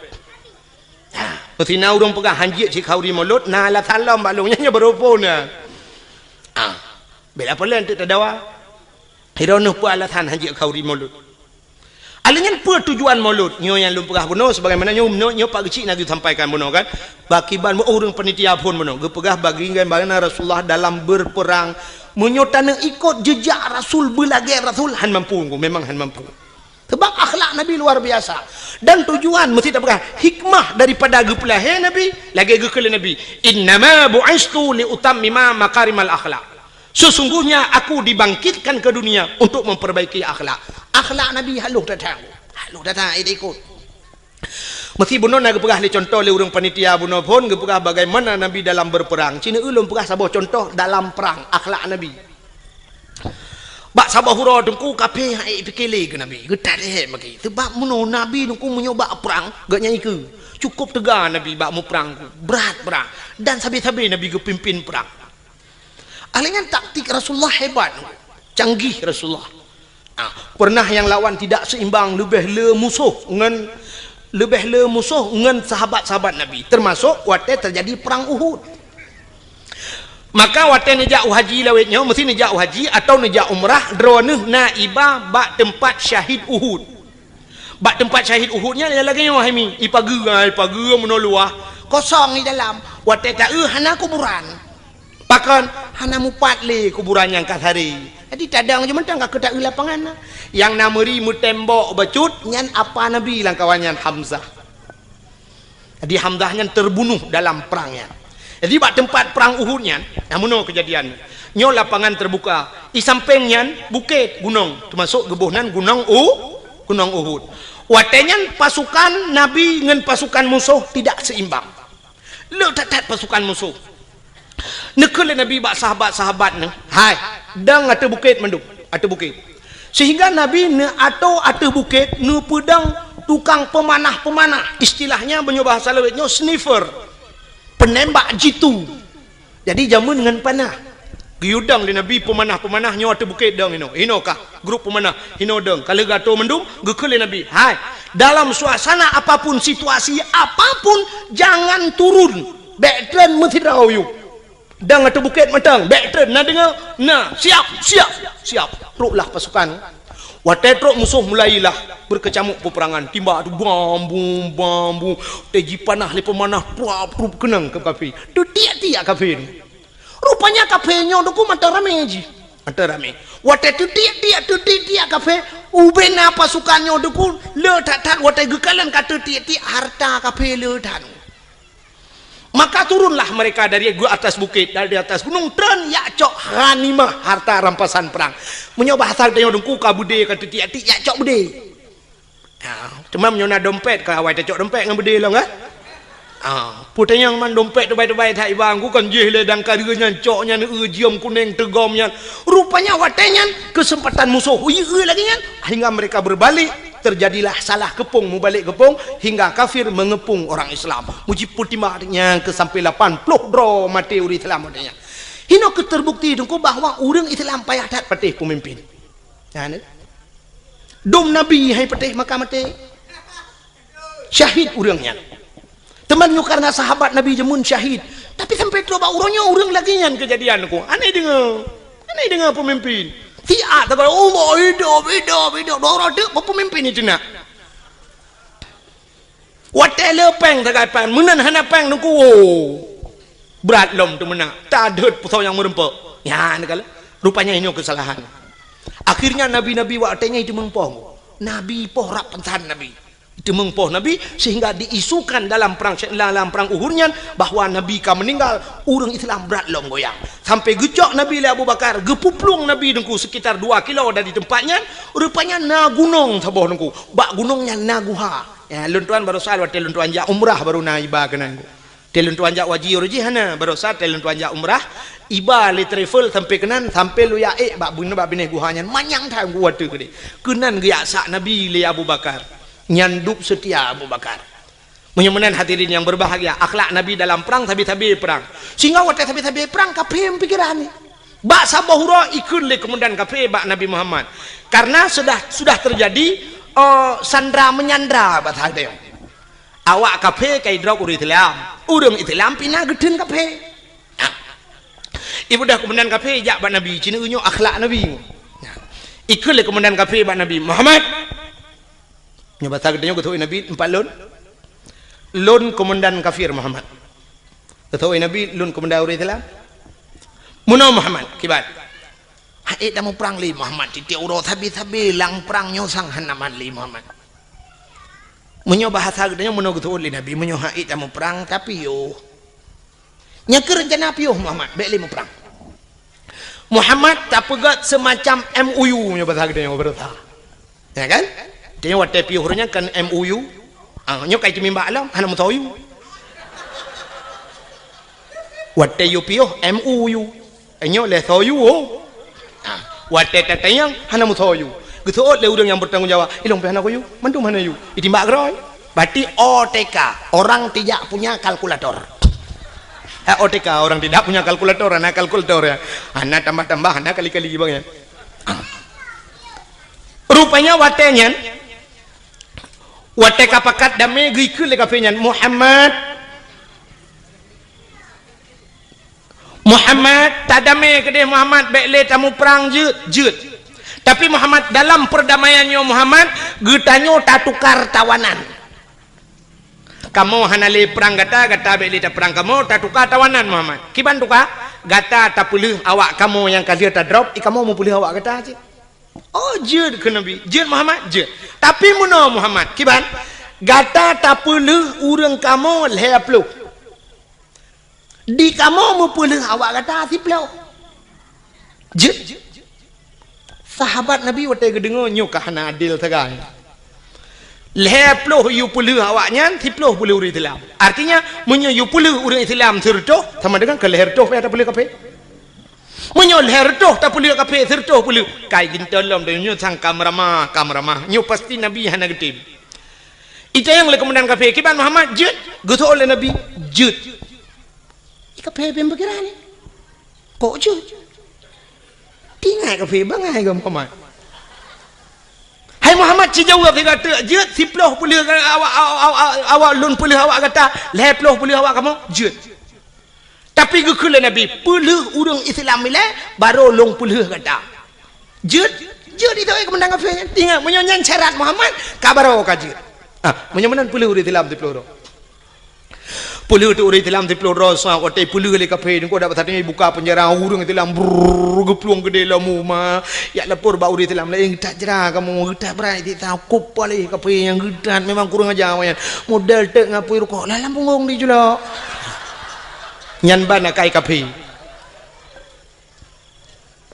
Ha, meusi na ureuëng peugah han jeuet sikhanduri Maulud, na alasan lom bak lôn, nyan nyoe beuruphon na. Ha, bela peue lé teuk tadawa. Hiroe neuh peue alasan han jeuet khanduri Maulud. Alheuh nyan peue tujuan Maulud? Nyoe nyang lôn peugah bunoe sebagaimana nyoe, nyoe, nyoe Pak Geuchik na geusampaikan bunoe kan. Bak kiban meu ureuëng panitia phon bunoe, geupeugah bagi bagaimana Rasulullah dalam berperang. Meunyoe taneuk ikot jejak Rasul, beulagée Rasul, han mampu, memang han mampu. Sebab akhlak Nabi luar biasa. Dan tujuan mesti tapeugah hikmah daripada geupeulahé Nabi, lagée geukheun lé Nabi, "Innama bu'istu li utammima makarimal akhlak." Sesungguhnya aku dibangkitkan ke dunia untuk memperbaiki akhlak. Akhlak Nabi halôh that-that. Halôh that-that, eh, ikot. Mesti bunoe na geupeugah lé contoh lé ureuëng panitia bunoe phon geupeugah bagaimana Nabi dalam berperang. Cina ulôn peugah saboh contoh dalam perang, akhlak Nabi. Bak saboh uroe teungku kafé han ék pike lé keu Nabi, geutat lé maki. Sebab meunoe Nabi teungku meunyoe bak prang, geuhnyan ikeue. Cukup teuga Nabi bak muprang, brat prang. Dan sabe-sabe Nabi geupimpin prang. Akhirnya taktik Rasulullah hebat, canggih Rasulullah. Ah, pernah nyang lawan tidak seimbang, leubeh le musoh ngon, leubeh le musoh ngon sahabat-sahabat Nabi, termasuk watée terjadi perang Uhud. Maka watée neujak u haji lawét nyoe, meusti neujak u haji atau neujak umrah, droeneuh na iba bak teumpat syahid Uhud. Bak teumpat syahid Uhud nyan lagée nyoe hai mi, ipageue, ipageue meunoe luwah, kosong di dalam. Watée taeu hana kuburan. Pakon? Hana mupat lé kuburan nyang ka saré. Jadi tadong je mantong ka keu taeu lapangan na. Nyang na meuri meutembok bacut nyan apa Nabi lam kawan nyan Hamzah. Jadi Hamzah nyan terbunuh dalam perang nyan. Jadi bak teumpat perang Uhud nyan, nah meunoe keujadian. Nyoe lapangan terbuka. Di sampéng nyan bukét, gunong, termasuk geuboh nan gunong U, gunong Uhud. Watée nyan pasukan Nabi ngon pasukan musoh tidak seimbang. Le that-that pasukan musoh. Neukheun lé Nabi bak sahabat-sahabat nyan, "Hai, dong ateueh bukét mandum, ateueh bukét." Sehingga Nabi neuatoe ateueh bukét, neupeudong tukang peumanah-peumanah. Istilahnya meunyoe bahasa lawét nyoe sniper. Penembak jitu. Jadi jameun ngon panah. Geuyue dong lé Nabi peumanah-peumanah nyoe ateueh bukét dong inoe. Inoe kah grup peumanah, inoe dong. Ka lheueh geuatoe mandum, geukheun lé Nabi, "Hai, dalam suasana apapun, situasi apapun, jangan turun. Bék treun meusidroe yue." Dong ateueh bukét mantong, bék treun, na deungoe? Na, siap, siap, siap. Troklah pasukan. Watée trok musoh mulailah beukeucamuk peperangan. Timbak tu bam bum, bam bum. Watée jipanah lé peumanah, pruap, pruap keunong keu kafé. Teutiek-tiek kafé tu. Rupanya kafé nyoe teungku mantong ramé jih. Mantong ramé. Watée teutiek-tiek, teutiek-tiek kafé, ubena pasukan nyoe teungku le that-that watée geukalon ka teutiek-tiek hareuta kafé le that. Maka turunlah mereka dari gu-, atas bukét, dari atas gunong, treun jak cok ghanimah, harta rampasan perang. Meunyoe bahasa geutanyoe teungku ka beudé ka teutiek-tiek, jak cok beudé. Ha, teuma meunyoe na dompet, ka awai tacok dompet ngon beudé lom, kan? Ha, peue tanyong man dompet teubai-teubai that iba, ku kon jih lé dan ka deuh nyan, cok nyan, eu, jeuem kunéng teugom nyan. Rupanya watée nyan keuseumpatan musoh, ui, eu lagée nyan, hingga mereka berbalik, terjadilah salah keupông, mubalek keupông, hingga kafir mengeupông orang Islam. Mujib peutimang nyang keu sampai lapan ploh droe maté ureuëng Islam watée nyan. Hinoe keuh terbukti teungku bahwa ureuëng Islam payah that patéh peumimpin. Nyan, eh. Dum Nabi hai patéh maka maté. Syahid ureuëng nyan. Teuma nyoe karena sahabat Nabi jameun syahid. Tapi sampai trok bak uroe nyoe ureuëng lagée nyan keujadian ku. Aneh deungoe. Aneh deungoe peumimpin. Siat sagai, "Allah hidup, hidup, hidup." Dua uroe teuk peumimpin itu nak. Watée le péng sagai péng, meunan hana péng teungku. Brat lom teumeunak, tadeuet peusau nyang meureumpok. Nyan kala, rupanya nyoe keusalahan. Akhirnya nabi-nabi watée nyan iteumeung poh. Nabi poh rab pansan nabi. Iteumeung poh nabi sehingga diisukan dalam perang, dalam perang Uhud nyan bahwa nabi ka meuninggal, ureuëng Islam brat lom goyang. Sampai geucok nabi lé Abu Bakar, geupuplueng nabi teungku sekitar dua kilo dari tempat nyan, rupanya na gunong saboh teungku. Bak gunong nyan na guha. Ya, lôn tuan barosa watée lôn tuan jak umrah baru na iba keunan. Watée lôn tuan jak haji uroe jih hana, barosa watée lôn tuan jak umrah, iba lé travel sampai keunan, sampai lôn jak ék bak bune bak binéh guha nyan, manyang that geuh watée keudeh. Keunan geujak sak Nabi lé Abu Bakar. Nyan dub seutia Abu Bakar. Meunyoe meunan hadirin yang berbahagia, akhlak Nabi dalam perang sabe-sabe perang. Sehingga watée sabe-sabe perang kafé pikiran ni. Bak saboh uroe ikheun lé komandan kafé bak Nabi Muhammad. Karena sudah, sudah terjadi, eh, sandra menyandra bak sahabat. Awak kafé ka idrop ureuëng Islam. Ureuëng Islam pih na geutheun kafé. Nah. Ibudah komandan kafé jak bak Nabi, cina nyoe akhlak Nabi. Nah. Ikheun lé komandan kafé bak Nabi, "Muhammad." Nyoe basa geutanyoe geuteupeue Nabi empat lôn. "Lôn komandan kafir Muhammad." Geuteupeue Nabi, "Lôn komandan ureuëng Islam." "Meunoe Muhammad, kiban." Ha'ék tamuprang lé Muhammad, tieb-tieb uroe sabe-sabe lam prang nyoe sang hana mat lé Muhammad. Meunyoe bahasa geutanyoe meunoe geuseuôt lé Nabi, meunyoe ha'ék tamuprang, tapiôh. Nyang keu reuncana piôh Muhammad, bék lé muprang. Muhammad tapeugét seumacam M O U nyoe bahasa geutanyoe beureusa. Ya kan? Tanyoe watée piôh ureuëng nyan kan M O U. Ah, nyoe kai teumimbak lom, hana meusoe U. Watée yue piôh M O U. Nyoe lé soe U. Ah, watée tatanyong hana meusoe U. Geuseuôt lé ureuëng nyang beutanggung jawab, ilong pih hana kuyue, mandum hana yue. Itimbak keudroe. Berarti O T K, orang tidak punya kalkulator. Eh, O T K, orang tidak punya kalkulator, hana kalkulator ya. Hana tambah-tambah, hana kali-kali bang ya. Rupanya watée nyan, watée ka pakat damé geukheun lé kafé nyan, Muhammad, Muhammad, tadamé keudeh Muhammad, bék lé tamuprang jeuet, jeuet. Tapi Muhammad, dalam perdamaian nyoe Muhammad, geutanyoe tatukar tawanan. Kamoe hana lé prang gata, gata bék lé taprang kamoe, tatuka tawanan Muhammad. Kiban tuka? Gata tapeuleueh awak kamoe nyang ka lheueh tadrop, i kamoe meupeuleueh awak gata cit. Oh, jeuet keu Nabi. Jeuet Muhammad, jeuet. Tapi meunoe Muhammad, kiban? Gata tapeuleueh ureuëng kamoe lhée ploh. Di kamoe meupeuleueh awak gata siploh. Jeuet. Sahabat Nabi watée geudeungoe nyoe ka hana adil sagai. Lhée ploh yue peuleueh awak nyan, siploh peuleueh ureuëng Islam. Artinya, meunyoe yue peuleueh ureuëng Islam sireutôh, sama dengan keu lhée reutôh pih tapeuleueh kafé. Meunyoe lhée reutôh tapeuleueh kafé, sireutôh peuleueh, kai geuntôi lom donya nyoe sang ka meuramah, ka meuramah. Nyoe pasti Nabi hana geutem. Itanyong lé keumandan kafé, "Kiban Muhammad jeuet?" Geuseuôt lé Nabi, "Jeuet." Kafé beupikiran, "Kok jeuet? Tinggai kafé bangai keu Muhammad." "Hai Muhammad, ci jaweueb sigoe teuk, jeuet siploh peuleueh awak, awak, awak, awak lôn peuleueh awak gata, lhée ploh peuleueh awak kamoe, jeuet." Tapi geukheun lé Nabi, "Peuleueh ureuëng Islam ilée, barô lôn peuleueh gata." "Jeuet, jeuet itu, eh, keumandan kafé nyan. Ingat, meunyoe nyan syarat Muhammad, ka barô ka jeuet." Ah, meunyoe meunan peuleueh ureuëng Islam siploh droe. Peuleueh teuk ureuëng Islam siploh droe, sa watée peuleueh lé kafé, nyoe dak basa tanyoe buka peunjara ureuëng Islam, brrrr, geuplueng keudeh lom uma. Jak lapor bak ureuëng Islam laén, "Geutat jra kamoe, geutat brat siksa, kop paléh kafé nyang geutat, memang kurang aja awaknyan. Model teuk ngon apui rukok, lam punggong di julok." Nyan ban akai kafé.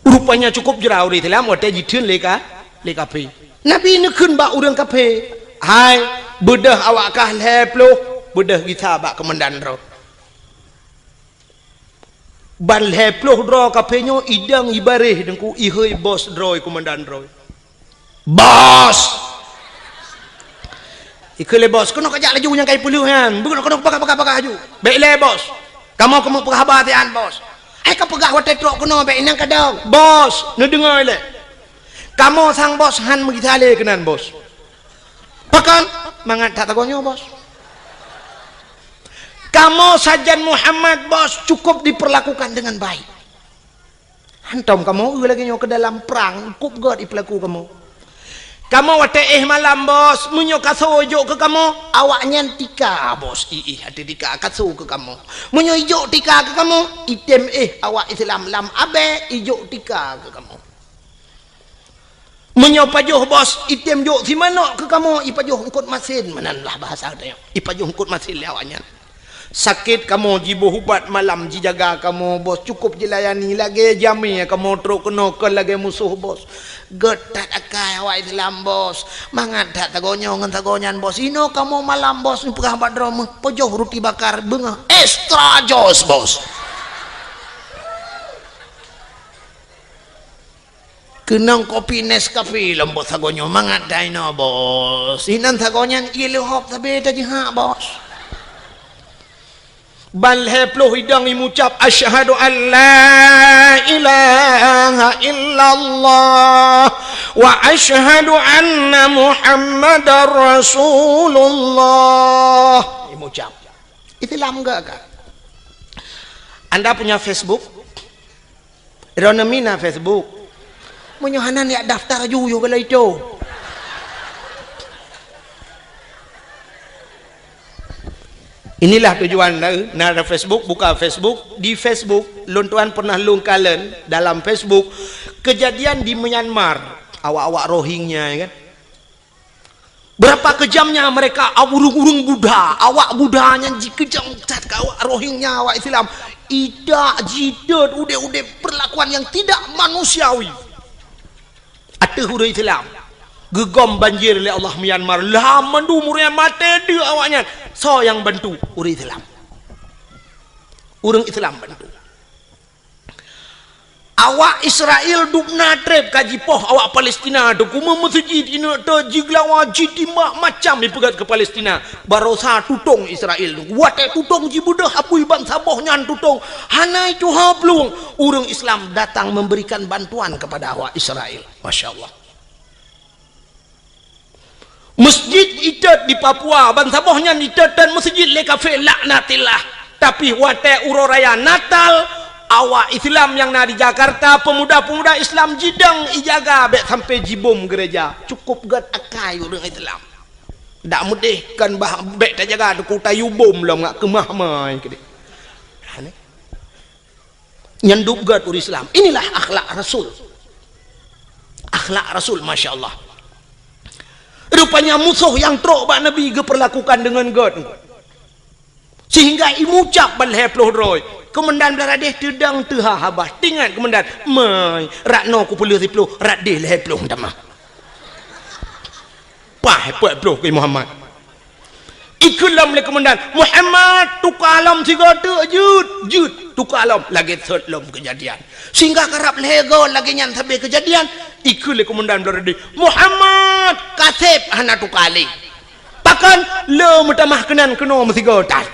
Rupanya cukup jra ureuëng Islam watée jitheun lé ka, lé kafé. Nabi neukheun bak ureuëng kafé, "Hai, beudôh awak kah lhée ploh, beudôh gisa bak keumandan droe." Ban lhée ploh droe kafé nyoe idong ibaréh deungku ihôi bos droe keumandan droe. "Bos!" Ikheun lé bos, "Keunoe kajak laju nyang kai peuleueh nyan. Beukeunong, keunoe, pakat, pakat, pakat laju. Bék ilée, bos. Kamoe keumeung peugah haba siat, bos." "Hai kapeugah watée trok keunoe, bék inong kadong." "Bos, neudeungoe ilée. Kamoe sang bos han meugisa lé keunan, bos." "Pakon?" "Mangat that sagoe nyoe, bos. Kamoe sajan Muhammad, bos, cukup diperlakukan dengan baik. Hantom kamoe eu lagée nyoe keu dalam prang, kop gét ipeulaku kamoe. Kamoe watée éh malam, bos, meunyoe kaso ijok keu kamoe, awaknyan tika, bos, iéh ateueh tika kaso keu kamoe. Meunyoe ijok tika keu kamoe, item éh awak Islam lam abée ijok tika keu kamoe. Meunyoe pajoh, bos, item jok simanok keu kamoe, ipajoh eungkot masen, meunan lah bahasa geutanyoe. Ipajoh eungkot masen lé awaknyan. Sakét kamoe jiboh ubat malam jijaga kamoe, bos, cukup jilayani lagée jamé kamoe trok keunoe kon lagée musoh, bos. Gét that akai awak Islam, bos. Mangat that sagoe nyoe ngon sagoe nyan, bos. Inoe kamoe malam, bos, neupeugah bak droe meuh, pajoh ruti bakar beungoh extra jos, bos. Keunong kopi Nescafe lom, bos, sagoe nyoe mangat that inoe, bos. Inan sagoe nyan ié leuhop sabe tajihak, bos. Ban lhée ploh idong imucab, "Asyhadu an la ilaha illallah wa asyhadu anna Muhammadar Rasulullah." Imucab. Islam gak ka? Anda punya Facebook? Droeneuh mina Facebook. Meunyoe hana, neujak daftar ju yoh galai to. Inilah tujuan na, na ada Facebook, buka Facebook. Di Facebook, lôn tuan pernah lôn kalon dalam Facebook, kejadian di Myanmar, awak-awak Rohingya, ya kan? Berapa kejamnya mereka, ureuëng-ureuëng Buddha, awak Buddha nyan jikeujam that keu awak Rohingya, awak Islam. Idak, jitot, udeb-udeb, perlakuan yang tidak manusiawi. Ateueh ureuëng Islam, geugom banjir lé Allah Myanmar, lam mandum ureuëng nyan maté deuek awaknyan. Soe nyang bantu? Ureuëng Islam. Ureuëng Islam bantu. Awak Israel dubna treb ka jipoh awak Palestina, teungku, meumeuseujid, ineuk teuk jigeulawa, jitimbak, macam jipeugét keu Palestina. Barosa tutong Israel, watée tutong jibeudôh apui bansaboh nyan tutong, hana tuha plueng. Ureuëng Islam datang memberikan bantuan kepada awak Israel. Masya Allah. Masjid itot di Papua, bansaboh nyan itot dan masjid lé kafé, laknatillah. Tapi watée uroe raya Natal, awak Islam nyang na di Jakarta, pemuda-pemuda Islam jidong ijaga bék sampai jibom gereja. Cukup gét akai ureuëng Islam. Dak meudeh kan bah bék tajaga teungku, tayue bom lom ngat keumah mai keudeh. Nyan dub gét ureuëng Islam. Inilah akhlak Rasul. Akhlak Rasul, masya Allah. Rupanya musoh nyang trok bak Nabi geupeurlakukan deungon gét. Sehingga imucab ban lhée ploh droe. Keumandan Blaradeh teudong teuha haba. Tingat keumandan, "Mai, rot noe kupeuleueh siplôh, rot deh lhée ploh tamah." Pah, peuet ploh keu Muhammad. Ikheun lom lé keumandan, "Muhammad, tuka lom sigoe teuk, jeuet, jeuet, tuka lom." Lagée sot lom keujadian. Sehingga karab lhée goe lagée nyan sabe keujadian, ikheun lé keumandan Blaradeh, "Muhammad, kaseb hana tuka lé." Pakon? Le meutamah keunan keunoe meusigoe that.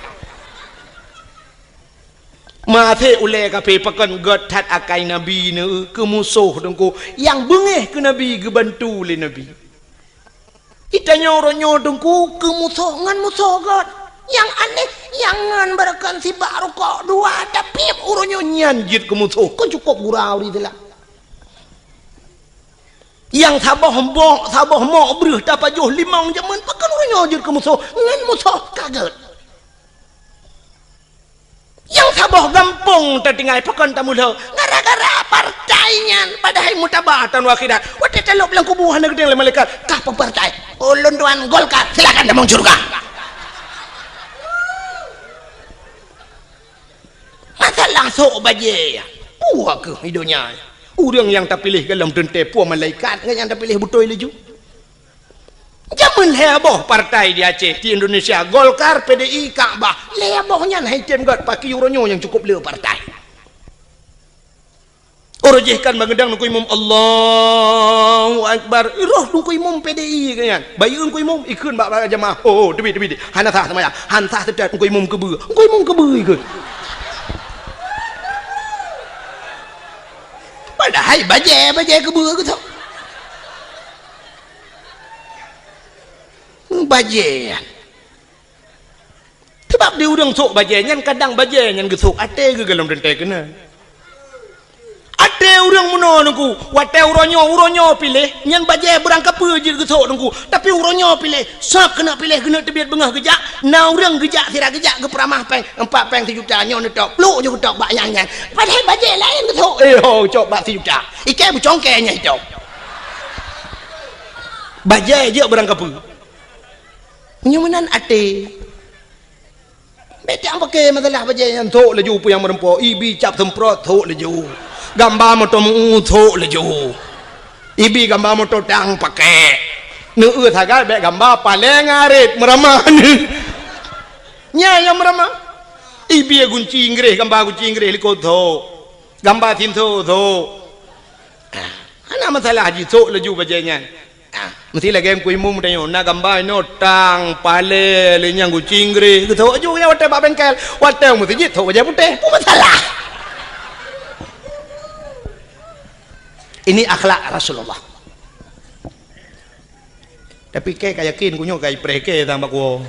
Maté ulée kafé pakon gét that akai Nabi neu keu musoh teungku, nyang beungéh keu Nabi geubantu lé Nabi. Itanyoe uroe nyoe teungku keu musoh ngon musoh gét. Nyang aneh, nyang ngon beureukan sibak rukok dua, tapi uroe nyoe nyan jeuet keu musoh, kon cukop gura ureuëng Islam. Nyang saboh mok, saboh mok breueh tapajoh limong jameun, pakon uroe nyoe jeuet keu musoh, ngon musoh ka gét. Nyang saboh gampông tatinggai, pakon tamulo, gara-gara partai nyan, padahai mutaba taun akhirat. Watée talop lam kubu hana geudeng lé malaikat, "Kah peue partai?" "Ulôn tuan Golkar." "Silakan tamong syeuruga." Masalah sok bajée, peue keuh i donya? Ureuëng nyang tapiléh golom teuntée peue malaikat, ngon nyang tapiléh beutôi laju. Jameun lhée boh partai di Aceh, di Indonesia, Golkar, P D I, Kakbah. Lhée boh nyan hai tem gét, pakri uroe nyoe nyang cukop le partai. Uroe jih kan bangeudang Teungku Imum, "Allahu Akbar." Roh Teungku Imum P D I keu nyan. Bayeue Teungku Imum, ikheun bak, bak jamaah. "Oh, oh, teubiet, teubiet. Hana sah seumayang. Hana sah seutôt Teungku Imum keubeue." Teungku Imum keubeue ikheun. Padahai bajée, bajée keubeue geutok. Bajée nyan. Sebab di ureuëng sôk bajée nyan, kadang bajée nyan geusôk até geuh golom teuntée keunan. Até ureuëng meunoe Teungku, watée uroe nyoe, uroe nyoe piléh, nyan bajée beurang kapeue jeuet geusôk Teungku. Tapi uroe nyoe piléh, sob keuneuk piléh, keuneuk teubiet beungoh geujak, na ureuëng geujak sira geujak geupeuramah péng, empat péng sijuta, nyoe neutok, plôk nyoe geutok bak nyang nyan. Padahai bajée laén geusôk, eh, ho, cok bak sijuta. Ikée beucongkée nyan itôb. Bajée jeuet beurang kapeue. Nyoe meunan até. Bék teuang paké masalah bajée nyan, sôk laju peue nyang meureumpok, ibi cap seumprot sôk laju. Gamba moto meu sôk laju. Ibi gamba moto tang paké. Neueu sagai bék gamba paleng arit meuramah. Nyan nyang meuramah. Ibi gunci Inggréh, gamba gunci Inggréh likot sôk. Gamba sinso sôk. Ah, hana masalah jisôk laju bajée nyan. Ah, meusti lagée Teungku Imum tanyoe, na gamba inoe tang, palée, lé nyang gunci Inggréh, geusôk laju nyan watée bak bengkel, watée meuseujid sôk bajée putéh, peue masalah? Ini akhlak Rasulullah. Tapi kée ka yakin, ku nyoe ka ipreh kée sang bak woe.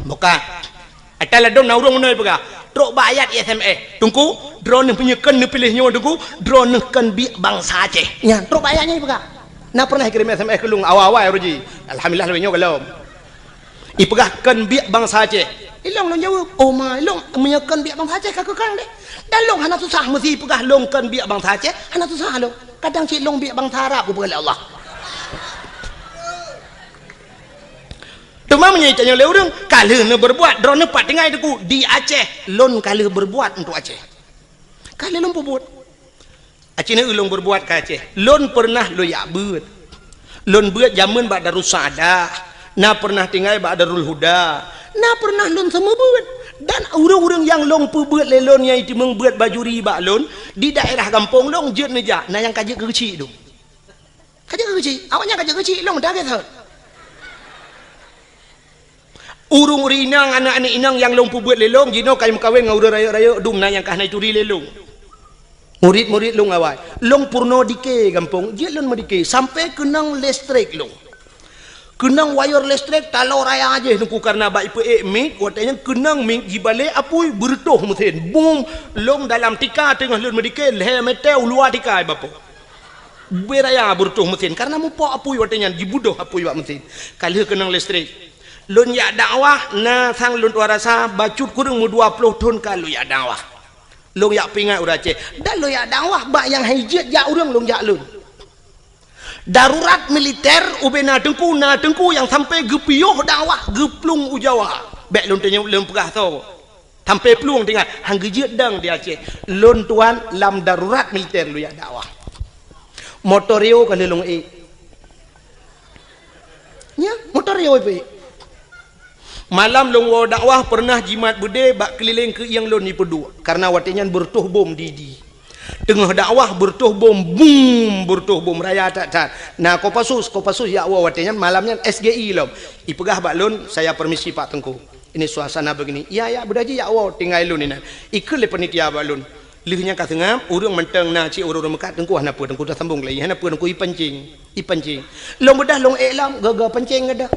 Buka. Ata ladom na ureuëng meunoe peugah, trok bak ayat S M S. Teungku, droeneuh meunyoe kon neupiléh nyoe Teungku, droeneuh kon biek bansa Aceh. Nyan, trok bak ayat nyan peugah. Na pernah ikirém S M S keu lôn awai-awai uroe jih. Alhamdulillah, lôn nyoe gohlom. Ipeugah kon biek bansa Aceh. Ilong lôn jaweueb, "Oh ma, ilong meunyoe kon biek bansa Aceh ka keu kang deh." Dan lôn hana susah meusi peugah lôn kon biek bansa Aceh, hana susah lôn. Kadang cit lôn biek bansa Arab kupeugah lé Allah. Teuma meunyoe itanyong lé ureuëng, ka lheueh neubeureubuat, droeneueh pat tinggai teungku di Aceh, lôn ka lheueh beureubuat untuk Aceh. Ka lheueh lôn peubuet. Aceh neu lôn beureubuat ka Aceh. Lôn pernah lôn yak beuet. Lôn beuet jameun bak Darussaada, na pernah tinggai bak Darul Huda, na pernah lôn seumeubeuet. Dan ureuëng-ureuëng nyang lôn peubeuet lé lôn nyang itimeung beuet bajuri bak lôn di daerah gampông lôn jeuet neujak, na nyang ka jeuet keu keuchik dum. Ka jeuet keu keuchik, awaknyan ka jeuet keu keuchik lôn dah gét that. Ureuëng-ureuëng inong, aneuëk-aneuëk inong nyang lôn peubeuet lé lôn, jinoe ka meukawen ngon ureuëng rayeuk-rayeuk dum na nyang ka hana ituri lé lôn. Murit-murit lôn awai. Lôn peurunoe dike gampông, jeuet lôn meudike sampai keunong listrik lôn. Keunong wayeur listrik taloe raya jih teungku karena bak ipeuék mik, watée nyan keunong mik jibalek apui beureutoh meusén. Bum, lôn dalam tika teungoh lôn meudike, lhée meter u luwa tika ibapoe. Bui raya beureutoh meusén karena mupok apui watée nyan jibudoh apui bak meusén. Ka lheueh keunong listrik. Lôn jak dakwah na sang lôn tuan rasa bacut kureueng meu dua ploh thon ka lôn jak dakwah. Lôn jak pingat ureuëng Aceh. Dan lôn jak dakwah bak nyang hai jeuet jak ureuëng lôn jak lôn. Darurat militer ubena teungku na teungku nyang sampai geupiôh dakwah geuplueng u Jawa. Bék lôn teunyok lôn peugah soe. Sampai plueng teuingat, han geujeuet dang di Aceh. Lôn tuan lam darurat militer lôn jak dakwah. Motor Rio ka lheueh lôn ék. Nya, motor Rio ipeuék. Malam lôn woe dakwah pernah jimat beudé bak keulileng keuieng lôn ipeuduek. Karena watée nyan beureutoh bom di, di. Teungoh dakwah beureutoh bom, bum, beureutoh bom raya that-that. Na Kopassus, Kopassus jak woe watée nyan malam nyan S G I lom. Ipeugah bak lôn, "Saya permisi Pak Teungku. Ini suasana begini." "Iya, ya, beudah jih jak woe tinggai lôn inan." Ikheun lé panitia bak lôn. Lheueh nyan ka seungab, ureuëng mantong na cit ureuëng-ureuëng meukat, "Teungku hana peue, Teungku dah sambong lé, hana peue, Teungku ipancing, ipancing." Lôn beudah lôn ék lom, gaga pancing gadah.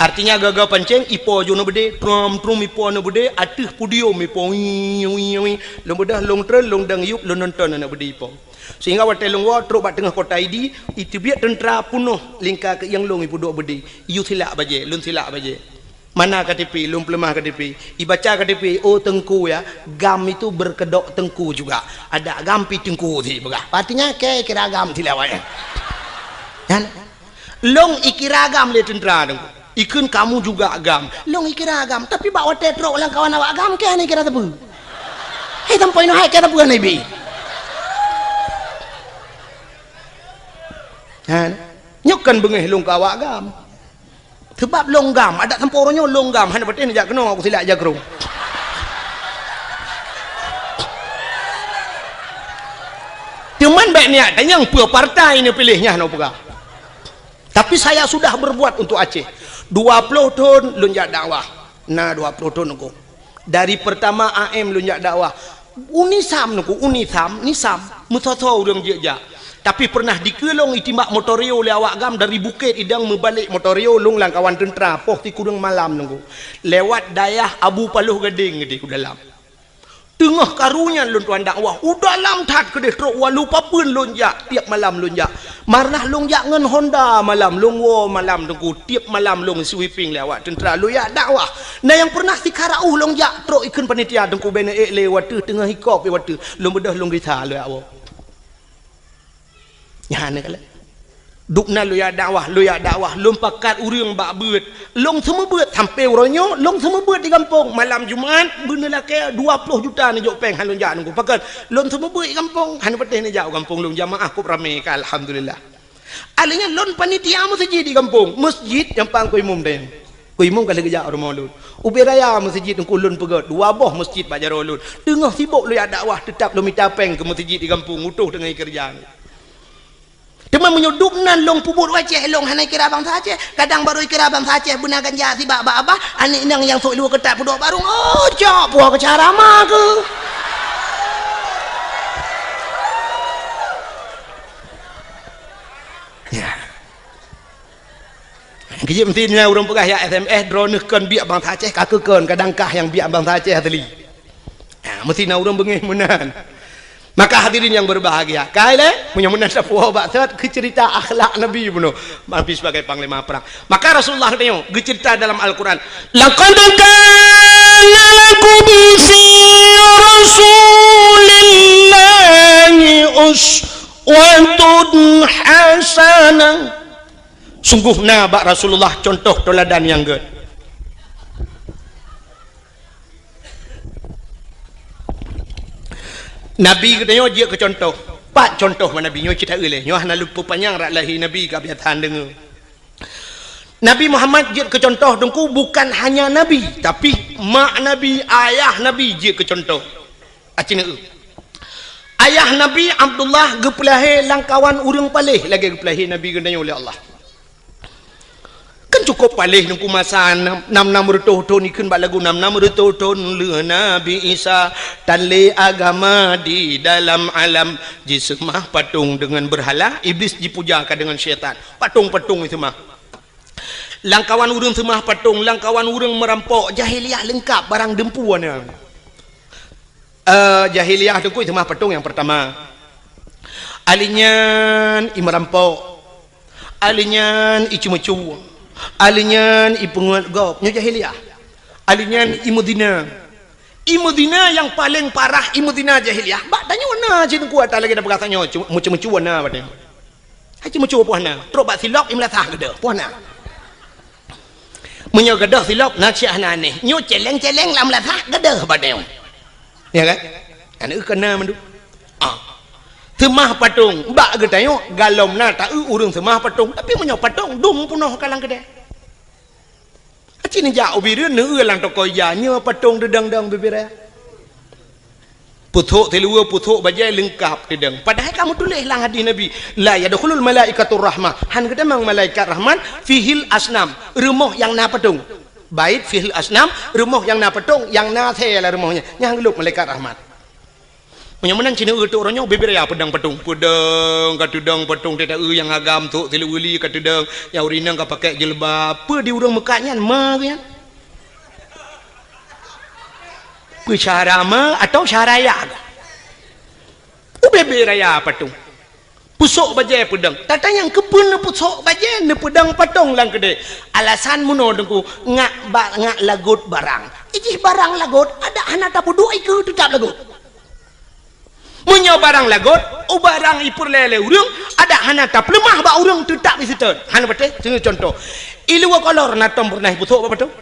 Artinya gaga pancing, ipo ju na beudé, trom-trom ipo na beudé, ateueh podium ipo, wii, wii, wii. Lôn beudah lôn treun, lôn dang yup, lôn nonton na beudé ipo. Sehingga watée lôn woe trok bak teungoh kota Idi, iteubiet teuntra peunoh lingka keuieng lôn ipeuduek beudé. Iyue silak bajée, lôn silak bajée. Mana K T P, lôn peuleumah K T P. Ibaca K T P, "Oh Teungku ya, GAM itu berkedok Teungku juga. Ada GAM pi Teungku," si peugah. Artinya, kei kira GAM silak awaknyan. Kan? Lôn ikira GAM lé teuntra Teungku. Ikheun, "Kamu juga GAM." Lôn ikira GAM, tapi bak watée trok lam kawan awak GAM, kei hana ikira teupeu. Hei, sampoe inoe hai kei teupeu hana ibi. Ha, nyoe kan beungéh lôn keu awak GAM. Sebab lôn GAM, adak sampoe uroe nyoe lôn GAM, hana patéh neujak keunoe aku silak jakrong. Cuman bék niat tanyong peue partai neupiléh nyan, hana peugah. Tapi saya sudah berbuat untuk Aceh. Dua ploh thon lôn jak dakwah. Na dua ploh thon aku. Dari pertama A M lôn jak dakwah. UNISAM aku, UNISAM, NISAM, meusoe-soe ureuëng jeuet jak. Tapi pernah dikeue lôn itimbak motor Rio lé awak GAM dari Bukét Idong meubalek motor Rio lôn lam kawan teuntra poh sikureueng malam aku. Lewat dayah Abu Paloh Gadeng di ku dalam. Teungoh karu nyan lôn tuan dakwah, u dalam that keudeh trok walu papeuen lôn jak, tiep malam lôn jak. Marnah lôn jak ngon Honda malam, lôn woe malam teungku, tiep malam lôn sweeping lé awak teuntra, lôn jak dakwah. Na nyang pernah sikara uh lôn jak trok ikheun panitia teungku bèk neuék lé wateuh teungoh hikop wateuh, lôn beudôh lôn gisa lôn jak woe. Nyan keuh lé. Dubna lôn jak dakwah, lôn jak dakwah, lôn pakat ureuëng bak beuet. Lôn seumeubeuet sampoe uroe nyoe, lôn seumeubeuet di gampông. Malam Jumat, beuneuk lakée dua ploh juta neujok péng han lôn jak nunggu. Pakon, lôn seumeubeuet di gampông, han patéh neujak u gampông lôn jamaah kôb ramé ka, alhamdulillah. Alheuh nyan lôn panitia meuseujid di gampông, meuseujid nyang pang keu imum dayang. Keu imum ka lheueh geujak u rumoh lôn. Ubé raya meuseujid teungku lôn peugét, dua boh meuseujid bak jaroe lôn. Teungoh sibok lôn jak dakwah, teutab lôn mita péng keu meuseujid di gampông, utôh teungoh keureuja. Teuma meunyoe dubnan lôn peubuet u Aceh, lôn hana ikira bansa Aceh. Kadang barô ikira bansa Aceh beuna ganja sibak bak abah, aneuk inong nyang sôk luwa keutat peuduek barông, oh, cok puwoe keu cara ma keuh. Ya. Keujeuet meusti na ureuëng peugah yak S M S, droeneueh kon biek bansa Aceh, ka keuh kon, kadang kah nyang biek bansa Aceh asli. Ha, meusti na ureuëng beungéh meunan. Maka hadirin yang berbahagia, kai lé, meunyoe meunan tapuwoe bak that keu ceurita akhlak Nabi bunoe, Nabi sebagai panglima perang. Maka Rasulullah geutanyoe geuceurita dalam Al-Quran, "Laqad kana lakum fi Rasulillahi uswatun hasanah." Sungguh na bak Rasulullah contoh teuladan nyang gét. Nabi geutanyoe jeuet keu contoh. Pat contoh bak Nabi nyoe cit taeu lé. Nyoe hana lôn peupanyang rot lahé Nabi ka biasa deungoe. Nabi Muhammad jeuet keu contoh Teungku bukan hanya Nabi, tapi mak Nabi, ayah Nabi jeuet keu contoh. Aci neueu. Ayah Nabi Abdullah geupeulahé lam kawan ureuëng paléh lagée geupeulahé Nabi geutanyoe lé Allah. Kan cukup paléh Teungku masa nam, nam, nam reutôh thon ikheun bak lagu nam, nam reutôh thon lheueh Nabi Isa tan lé agama di dalam alam. Jiseumah patong deungon beurhala, Iblis jipuja ka deungon syaitan. Patong-patong jiseumah. Lam kawan ureuëng seumah patong, lam kawan ureuëng meurampok, jahiliyah leungkab barang deumpu na. Eh, jahiliyah Teungku seumah patong nyang peurtama. Alinyan i meurampok. Alinyan i ceumeucue. Alinyan i peungeut gob. Nyoe jahiliyah. Alinyan i meuzina. I meuzina nyang paleng parah, i meuzina jahiliyah. Bak tanyoe na cit Teungku ata lagée na peugah tanyoe, cu-, meuceumeucue na bak tanyoe. Hai ceumeucue poh na, trok bak silop i meulasah gadôh, poh na. Meunyoe gadôh silop na cit hana aneh, nyoe celeng-celeng lam meulasah gadôh bak tanyoe. Ya kan? Aneuk keu na mandum. Ah. Seumah patong, bak geutanyoe galom na taeu ureuëng seumah patong, tapi meunyoe patong dum peunoh ka lam keudée. Aci neujak u Bireuen neueu lam toko ija, nyoe patong teudong-dong bibiraya. Pusok siluweue, pusok bajée leungkab teudong. Padahai ka meutuléh lam hadis Nabi, "La yadkhulul malaikatur rahmah." Han geutamong malaikat rahmat, "fihil asnam." Rumoh nyang na patong. Bait fihil asnam, rumoh nyang na patong, nyang na asée lam rumoh nyan. Nyan han geulôb malaikat rahmat. Meunyoe meunan cit neueu teuh uroe nyoe bibiraya peudong patong. Peudong ka teudong patong teuh taeu nyang agam sôk siluweue li ka teudong, nyang ureuëng inong ka pakai jilbab. Peue di ureuëng meukat nyan ma geuh nyan? Peue syara ma atau syara ya? Ubé-bé raya patong. Pusok bajée peudong. Tatanyong keupeue neupusok bajée neupeudong patong lam keudée. Alasan meunoe Teungku, ngak ba-, ngak lagot barang. Ijih barang lagot, adak hana tapeuduek ikeue teutap lagot. Meunyoe barang lagot, u barang ipeureulée lé ureuëng, adak hana tapeuleumah bak ureuëng teutap iseutôt. Hana patéh, seuneu contoh. Iluwa kolor na tom peureunah ipusok bak patong?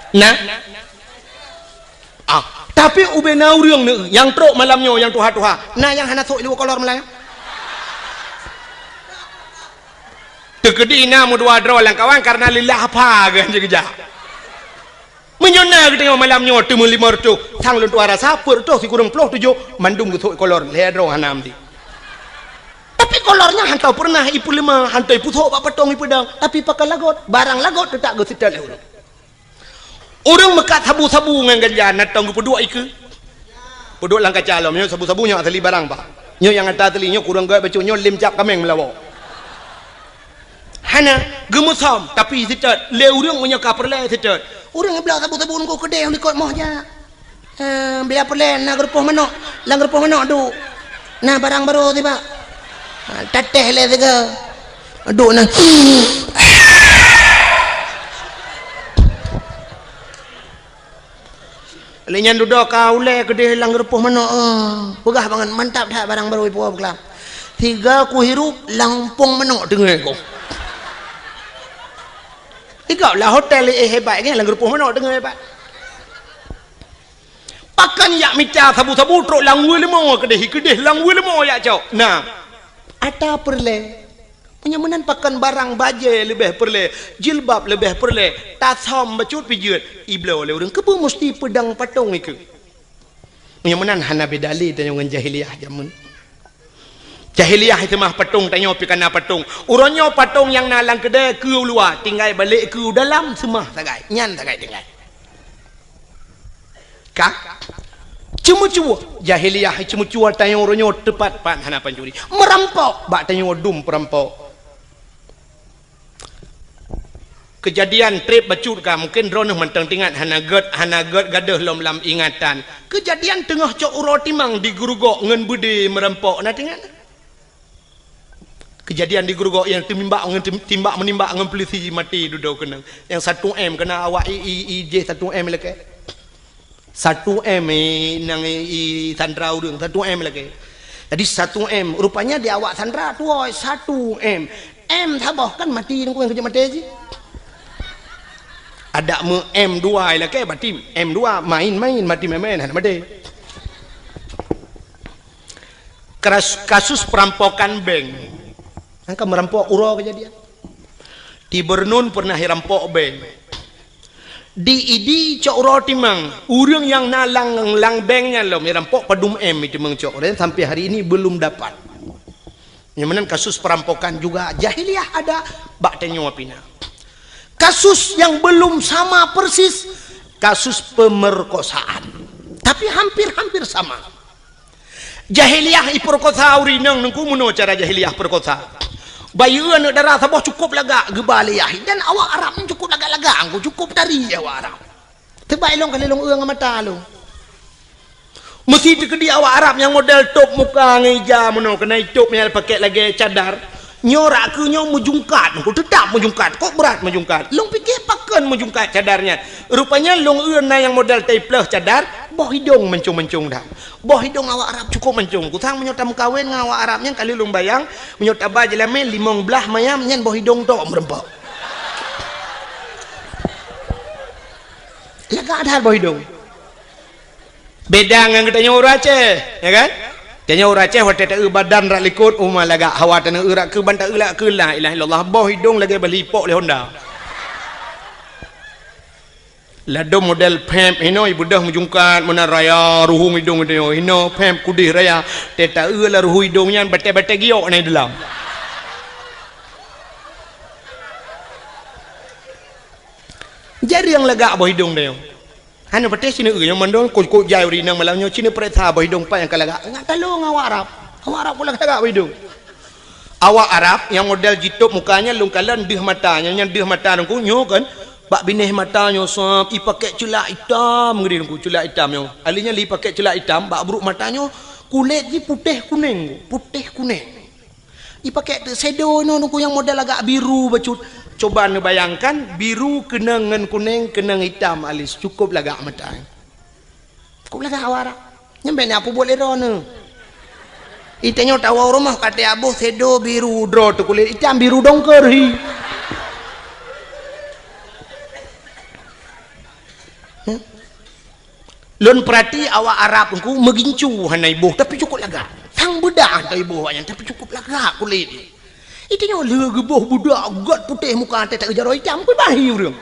Na? Ah, tapi ubé na ureuëng neueu nyang trok malam nyoe nyang tuha-tuha. Na nyang hana sok iluwa kolor malam nyoe? Teukeudi na meudua droe lam kawan kareuna lillah apa geuh jeugeujak. Meunyoe na geutanyoe malam nyoe teumeulimong reutôh, sang lôn tuha rasa peuet reutôh sikureueng ploh tujoh mandum geusok kolor, lhée droe hana meuti. Tapi kolor nyan hana peureunah ipeuleumah, hana ipusok bak patong ipeudong, tapi pakai lagot, barang lagot teutap geuseutôt lé ureuëng. Ureuëng meukat sabu-sabu ngon ganja na tom geupeuduek ikeue. Peuduek lam kaca lom, nyoe sabu-sabu nyoe asali barang, Pak. Nyoe nyang ata asali, nyoe kureueng gét bacut, nyoe lem cap kaméng meulawoe. Hana, geumeusom, tapi seutôt lé ureuëng meunyoe ka peureulée seutôt. Ureuëng bloe sabu-sabu ngon keudeh likot moh jak. Eh, bila peureulée na geurupoh manok, lam geurupoh manok duek. Na barang barô tibak. Ha, tatéh lé sigoe. Duek na. Lé nyan dudoe ka ulée keudeh lam geurupoh manok, eh. Peugah bangat mantap that barang barô ipuwoe beukelam. Sigoe kuhirup lam umpong manok teungoh ku. Sigoe lam hotel, eh, hebat nyan lam geurupoh manok teungoh hebat. Pakon jak mita sabu-sabu trok lam weue leumo keudeh, keudeh lam weue leumo jak cok. Nah, ata peureulée. Meunyoe meunan pakon barang bajée leubeh peureulée, jilbab leubeh peureulée, tasam bacut pijeuet, ibloe lé ureuëng keupeue musti peudong patong ikeue. Meunyoe meunan hana beda lé tanyoe ngon jahiliyah jameun. Jahiliyah seumah patong, tanyoe pih kana patong. Uroe nyoe patong nyang na lam keudée keue u luwa, tinggai balek keue u dalam seumah sagai, nyan sagai tinggai. Ka? Ceumeucue. Jahiliyah ceumeucue tanyoe uroe nyoe teupat pat hana pancuri. Meurampok bak tanyoe dum peurampok. Keujadian treb bacut ka, mungken droeneuh mantong teuingat, hana gét, hana gét gadôh lom lam ingatan. Keujadian teungoh cok uroe timang di Geurugok ngon beudé meurampok, na teuingat? Keujadian di Geurugok nyang teumimbak ngon tim-, timbak meunimbak ngon peulisi maté dudoe keunong. Nyang satu M keuna awak i, i, i jih satu M lakée. Satu M, eh, nang i, i sandra ureuëng, satu M lakée. Jadi satu M, rupanya di awak sandra tuwoe satu M. M saboh kan maté, nungku nyang keujeuet maté jih. Adak meu M dua lakée, berarti M dua main-main, maté main-main, hana maté. Kras-, kasus perampokan bank. Angka meurampok uroe keujadian. Di Bernun pernah irampok bank. Di Idi cok uroe timang, ureuëng nyang na lam, lam bank nyan lom irampok padum M itu meungcok, dan sampai hari ini belum dapat. Nyang meunan kasus perampokan juga jahiliyah ada bak tanyoe pih na. Kasus yang belum sama persis, kasus pemerkosaan. Tapi hampir-hampir sama. Jahiliyah ipeurkosa ureuëng inong, nungku meunoe cara jahiliyah peurkosa. Bayeue aneuëk dara saboh cukup lagak geuba lé yah, dan awak Arab nyan cukup lagak-lagak, nungku cukup tari awak Arab. Teubai lôn kali lôn eu ngon mata lôn. Meusi teukeudi awak Arab nyang model top muka ngon ija meunoe, keunai top nyang pakai lagée cadar. Nyoe rak keu nyoe meujungkat, nungku teutap meujungkat, kok brat meujungkat. Lôn pike pakon meujungkat cadar nyan. Rupanya lôn eu na nyang model taipleuh cadar, boh idong mancong-mancong dah. Boh idong awak Arab cukup mancong. Kusang meunyoe tameukawen ngon awak Arab nyan, kali lôn bayang, meunyoe taba jeulamé limong blaih mayam nyan boh idong tok meureumpok. Lagak that boh idong. Beda ngon geutanyoe ureuëng Aceh, ya kan? Tanyoe ureuëng Aceh watée taeu badan rak likot, uma lagak, hawa tanyoe eu rak keu ban taeu lak keu la ilaha illallah, boh idong lagée bali pok lé Honda. Ladom model pep hinoe, ibeudôh meujungkat meunan raya, ruhueng idong idong hinoe, pep kudeh raya. Teuta eu lam ruhueng idong nyan batée-batée giok na i dalam. Jareueng lagak boh idong dayong. Hana patéh sineuk eu nyang mandum kok-kok jai ureuëng inong malam nyoe, sineuk peuriksa boh idong pat nyang ka lagak. Ngat talong awak Arab. Awak Arab kok lagak-lagak boh idong. Awak Arab nyang model jitôb muka nyan lôn kalon deuh mata, nyang, nyang deuh mata nungku nyoe kan, bak binéh mata nyoe sab, ipakék ceulak itam, ngeuri nungku, ceulak itam nyoe. Ahli nyan lé ipakék ceulak itam, bak brok mata nyoe kulét jih putéh kunéng, putéh kunéng. Ipakék teuk shadow nyoe nungku nyang model agak biru bacut. Coba neubayangkan, biru keunong ngon kunéng, keunong itam alis, cukup lagak mata. Ku lagak awak Arab. Nyan bèk na peubuet lé droeneuh. Itanyoe tawoe rumoh ka teuaboh shadow biru droe teuh kulét itam biru dongker hi. Hmm? Lôn peurati awak Arab nungku meugincu hana iboh tapi cukup lagak. Sang beudang teuh iboh awaknyan tapi cukup lagak kulét. Itanyoe lheueh geuboh beudak gét putéh muka teuh tak jaroe itam, kui bahi ureuëng.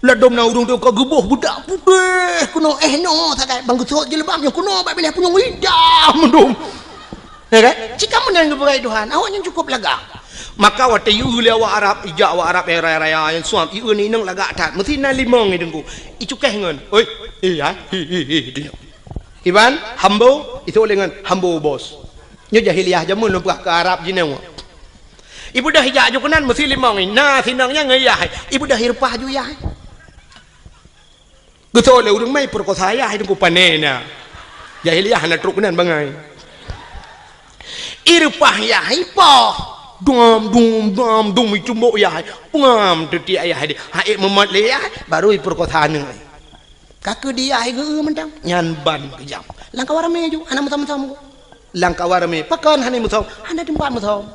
Ladom na ureuëng teuka geuboh beudak putéh keunoe, eh, noe sagai bang geusot jilbab nyoe keunoe bak binéh punyueng itam mandum. Ya kan? Cit ka meunan geupeugah Tuhan, awaknyan cukup lagak. Maka watée yue lé awak Arab, ijak awak Arab nyang raya-raya nyang suam, yue ni inong lagak that. Meusi na limong i deungku. Icukéh ngon, "Oi, iya, hi, hi, hi," dunia. Iban, hambo, itu lé ngon hambo bos. Nyoe jahiliyah jameun lôn peugah keu Arab jinoe. Ibeudôh ijak ju keunan meusi limong i. Na sinong nyan ngon yah. Ibeudôh ireupah ju yah. Geutôi lé ureuëng mai peurkosa yah deungku pané na. Jahiliyah hana trok keunan bangai. Ireupah yah ipoh. Dum, dum, dum, dum, icumbok yah. Pengam teuti ayah dia. Hai meumot lé yah, baru ipeurkosa aneuk. Ka keu dia hai geu mantong. Nyan ban keujam. Lam kawan ramé ju, hana meusom-som. Lam kawan ramé, pakon hana meusom? Hana teumpat meusom.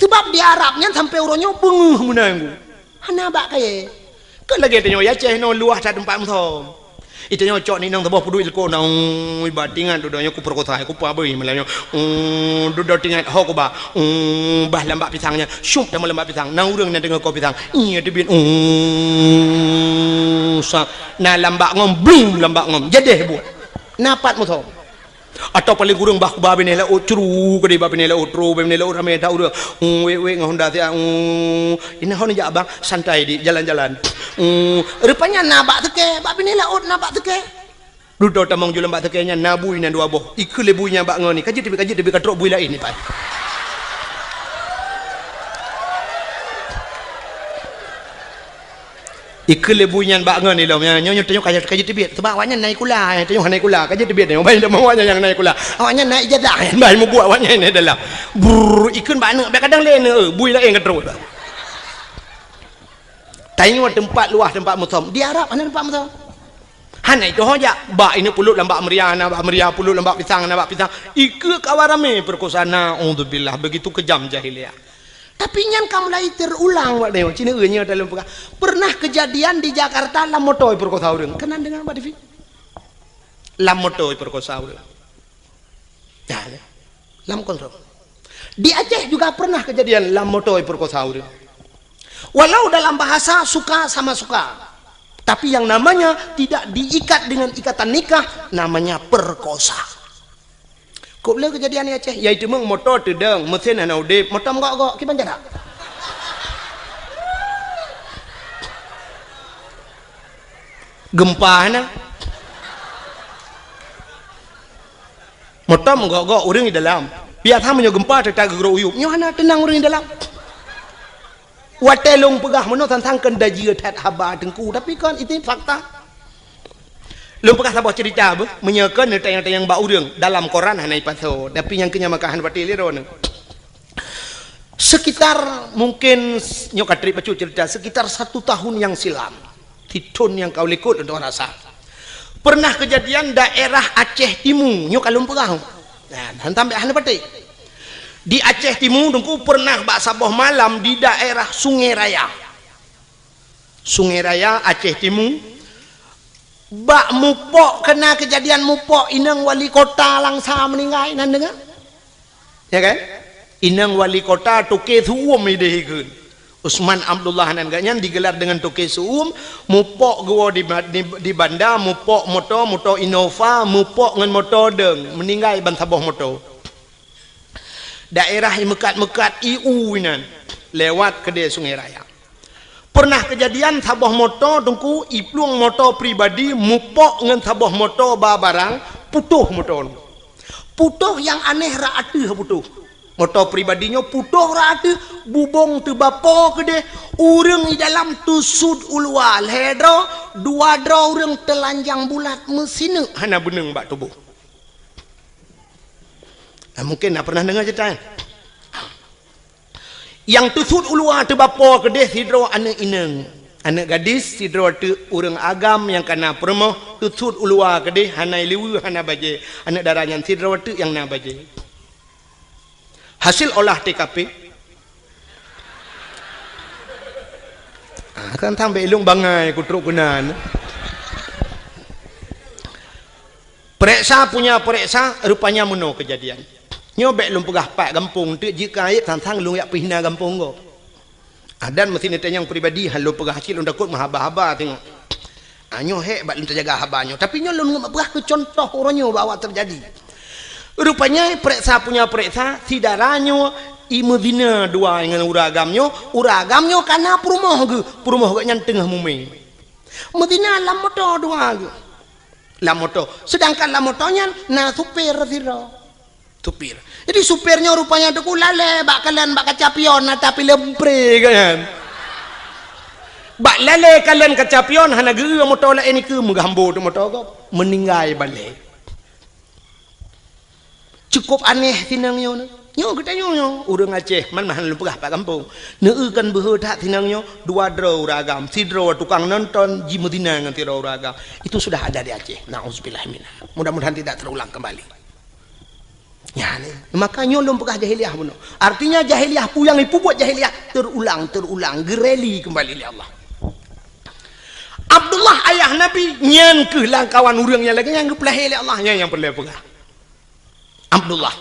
Sebab di Arab nyan sampai uroe nyoe beungeuh meunan. Hana bak kayée. Kan lagée tanyoe Aceh nyoe luwah that teumpat meusom. Itanyoe cok ni nang saboh peuduek ilko na, ui, ba tingat dudoe nyoe kupeurkosa, kupa beuh malam nyoe. Ui, dudoe tingat ho kuba. Ui, bah lambak pisang nyan. Syup teuma lambak pisang. Na ureuëng na deungoe ko pisang. Iya teubiet. Ui, sa. Na lambak ngom, blum lambak ngom. Jadeh buet. Na pat meusom. Atau paling kureueng bah kuba binéh laôt, curu keudeh bah binéh laôt, tro bah binéh laôt ramé that ureuëng. Ui, wék-wék ngon honda siat. Ui, ini hon jak abang, santai di jalan-jalan. Ui, rupanya na bak seukée, bak binéh laôt na bak seukée. Dudoe tamong ju lam bak seukée nyan na bui na dua boh. Ikheun lé bui nyan bak ngon ni, ka jeuet teubiet, ka jeuet teubiet, ka trok bui laén ni pai. Ikheun lé bui nyan bak ngon ilom, nyan, nyoe, nyoe, tanyoe ka jeuet, ka jeuet teubiet. Sabab awaknyan na sikula, eh, tanyoe hana sikula, ka jeuet teubiet tanyoe. Bah, awaknyan na sikula, ka jeuet teubiet dalam. Brrr, ikheun bak aneuk, bèk kadang lé aneuk, eh, bui laén ka trok. Tanyoe teumpat luwah, teumpat musom. Di Arab hana teumpat musom. Hana itu ho jak. Bak ini puluk lam bak meuria, na bak meuria, puluk lam bak pisang, na bak pisang. Ikheun kawan ramé perkosaan, naudzubillah. Begitu kejam jahiliyah. Tapi nyan ka mulai teurulang, Pak Neo. Cina nyoe dalam peugah. Pernah kejadian di Jakarta lam moto perkosa ureueng. Keunan deungoe bak T V. Lam moto perkosa ureueng. Ya, ya. Lam kontrol. Di Aceh juga pernah kejadian lam moto perkosa ureueng. Walau dalam bahasa suka sama suka. Tapi yang namanya tidak diikat dengan ikatan nikah, namanya perkosa. Kok le kejadian di Aceh, yaitu meumoto teudong, mesin hana udeb, moto meugok-gok, kiban jarak. Gempa hana. Moto meugok-gok ureueng di dalam. Biasa meunyoe gempa teuta geugrok uyueb, nyoe hana teunang ureueng di dalam. Watèe lôn peugah meunoe tantang keu dajie that haba teungku, tapi kan itu fakta. Lôn peugah saboh cerita beuh, meunyoe keu neutanyong-tanyong bak ureueng dalam koran hana ipasoe, tapi nyang keu nyan maka hana patéh lé droeneuh. Sekitar mungkin nyoe ka trép bacut cerita, sekitar satu tahun yang silam, di thôn nyang ka u likot lôn rasa. Pernah kejadian daerah Aceh Timu, nyoe ka lôn peugah. Nah, hantam bèk hana patéh. Di Aceh Timu, teungku, pernah bak saboh malam di daerah Sungai Raya. Sungai Raya, Aceh Timu. Bak mupok, keunan kejadian mupok, inong wali kota Langsa meuninggai, nan deungoe? Ya kan? Inong wali kota Toke Su'um idéh ikheun. Usman Abdullah nan gobnyan digelar dengan Toke Su'um, mupok geuwoe di ba-, di, di banda, mupok moto, moto Innova, mupok ngon moto dong, meuninggai ban saboh moto. Daerah nyang meukat-meukat I U inan, lewat keudè Sungai Raya. Pernah kejadian saboh moto teungku, iplueng moto pribadi mupok ngon saboh moto ba barang, putôh moto nyoe. Putôh nyang aneh rot ateueh putôh. Moto pribadi nyoe putôh rot ateueh, bubông teubapo keudeh, ureueng di dalam teusut u luwa lhèe droe, dua droe ureueng teulanjang bulat meusineuk hana beuneueng bak tuboh. Nah, mungkin na pernah deungoe cerita nyan. Nyang teusut u luwa teubapo keudeh sidroe aneuk inong, aneuk gadis sidroe teuk ureueng agam nyang kana peurumoh teusut u luwa keudeh hana ileue hana bajèe, aneuk dara nyan sidroe teuk nyang na bajèe. Hasil olah T K P. Ah, kan tang bèk ilung bangai kutrok keunan. Pereksa punya pereksa, rupanya meunoe kejadian. Nyoe bèk lôn peugah pat gampông teuk jeuet keu ayeb sang-sang lôn jak peuhina gampông gob. Adan meusineutanyong pribadi han lôn peugah cit lôn takot meuhaba-haba teungoh. Ah, nyoe hék bak lôn teujaga haba nyoe. Tapi nyoe lôn peugah keu contoh uroe nyoe bahwa teujadi. Rupanya pereksa punya pereksa, si dara nyoe imeuzina dua ngon ureueng agam nyoe, ureueng agam nyoe kana peurumoh geuh, peurumoh gobnyan teungoh mumè. Meuzina lam moto dua geuh. Lam moto. Sedangkan lam moto nyan na supir sidroe. Supir. Jadi supir nyoe rupanya teungku lalè bak kalon bak kaca pion na tapi lempré kan. Bak lalè kalon kaca pion hana geu moto laén ikeu meugah ambo teuk moto gob. Meuninggai balè. Cukup aneh sinong nyoe. Nyoe geutanyoe nyoe, ureueng Aceh, man mah lôn peugah bak gampông. Neueu kan beuhe that sinong nyoe, dua droe ureueng agam, sidroe tukang nonton jimeuzina ngon sidroe ureueng agam. Itu sudah ada di Aceh. Nauzubillah minha. Mudah-mudahan tidak terulang kembali. Nyan, maka nyoe lôn peugah jahiliyah bunoe. Artinya jahiliyah peue nyang ipubuet jahiliyah terulang, terulang, geureli kembali lé Allah. Abdullah ayah Nabi nyan keuh lamkawan ureueng nyang lagèe nyan geupeulahé lé Allah, nyan nyang peureulèe peugah. Abdullah.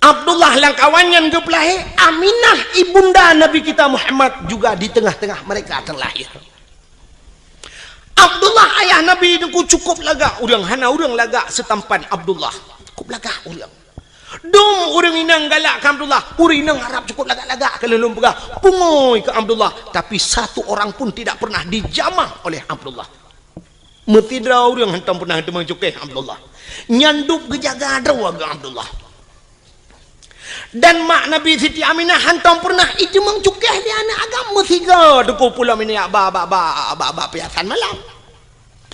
Abdullah lamkawan nyan geupeulahé, Aminah ibunda Nabi kita Muhammad juga di tengah-tengah mereka terlahir. Abdullah ayah Nabi nyoe cukup lagak ureueng, hana ureueng lagak seutampan Abdullah. Cukup lagak ureueng. Dum ureueng inong galak keu Abdullah, ureueng inong Arab cukup lagak-lagak keu lôn peugah, pungui keu Abdullah, tapi satu orang pun tidak pernah dijamah oleh Abdullah. Meusidroe ureueng hantom pernah teumeung cukéh Abdullah. Nyan dub geujaga droe geuh Abdullah. Dan mak Nabi Siti Aminah hantom pernah iteumeung cukéh lé aneuk agam, Tiga Teungku Pulo Minyak ba, ba, ba, ba, ba piasan malam.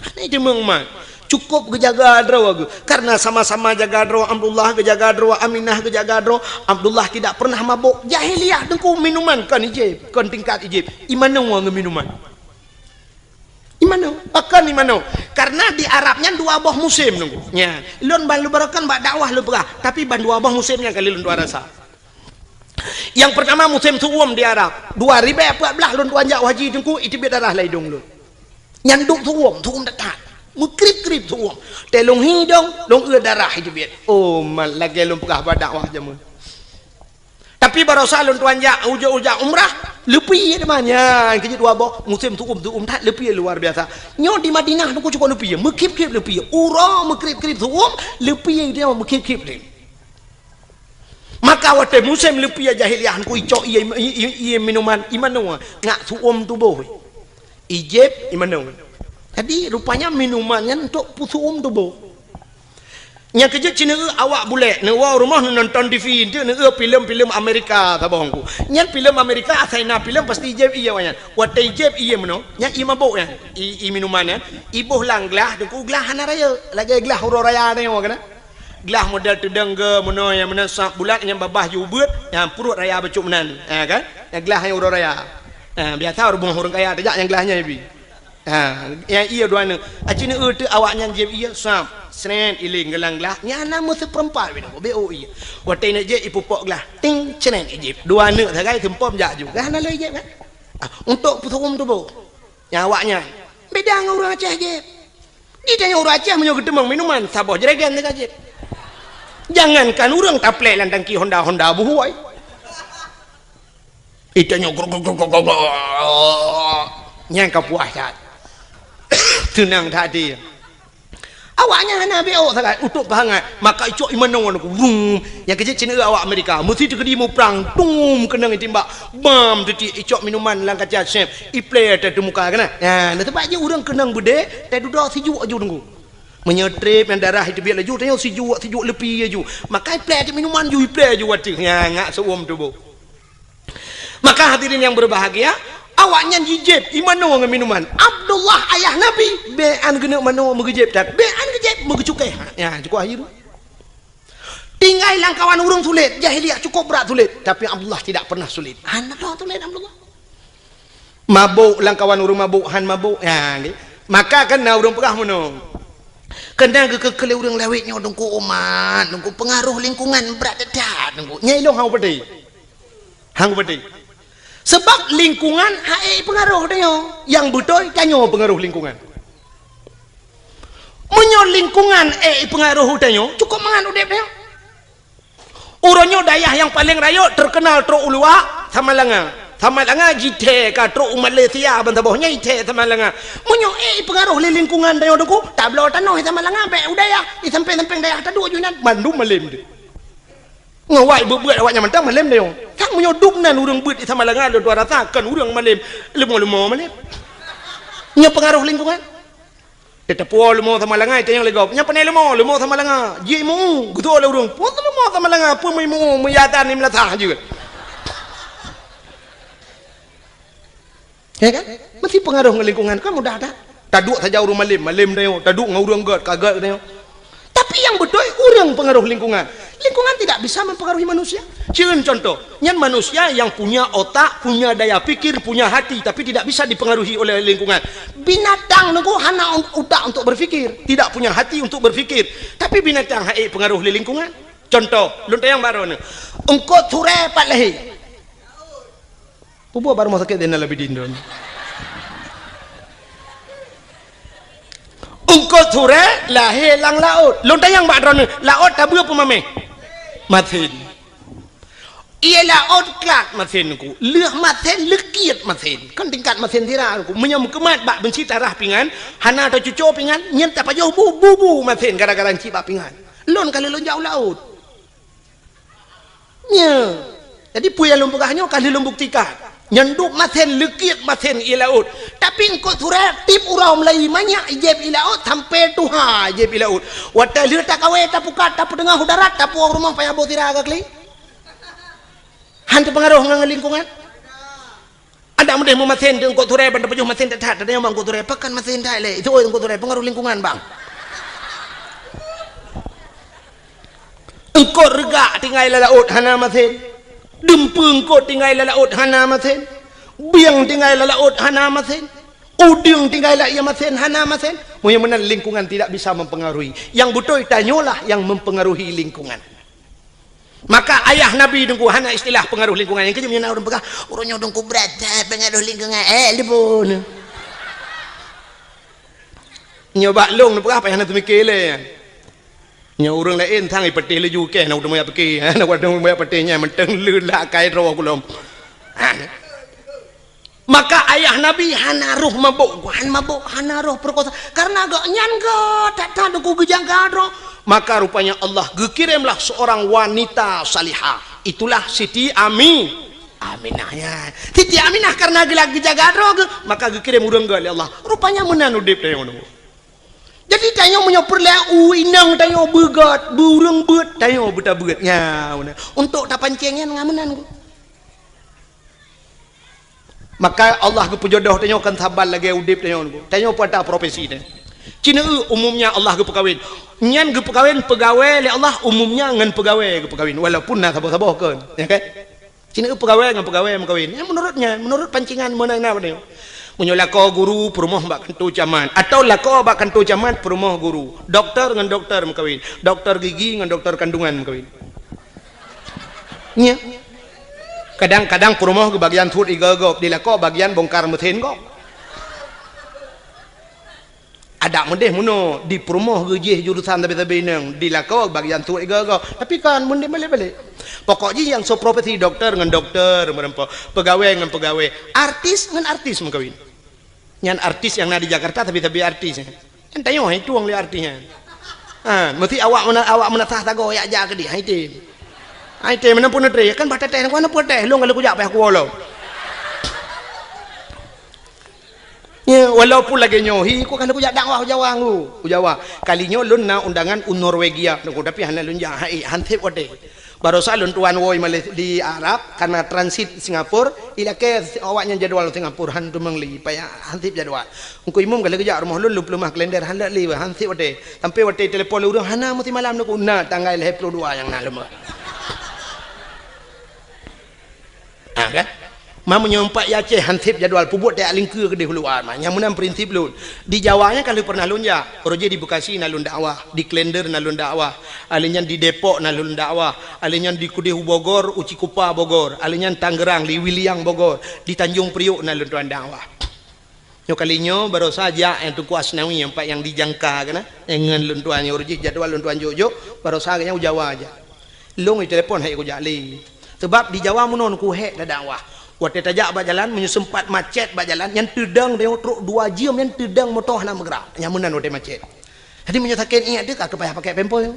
Hana jimeumat. Cukup geujaga droe geuh. Karena sama-sama jaga droe, Abdullah geujaga droe, Aminah geujaga droe. Abdullah tidak pernah mabok. Jahiliyah Teungku minuman kon ijép, kon tingkat ijép. Imanoe ngon minuman. Imanoe, pakon imanoe? Karena di Arab nyan dua boh musém Teungku. Nya, lôn ban lôn barokan bak dakwah lôn peugah, tapi ban dua boh musém nyan kali lôn tuan rasa. Nyang peurtama musém su'um di Arab. Dua ribèe peuet blah lôn tuan jak haji Teungku, iteubiet darah lam idông lôn. Nyan duek su'um, su'um that-that. Meukrib-krib su'um. Teuh lôn hi idông, lôn eu darah iteubiet. Oh, mat lagèe lôn peugah bak dakwah jameun. Tapi barosa lôn tuan jak, ujoe-ujoe umrah, leupie teuma nyan, keujeuet dua boh, musém su'um, su'um that leupie luar biasa. Nyoe di Madinah Teungku cukôp leupie, meukhip-khip leupie. Uroe meukrib-krib su'um, leupie nyoe meukhip-khip lé. Maka watèe musém leupie jahiliyah Teungku icok ié, ié, ié, ié minuman, imanoe, ngat su'um tuboh. Ijép, imanoe. Jadi, rupanya minuman nyan untuk peusu'um tuboh. Nyang keujeuet ci neueu awak bulèk, neuwoe rumoh neunonton T V, enteuk neueu filem-filem Amerika saboh Teungku. Nyan filem Amerika, asai na filem pasti ijép ié awak nyan. Watèe ijép ié meunoe, nyan ié mabok nyan, ié, ié minuman nyan, iboh lam glah, Teungku glah hana rayeuk, lagèe glah uroe raya nyoe kan. Glah model teudong geuh meunoe nyang meunan sab bulat nyang babah ju beuet, nyang pruet raya bacut meunan, ha kan? Nyang glah nyang uroe raya. Ha, biasa rumoh ureueng kaya tajak nyang glah nyan ibi. Ha, nyang ié dua aneuk. Aci neueu teuk awak nyan jieb ié, sab, srét, iléng geulang glah. Nyan na meuseupeurempat binoe, beu ié. Watèe neuk jieb ipupok glah, ting, srét, ijieb. Dua aneuk sagai seumpom jak ju. Glah na lé ijieb kan? Ah, untuk peusu'um tuboh. Nyang awak nyan. Beda ngon ureueng Aceh jieb. Di tanyoe ureueng Aceh meunyoe geuteumeung minuman, saboh jerigen teuka jieb. Jangankan ureueng taplek lam tangki Honda, Honda buhôi. Itanyoe grok, grok, grok, grok, grok. Nyang ka puas that. Seunang that dia. Awaknyan hana beok sagai, utok pahangat. Maka icok imanoe ngon aku. Wum. Nyang keujeuet ci neueu awak Amerika. Meusi teukeudi muprang. Tum keunong itimbak. Bam teuti icok minuman lam kaca sép. Iplè teuh muka keunan. Nah, na teumpat jih ureueng keunong beudé, teududoe sijuek aju Teungku. Meunyoe trép nyang darah iteubiet laju, tanyoe sijuek, sijuek leupie aju. Maka iplè teuh minuman ju, iplè aju ateueh. Nya, ngak seuuem tuboh. Maka hadirin yang berbahagia, awaknyan jijieb imanoe ngon minuman. Abdullah ayah Nabi, bèk an geuneuk manoe meugeujieb that, bèk an geujieb meugeucukéh. Ya, cukup akhir. Tinggai lam kawan ureueng sulet, jahiliyah cukup brat sulet, tapi Abdullah tidak pernah sulit. Hana sulet Abdullah. Mabok lam kawan ureueng mabok, han mabok. Ya, nggih. Maka kan na ureueng peugah meunoe. Keunan geukeu-keu lé ureueng lawét nyoe Teungku umat, Teungku pengaruh lingkungan brat that, Teungku. Nyai lôn hana peudeh. Hang beudeh. Sebab lingkungan hana ék peungaruh tanyoe. Nyang beutôi tanyoe peungaruh lingkungan. Meunyoe lingkungan ék peungaruh tanyoe, cukup mangat udép tanyoe. Uroe nyoe dayah nyang paleng rayeuk teukeunal trok u luwa, Samalanga. Samalanga jithèe ka trok u Malaysia ban saboh nyan jithèe Samalanga. Meunyoe ék peungaruh lé lingkungan tanyoe Teungku, tabloe tanoh di Samalanga bèk u dayah, di sampéng-sampéng dayah taduek ju inan, mandum malém deuh. Ngon wai beuet-beuet awaknyan mantong malém tanyoe. Sang meunyoe dum nan ureueng beuet di Samalanga lôn tuan rasa kon ureueng malém, leumo-leumo malém. Nyoe peungaroh lingkungan. Teuteupue leumo Samalanga, itanyong lé gob, "Nyan pane leumo?" "Leumo Samalanga." Jimeu, geutôk lé ureueng, "Peue leumo Samalanga? Peue meuimu, meuyadan di meulasah jeuet." Ya kan? Meusti peungaroh ngon lingkungan, kan mudah that. Taduek saja ureueng malém, malém tanyoe. Taduek ngon ureueng gèt, ka gèt tanyoe. Tapi nyang beutôi ureueng peungaroh lingkungan. Lingkungan tidak bisa mempengaruhi manusia. Cen contoh, nyan manusia yang punya otak, punya daya pikir, punya hati, tapi tidak bisa dipengaruhi oleh lingkungan. Binatang Teungku hana un-, utak untuk berpikir, tidak punya hati untuk berpikir. Tapi binatang hana ék peungaroh lé lingkungan. Contoh, lôn tanyong bak droeneuh. Eungkôt surèe pat lahé. Peue buet bak rumoh sakét Zainal Abidin droeneuh? Eungkôt surèe lahé lam laôt. Lôn tanyong bak droeneuh, laôt tabeue peue mamèh? Masen. Ié laôt klat masen Teungku. Lheueh masen, leukiet masen. Kan tingkat masen sira Teungku. Meunyoe meukeumat bak beunci tarah pingan, hana tacuco pingan, nyan tapajoh bu, bu, bu masen gara-gara encik bak pingan. Lôn ka lheueh lôn jak u laôt. Nyo. Jadi peue nyang lôn peugah nyoe ka lheueh lôn buktikan. Nyan duek masen, leukiet masen ié laôt. Tapi eungkôt surèe tiep uroe mulai manyak ijép ié laôt sampoe tuha ijép ié laôt. Watèe lheueh takawé, tapukat, tapeuteungoh u darat, tapuwoe u rumoh payah boh sira ka kli. Han teupeungaroh ngon lingkungan. Adak meudeh meumasen di Teungku Turée ban teupeujôh masen that-that, tanyong bak Teungku Turée, pakon masen that lé? Itu oi Teungku Turée, peungaroh lingkungan bang. Eungkôt reugak tinggai lam laôt hana masen. Dumpeue eungkôt tinggai lam laôt hana masen. Bieng tinggai lam laôt hana masen. Udeueng tinggai lam ié masen hana masen. Meunyoe meunan lingkungan tidak bisa mempengaruhi. Yang beutôi tanyoe lah yang mempengaruhi lingkungan. Maka ayah Nabi Teungku hana istilah pengaruh lingkungan. Nyang keujeuet meunyoe na ureuëng peugah, "Uroe nyoe Teungku brat that pengaruh lingkungan." Eh, lubona. Nyoe bak lôn neupeugah payah na teumike lé. Nyoe ureuëng laén sang ipeuteh laju keh na uteumeuyak pike. Na uteumeuyak peuteh nyan mantong le lak akai droe kulom. Ha. Maka ayah Nabi hana roh mabök, hana mabök, hana roh peurekosa. Karena gobnyan geuh that-that Teungku geujaga droe. Maka rupanya Allah geukiremlah seorang wanita salihah. Itulah Siti Ami, Aminah nyan. Siti Aminah karena geula geujaga droe geuh, maka geukirém ureuëng gét lé Allah. Rupanya meunan udeb tanyoe nyoe. Jadi tanyoe meunyoe peureulée u inong tanyoe beugét, beu ureuëng beuet, tanyoe beutabeuet. Nyan, untuk tapancéng nyan ngon meunan. Maka Allah geupeujodoh tanyoe kon saban lagée udeb tanyoe. Tanyoe peue ata profesi tanyoe. Cina eu umumnya Allah geupeukawen. Nyan geupeukawen peugawée lé Allah umumnya ngon peugawée geupeukawen. Walaupun na saboh-saboh kon. Ya kan? Cina eu peugawée ngon peugawée meukawen. Ya, menurut nyan, menurut pancingan meunan na tanyoe. Meunyoe lakoe guru peurumoh bak kantor camat. Atau lakoe bak kantor camat peurumoh guru. Doktor ngon doktor meukawen. Doktor gigi ngon doktor kandungan meukawen. Nya. Kadang-kadang peurumoh geubagian suet igoe gob, di lakoe bagian bongkar mesin gob. Adak meudeh meunoe, di peurumoh geujih jurusan sabe-sabe inong, di lakoe bagian suet igoe gob. Tapi kan meudeh balek-balek. Pokok jih nyang soe profesi doktor ngon doktor meureumpok, peugawée ngon peugawée, artis ngon artis meukawen. Nyan artis nyang na di Jakarta, tapi-tapi artis nyan. Nyan tanyoe hai tueng lé artis nyan. Ha, meusti awak meuna-, awak meunasah sagoe yak jak keudeh, hai tem. Hai tem, meunan pun neutre, kan bah teuteh, kan neupeuteh, lôn kalau kujak payah kuwoe lom. Ya, walaupun lagée nyoe, hi, ku kan kujak dakwah u Jawa ngu, u Jawa. Kali nyoe lôn na undangan u Norwegia, nunggu, tapi hana lôn jak, hai, hanseb watée. Barosa lôn tuan woe Malay-, di Arab, karena transit Singapura, ilakée awaknyan jadwal Singapura, han teumang li, payah hanseb jadwal. Engku imum ka lheueh geujak rumoh lôn, lôn peuleumah kalender, han lé li, hanseb watée. Sampai watée telepon lé ureuëng, hana meusimalam neuku, na tanggai lhée ploh dua nyang na leumoh. Ha, kan? Ma meunyoe umpat i Aceh hanseb jadwal peubuet tajak lingkeue keudeh u luwa ma. Nyang meunan prinsip lôn. Di Jawa nyan ka lheueh pernah lôn jak. Uroe jih di Bekasi na lôn dakwah, di Klender na lôn dakwah, alheuh nyan di Depok na lôn dakwah, alheuh nyan di keudeh u Bogor, u Cikupa Bogor, alheuh nyan Tangerang, di Wiliang Bogor, di Tanjung Priok na lôn tuan dakwah. Nyoe kali nyoe barosa jak nyang Teungku Asnawi nyang pat nyang dijangka keunan, nyang ngon lôn tuan nyoe uroe jih jadwal lôn tuan jok-jok, barosa geuhnyan u Jawa jak. Lôn jitelepon hai kujak lé. Sebab di Jawa meunoe ku hék tadakwah. Watée tajak bak jalan, meunyoe seumpat macet bak jalan, nyan teudong tanyoe trok dua jeuem nyan teudong moto hana meugerak. Nyan meunan watée macet. Jadi meunyoe sakét iék teuh ka payah pakai pempes.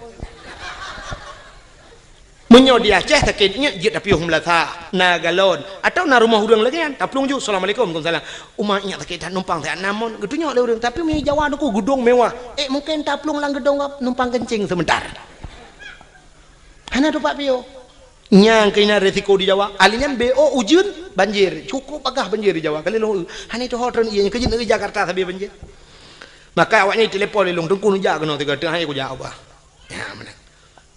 Meunyoe di Aceh sakét iék jeuet tapiôh meulasah, na galon, atawa na rumoh ureuëng lagée nyan, taplueng ju, "Assalamualaikum." "Waalaikumsalam." "Uma iék sakét that numpang that namon," geutunyok lé ureuëng. Tapi meunyoe Jawa nyoe ku geudong mewah, eh mungken taplueng lam geudong numpang keuncing sebentar. Hana teumpat piôh. Nyang keunan risiko di Jawa. Alheuh nyan B O ujeuen, banjir. Cukup bagah banjir di Jawa. Kali lôn, hana tuho treun ié nyan keujeuet negeri Jakarta sabe banjir. Maka awaknyan telepon lé lôn, "Teungku neujak keunoe sigoe teuk, hai kujak ubah." Ya, meunan.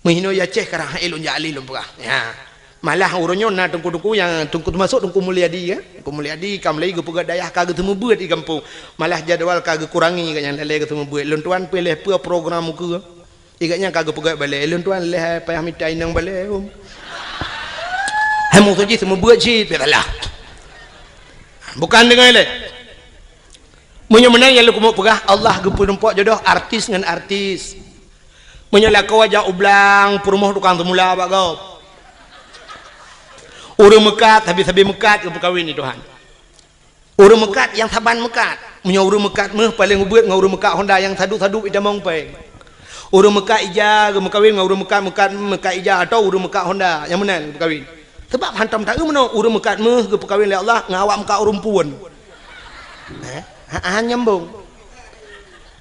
Meuhinoe ya Aceh karang hai lôn jak lé lôn peugah. Ya. Malah uroe nyoe na teungku-teungku nyang teungku teumasuk Teungku Mulyadi ya. Teungku Mulyadi ka mulai geupeugah dayah ka geuteumeubuet di gampông. Malah jadwal ka geukurangi gobnyan lalée geuteumeubuet. Lôn tuan piléh peue program mukeue. Igat nyan ka geupeugét balée, lôn tuan lé hai payah mita inong balée, um. Hai musoh jih seumeubeuet cit, pih salah. Bukan deungon lé. Meunyoe meunan nyang lôn keumeuk peugah, Allah geupeurumpok jodoh artis ngon artis. Meunyoe lakoe jak u blang, peurumoh tukang seumula bak gob. Ureuëng meukat, sabe-sabe meukat geupeukawen di Tuhan. Ureuëng meukat nyang saban meukat. Meunyoe ureuëng meukat méuh paleng ubeuet ngon ureuëng meukat honda nyang sadu-sadu itamong péng. Ureuëng meukat ija geumeukawen ngon ureuëng meukat, meukat, meukat ija atawa ureuëng meukat honda nyang meunan geupeukawen. Sabab hantom taeu meunoe ureuëng meukat méuh geupeukawen lé Allah ngon awak meukat ureuëng puon. Eh, ha, ha, nyambung.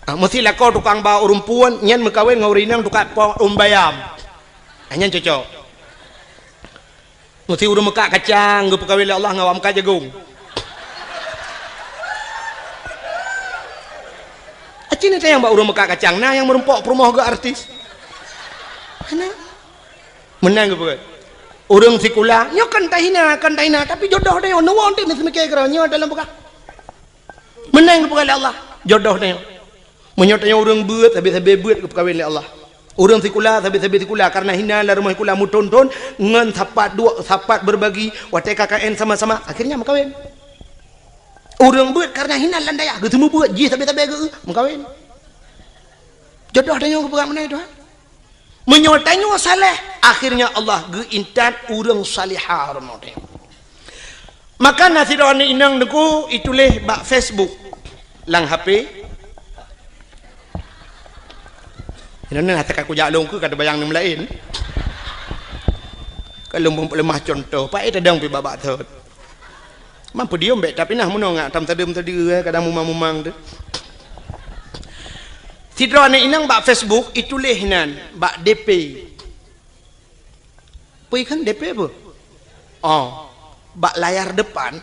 Ah, meusti lakoe tukang ba ureuëng puon nyan meukawen ngon ureuëng inong tukang po ureuëng bayam. Ah, nyan cocok. Meusti ureuëng meukat kacang geupeukawen lé Allah ngon awak meukat jagong. Cina tayang bak ureuëng meukat kacang, na nyang meurumpok peurumoh geuh artis. Hana. Meunan geupeugah. Ureuëng sikula, nyoe kan tahina, kan tahina, tapi jodoh tanyoe, neuwoe teuh neuseumiké keudroe, nyoe dalam peugah. Meunan geupeugah lé Allah, jodoh tanyoe. Meunyoe tanyoe ureuëng beuet, sabe-sabe beuet geupeukawen lé Allah. Ureuëng sikula, sabe-sabe sikula, kareuna hina lam rumoh sikula meuthon-thon, ngon sapat duek, sapat berbagi, watée K K N sama-sama, akhirnya meukawen. Ureuëng beuet kareuna hina lam dayah, geuseumeubeuet jih sabe-sabe geu-, meukawen. Jodoh tanyoe geupeugah meunan, Tuhan. Meunyoe tanyoe saleh, akhirnya Allah geuintat ureuëng salihah ureuëng tanyoe. Maka na sidroe aneuk inong Teungku ituléh bak Facebook lam H P. Inong nang hata ka kujak lôn keu ka teubayang nang laén. Ka lôn peuleumah cuntoh, paét tadong pih babah thot. Mampu diom bék, tapi nah meunoe ngak tam tadeuem tadi, eh, kadang mumang-mumang tu. Sidroe aneuk inong bak Facebook ituléh nan bak D P. Peue kheun D P peue? Oh, bak layar depan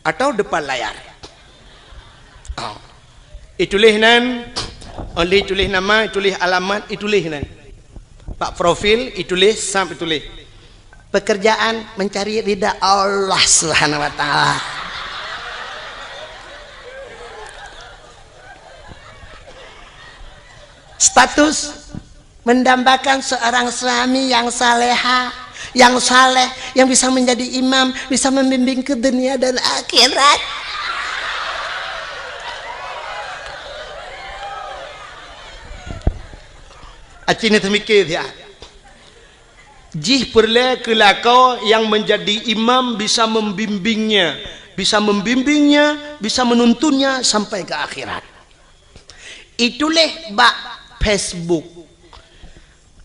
atau depan layar? Oh. Ituléh nan, oh, lé ituléh nama, ituléh alamat, ituléh nan. Bak profil ituléh, sab ituléh. Pekerjaan mencari ridha Allah Subhanahu wa Ta'ala. Status mendambakan seorang suami yang saleha, yang saleh, yang bisa menjadi imam, bisa membimbing ke dunia dan akhirat. Aci ni teumikir siat. Jih peureulée keu lakoe nyang menjadi imam bisa membimbingnya, bisa membimbingnya, bisa menuntunnya sampai ke akhirat. Ituléh bak Facebook.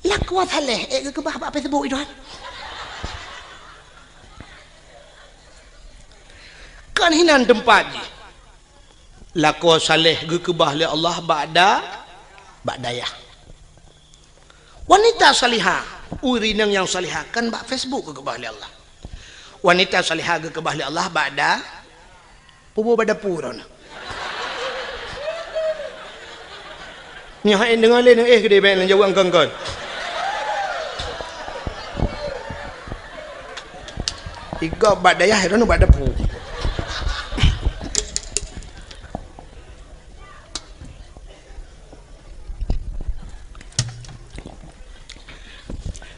Lakoe saleh, eh, geukeubah bak Facebook itu kan. Kan hinan teumpat jih. Lakoe saleh geukeubah lé Allah bak da-, bak dayah. Wanita salihah, ureuëng inong nyang salihah kan bak Facebook geukeubah lé Allah. Wanita salihah geukeubah lé Allah bak da-, puboh bak dapu droeneuh. Nyoe hai deungoe lé, eh, keudeh bék neujaweueb kon-kon. Igob bak dayah, droeneuh bak dapu.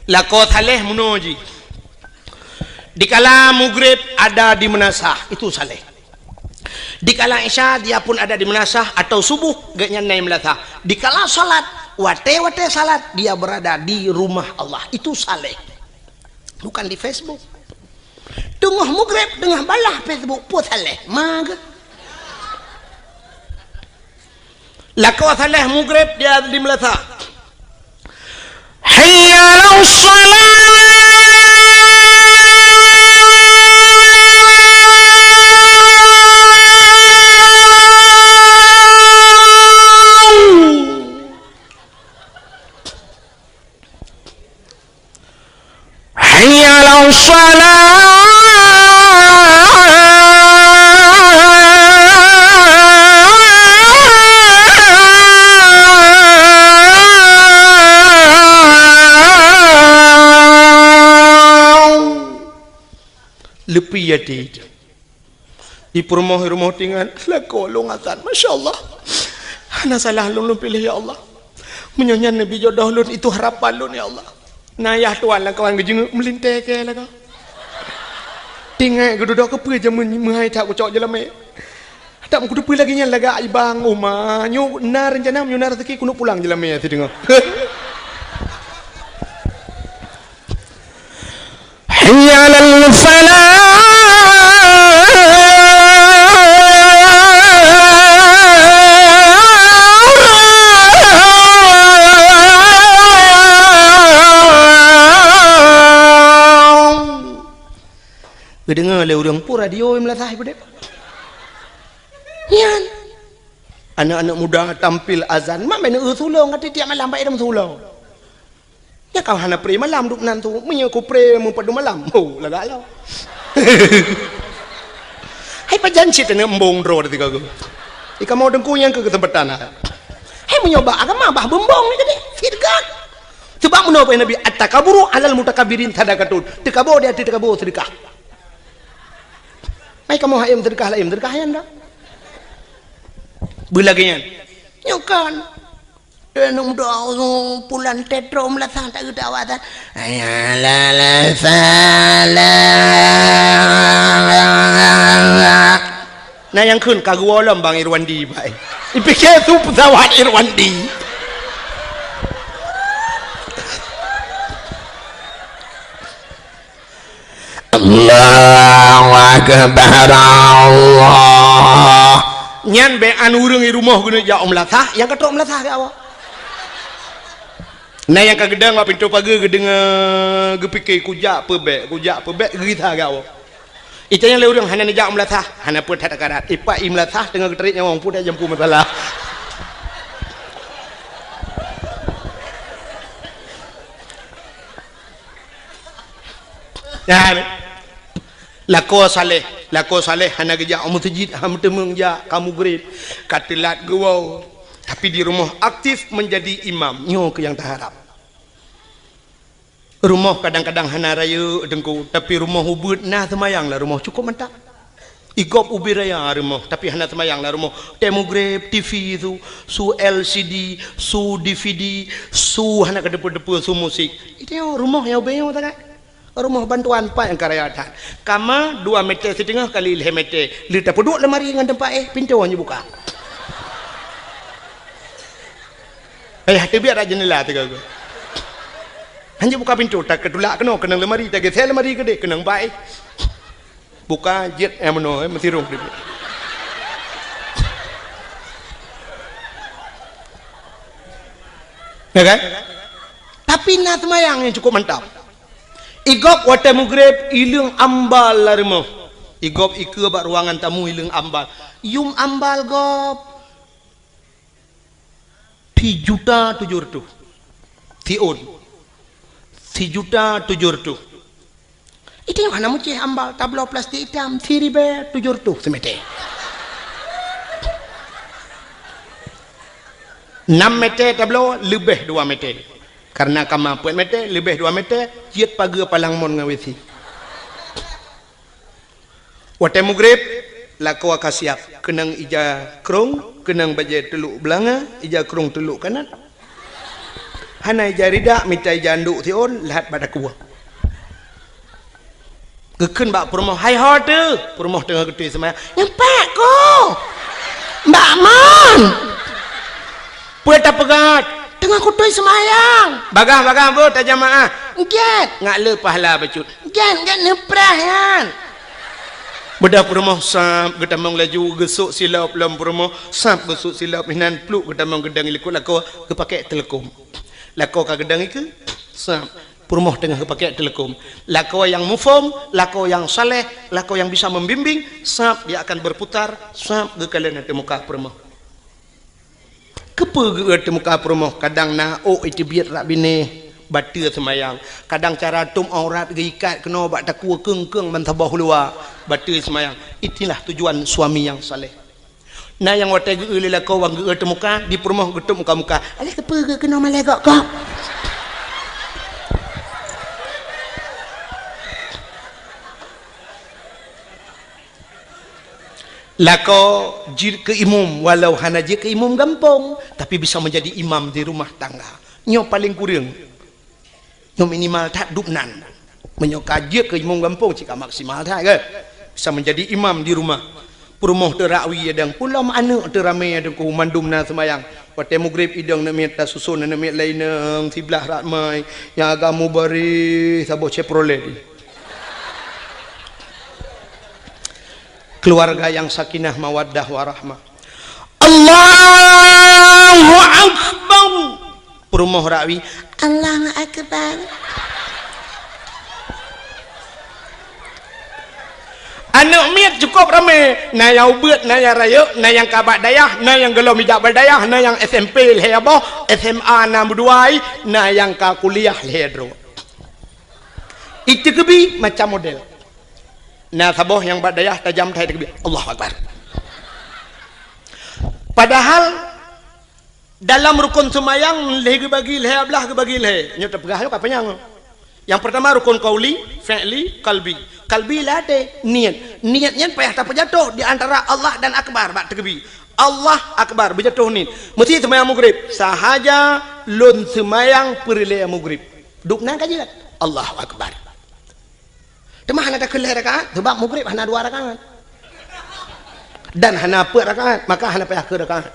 Lakoe saleh meunoe jih. Dikala mugreb ada di meunasah, itu saleh. Dikala isya dia pun ada di meunasah atau subuh gobnyan na di meunasah. Dikala salat, watée-watée salat dia berada di rumah Allah, itu saleh. Bukan di Facebook. Teungoh mugreb, teungoh balah Facebook, peue saleh. Mage. Lakoe saleh mugreb dia di meunasah. Hayya 'alas shalah. Hayya 'alas shalah. Leupie até. Di peurumoh-rumoh tingan, lakoe lôn azan. Masya Allah. Hana salah lôn, lôn piléh, ya Allah. Meunyoe nyan neubi jodoh lôn, itu harapan lôn, ya Allah. Na yah tuan lam kawan geujeungeuek meulintée keu lakoe. Tingat geududoe keupeue jameun meuhai that kucok jeulamé. That meukuteupeue lagée nyan lagak ibang uma. Nyoe na reuncana, meunyoe na raseuki keuneuk pulang jeulamé sideungoe. Hayya 'alal falah. Geudeungoe lé ureuëng peue radio meunasah peudeh. Nyan. Aneuk-aneuk muda tampil azan, mak meuneuk eu sulong ka tiep malam bak idong sulong. Nyan ka hana pre malam duek nan tu. Meunyoe ku pre meupadum malam, ho, lagak lom. Hai pajan cit aneuk embong droe tiga go. Di kamoe teungku nyang keu keuseumpatan hai. Hai meunyoe bak agama bah bumbong ni tadi, sedekah. Sebab meunoe peue Nabi, "At-takaburu alal mutakabbirin sadaqatun." Teukaboe di ateueh teukaboe sedekah. Mai kamoe hayam sedekah laén, sedekah nyan dah. Beulagée nyan. Nyoe kan. Deungon doa pulan tetro meulasah tak geudak awak tan. Hayya 'alas shalah. Nah nyang kheun ka geuwoe lom Bang Irwandi bai. Ipike tu pesawat Irwandi. Allahu Akbar, Allah. Nyan bék an ureuëng i rumoh geuneuk jak u meulasah, nyang ka trok meulasah keu awak. Na nyang ka geudong bak pintoe pageue geudeungoe, geupike kujak peubék, kujak peubék, geugisa keu awak. Itanyong lé ureuëng hana neujak u meulasah, hana peue that akarat. Ipak i meulasah teungoh geutarék nyawöng, peue that jampu masalah. Nyan. Lakoe saleh, lakoe saleh hana geujak u meuseujid, hana meuteumeung jak ka mugreb, ka teulat geuwoe. Tapi di rumoh aktif menjadi imam, nyoe keuh nyang taharab. Rumoh kadang-kadang hana rayeuk teungku, tapi rumoh ubeuet na seumayang lam rumoh cukup mantap. Igob ubit raya rumoh, tapi hana seumayang lam rumoh. Teuh mugreb, T V su, su L C D, su D V D, su hana keudeupeue-deupeue, su musik. Itu rumoh nyang ubit nyoe tagai. Rumoh bantuan pat nyang ka raya that. Kama dua meter siteungoh kali lhée meter. Lheueh tapeuduek lemari ngon teumpat éh, pintoe hana jibuka. Payah teubiet rak jeundela teuga-ga. Hana jibuka pintoe, takeutulak keunoe, keunong lemari, tageuseue lemari keudeh, keunong bak éh. Buka jeuet nyang meunoe, eh, meusirong teubiet. Ya kan? Tapi na seumayang nyang cukup mantap. Igob watée mugreb, ileueng ambal lam rumoh. Igob ikeue bak ruangan tamu, ileueng ambal. Yum ambal gob. Sijuta tujoh reutôh. Siôn. Sijuta tujoh reutôh. Itu nyang hana meucéh ambal, tabloe plastik itam, siribée tujoh reutôh simeter. Nam meter tabloe, leubeh dua meter. Karena kama peuet meter, leubeh dua meter, jeuet pageue palang mon ngon W C. Watée mugreb, lakoe ka siab, keunong ija krong, keunong bajée teulok beulanga, ija krong teulok kanat. Hana ija ridak, mita ija andok siôn, lhat bak takue. Geukheun bak peurumoh, "Hai ho teuh?" Peurumoh teungoh geutôi seumayang. "Nyan pat ko." "Bak man?" "Peue tapeugah?" "Teungoh kutôi seumayang." "Bagah-bagah beuh tajamaah." "Gét." "Ngak le pahala bacut." "Gét, gét neuprah nyan." Beudoh peurumoh sab geutamong laju geusok silop lom peurumoh, sab geusok silop hinan pluk geutamong geudong likot lakoe geupakek teuleukom. Lakoe ka geudong ikeue, sab peurumoh teungoh geupakek teuleukom. Lakoe nyang muphom, lakoe nyang saleh, lakoe nyang bisa membimbing, sab dia akan berputar, sab geukalon ateueh muka peurumoh. Keupeue geu-eu teumuka peurumoh, kadang na ôk iteubiet rak binéh, bateue seumayang. Kadang cara tuem aurat geuikat keunoe bak takue keung-keung ban saboh luwa, bateue seumayang. Itulah tujuan suami nyang saleh. Na nyang watée geu-eu lé lakoe wan geu-eu teumuka, di peurumoh geutuem muka-muka. Alah keupeue geu-eu keunoe malée gok-gok? Lakoe jeuet keu imum, walau hana jeuet keu imum gampông, tapi bisa menjadi imam di rumah tangga. Nyoe paleng kureueng. Nyoe minimal that dub nan. Meunyoe ka jeuet keu imum gampông, cit ka maksimal that, kan? Bisa menjadi imam di rumah. Peurumoh teuh rak wie idong, pulom aneuk teuh ramé idong, mandum na seumayang. Watée mugreb idong aneuk miet, tasuson aneuk miet laineueng, siblah rak mai, nyang agam mubareh, saboh Chevrolet. Keluarga yang sakinah, mawaddah, warahmah. Allahu Akbar. Peurumoh rak wie, Allahu Akbar. Aneuk miet cukup ramé, na nyang ubeuet, na nyang rayeuk, na nyang ka bak dayah, na nyang gohlom ijak bak dayah, na nyang S M P lhée boh, S M A na meuduai, na nyang ka kuliah lhée droe. Iteukeubi macam model. Na saboh nyang bak dayah tajam that iteukeubi. Allahu Akbar. Padahal dalam rukon seumayang lhèe geubagi lhèe, blah geubagi lhèe. Nyoe teupeugah nyoe ka panyang. Nyang peurtama rukon qauli, fi'li, qalbi. Qalbi ladèe niet. Niet nyan payah tapeujatoh di antara Allah dan akbar bak takbir. Allah akbar, beujatoh niet. Meusti seumayang Maghrib, sahaja lôn seumayang peureulèe Maghrib. Dub nan ka jeuet. Allahu akbar. Teuma hana takheun lhèe rakaat, sabab Maghrib hana dua rakaat. Dan hana peuet rakaat, maka hana payah keu rakaat.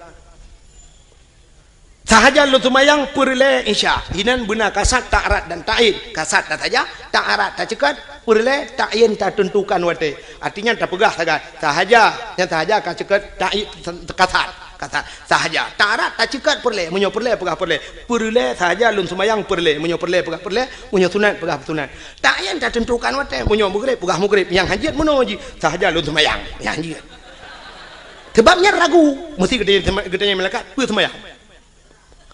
Sahaja lôn seumayang peureulèe Isya. Inan beuna kasad, ta'rad dan ta'yin. Kasad tasaja, ta'rad taceukat, peureulèe ta'yin tateuntukan watèe. Artinya tapeugah sagai. Sahaja, nyang sahaja ka ceukat ta'yin kasad. Kasad. Sahaja. Ta'rad taceukat peureulèe. Meunyoe peureulèe peugah peureulèe. Peureulèe sahaja lôn seumayang peureulèe. Meunyoe peureulèe peugah peureulèe. Meunyoe sunat peugah sunat. Ta'yin tateuntukan watèe. Meunyoe Maghrib peugah Maghrib. Nyang han jeuet meunoe jih. Sahaja lôn seumayang. Nyang han jeuet. Sabab nyan ragu. Meusti geutanyong, geutanyong malaikat, "Peue seumayang?"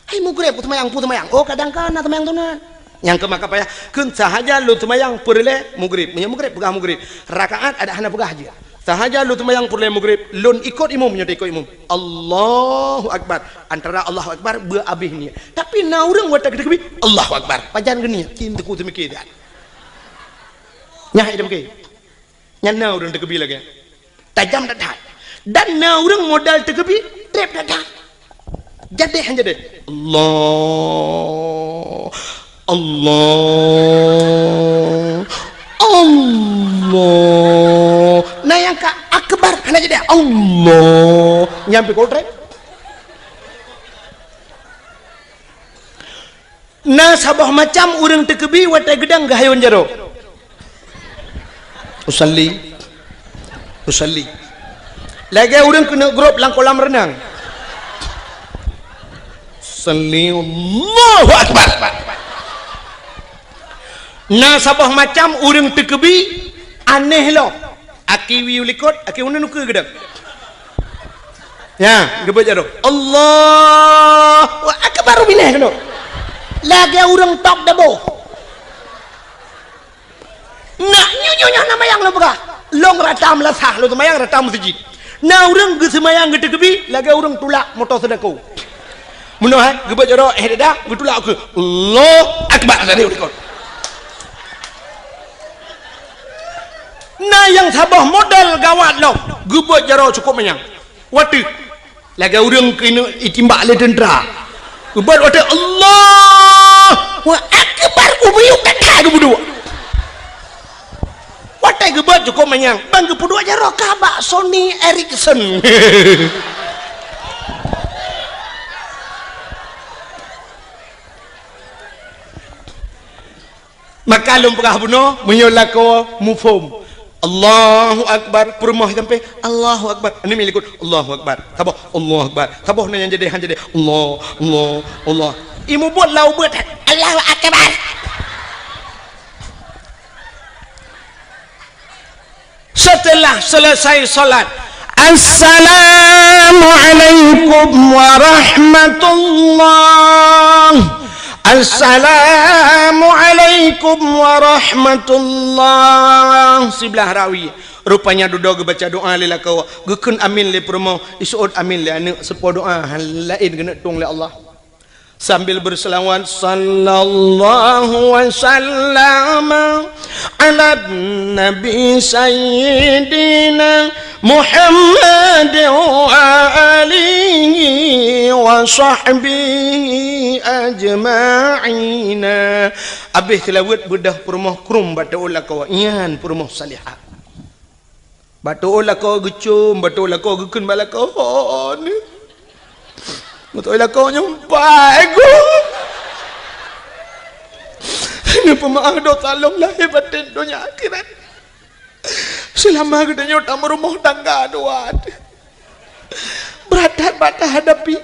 "Hai Maghrib, peue seumayang, peue seumayang?" "Oh, kadang ka na seumayang sunat." Nyang keu maka payah, kheun sahaja lôn seumayang peureulèe Maghrib. Meunyoe Maghrib, peugah Maghrib. Rakaat adak hana peugah jih. Sahaja lôn seumayang peureulèe Maghrib, lôn ikot imum, meunyoe ikot imum. Allahu Akbar. Antara Allahu Akbar, beu abéh niet. Tapi na ureueng watèe geutakbir, Allahu Akbar. Pajan geuniet, cit teungku seumiké that. Nyan hai deumiké. Nyan na ureueng takbir lagèe nyan. Tajam that-that. Dan na ureueng modal takbir, trép that-that. Jadéh han jadéh. Allah. Allah. Allah. Na nyang ka akbar hana jadéh. Allah. Nyan pih ka trép. Na saboh macam ureueng takbir watèe geudong geuhayôn jaroe. Usalli. Usalli. Lagèe ureueng keuneuk grob lam kolam reunang. Usalli, Allahu Akbar. Na saboh macam ureueng takbir aneh lom. Aki wiyeu likot, aki uneun ukeue geudong. Nyan, geubeuet jaroe. Allahu Akbar, binéh keunoe. Lagèe ureueng tok dabo. Nak nyoe, nyoe, nyoe na mayang lôn peugah. Lôn rata meulasah, lôn seumayang rata meuseujid. Na ureueng geuseumayang geutakbir, lagèe ureueng tulak moto seudako. Meunoe, eh, geubeuet jaroe, eh, dada, geutulak ukeue. Allahu Akbar, tadi udah ikot. Na nyang saboh model gawat lom, geubeuet jaroe cukôp manyang. Watèe, lagèe ureueng keuneuk itimbak lé teuntra. Geubeuet watèe, Allahu Akbar, geubuyuk that-that geupeuduek. Watèe geubeuet cukôp manyang, ban geupeuduek jaroe ka bak Sony Ericsson. Maka lôn peugah bunoe, meunyoe lakoe muphom. Allahu Akbar, peurumoh sampai, Allahu Akbar. Aneuk miet likot, Allahu Akbar. Saboh, Allahu Akbar. Saboh na nyang jadéh, han jadéh. Allah, Allah, Allah. Imeubeuet lam ubeut, Allahu Akbar. Setelah selesai salat, "Assalamualaikum warahmatullah. Assalamualaikum warahmatullah." Siblah rawi. Rupanya dudoe geubaca doa lé lakoe, geukheun amin lé peurumoh, iseuôt amin lé aneuk, seupôt doa laén geuneuk tueng lé Allah. Sambil berselawat, "Sallallahu wa sallama ala nabi sayyidina Muhammad wa alihi wa sahbihi ajma'ina." Abéh seulaweuet beudôh peurumoh krum bak teuôt lakoe, nyan peurumoh salihah. Bak teuôt lakoe geucôm, bak teuôt lakoe geukheun bak lakoe, "Oh, ni. Beutôi lakoe nyoe bai geuh. Neupeumaáh dosa lôn lahé batén donya akhirat. Seulama geutanyoe tameurumoh tangga dua, brat that bak tahadapi."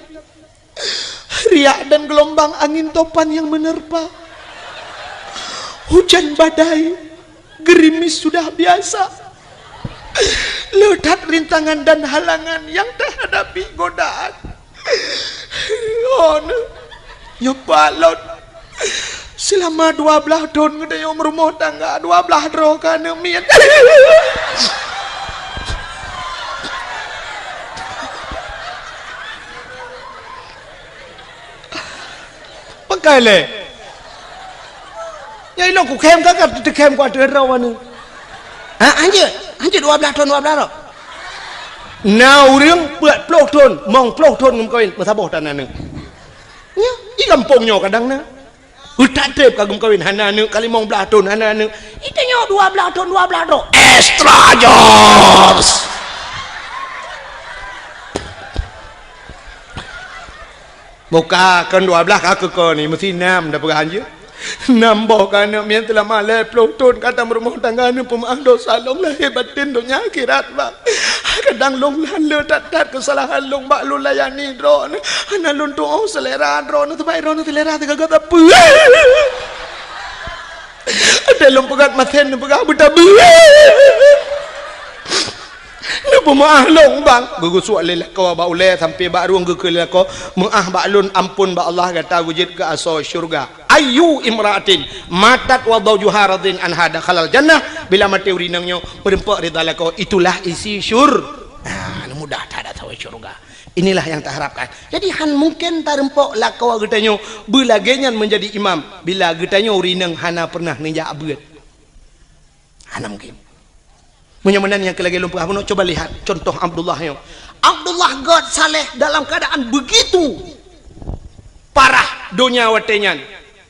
Riak dan gelombang angin topan yang menerpa. Hujan badai, gerimis sudah biasa. Le that rintangan dan halangan yang tahadapi, godaan. Oh, nyoe pat lôn. Seulama dua blaih thôn geutanyoe meurumoh tangga, dua blaih droe ka aneuk miet. Kai lé. Nyang ilong kukhém ka, ka teukhém ku ateueh droe nyoe. Ha, hanjeuet, hanjeuet dua blaih thon, dua blaih droe. Na ureuëng peuet ploh thon, mong ploh thon geumeukawen, meusaboh tan aneuk. Nyoe, di gampông nyoe kadang na. Utak treb ka geumeukawen, hana aneuk, ka limong blaih thon, hana aneuk. Di tanyoe dua blaih thon, dua blaih droe. Extra joss. Buka kon dua blaih ka keuko ni, meusti nam dah peugah hanjeuet. Nam boh ka aneuk miet teulama lhèe ploh thon ka tameurumoh tangga, neupeumeu'ah dosa lôn lahé batén donya akhirat, Bang. Kadang lôn han le that-that keusalahan lôn bak lôn layani droeneuh. Hana lôn tu'oh seulera droeneuh, sabab droeneuh seulera teugaga sapeue. Até lôn peugah masen neupeugah beutabeue. Neupeumeu'ah lôn, Bang. Geugeusuek lé lakoe bak ulèe sampoe bak rueng geukheun lé lakoe, "Meu'ah bak lôn, ampôn bak Allah, gata geujeuet keu asoe syeuruga." Ayyu imra'atin matat wa zawjuha radin anha dakhalal jannah. Bila maté ureueng inong nyoe meureumpok ridha lakoe, itulah isi syur-, nah, mudah that asoe syeuruga. Inilah yang taharapkan. Jadi, han mungken tareumpok lakoe geutanyoe beulagèe nyan meunjadi imam bila geutanyoe ureueng inong hana pernah neujak beuet. Hana mungkin. Meunyoe meunan nyang keu lagèe lôn peugah bunoe, coba lihat contoh Abdullah nyoe. Abdullah gèt saleh dalam keadaan begitu parah donya watèe nyan.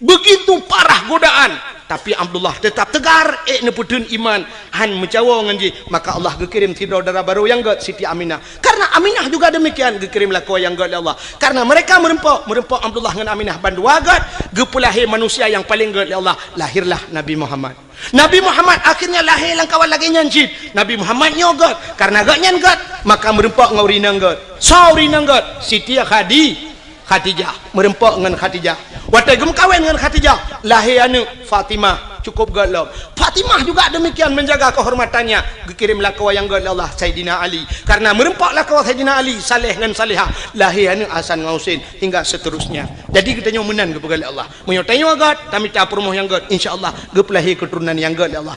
Begitu parah godaan, tapi Abdullah tetap tegar, ék neupeutheun iman, han meucawo ngon jih. Maka Allah geukirém sidroe dara barô nyang gèt, Siti Aminah. Karena Aminah juga demikian, geukirém lakoe nyang gèt lé Allah. Karena mereka meureumpok, meureumpok Abdullah ngon Aminah bandua gèt, geupeulahé manusia nyang paleng gèt lé Allah. Lahirlah Nabi Muhammad. Nabi Muhammad akhirnya lahé lam kawan lagèe nyan cit. Nabi Muhammad nyoe gèt, karena gèt nyan gèt, maka meureumpok ngon ureueng inong gèt. Soe ureueng inong gèt? Siti Khadi-, Khadijah. Meureumpok ngon Khadijah. Watèe geumeukawen ngon Khadijah, lahé aneuk Fatimah, cukup gèt lom. Fatimah juga demikian menjaga kehormatannya, geukirém lakoe nyang gèt lé Allah, Saidina Ali. Karena meureumpok lakoe Saidina Ali, saleh ngon salehah, lahé aneuk Hasan ngon Husein, hingga seterusnya. Jadi geutanyoe meunan geupeugah lé Allah. Meunyoe tanyoe gèt, tamita peurumoh nyang gèt, insya Allah geupeulahé keuturonan nyang gèt lé Allah.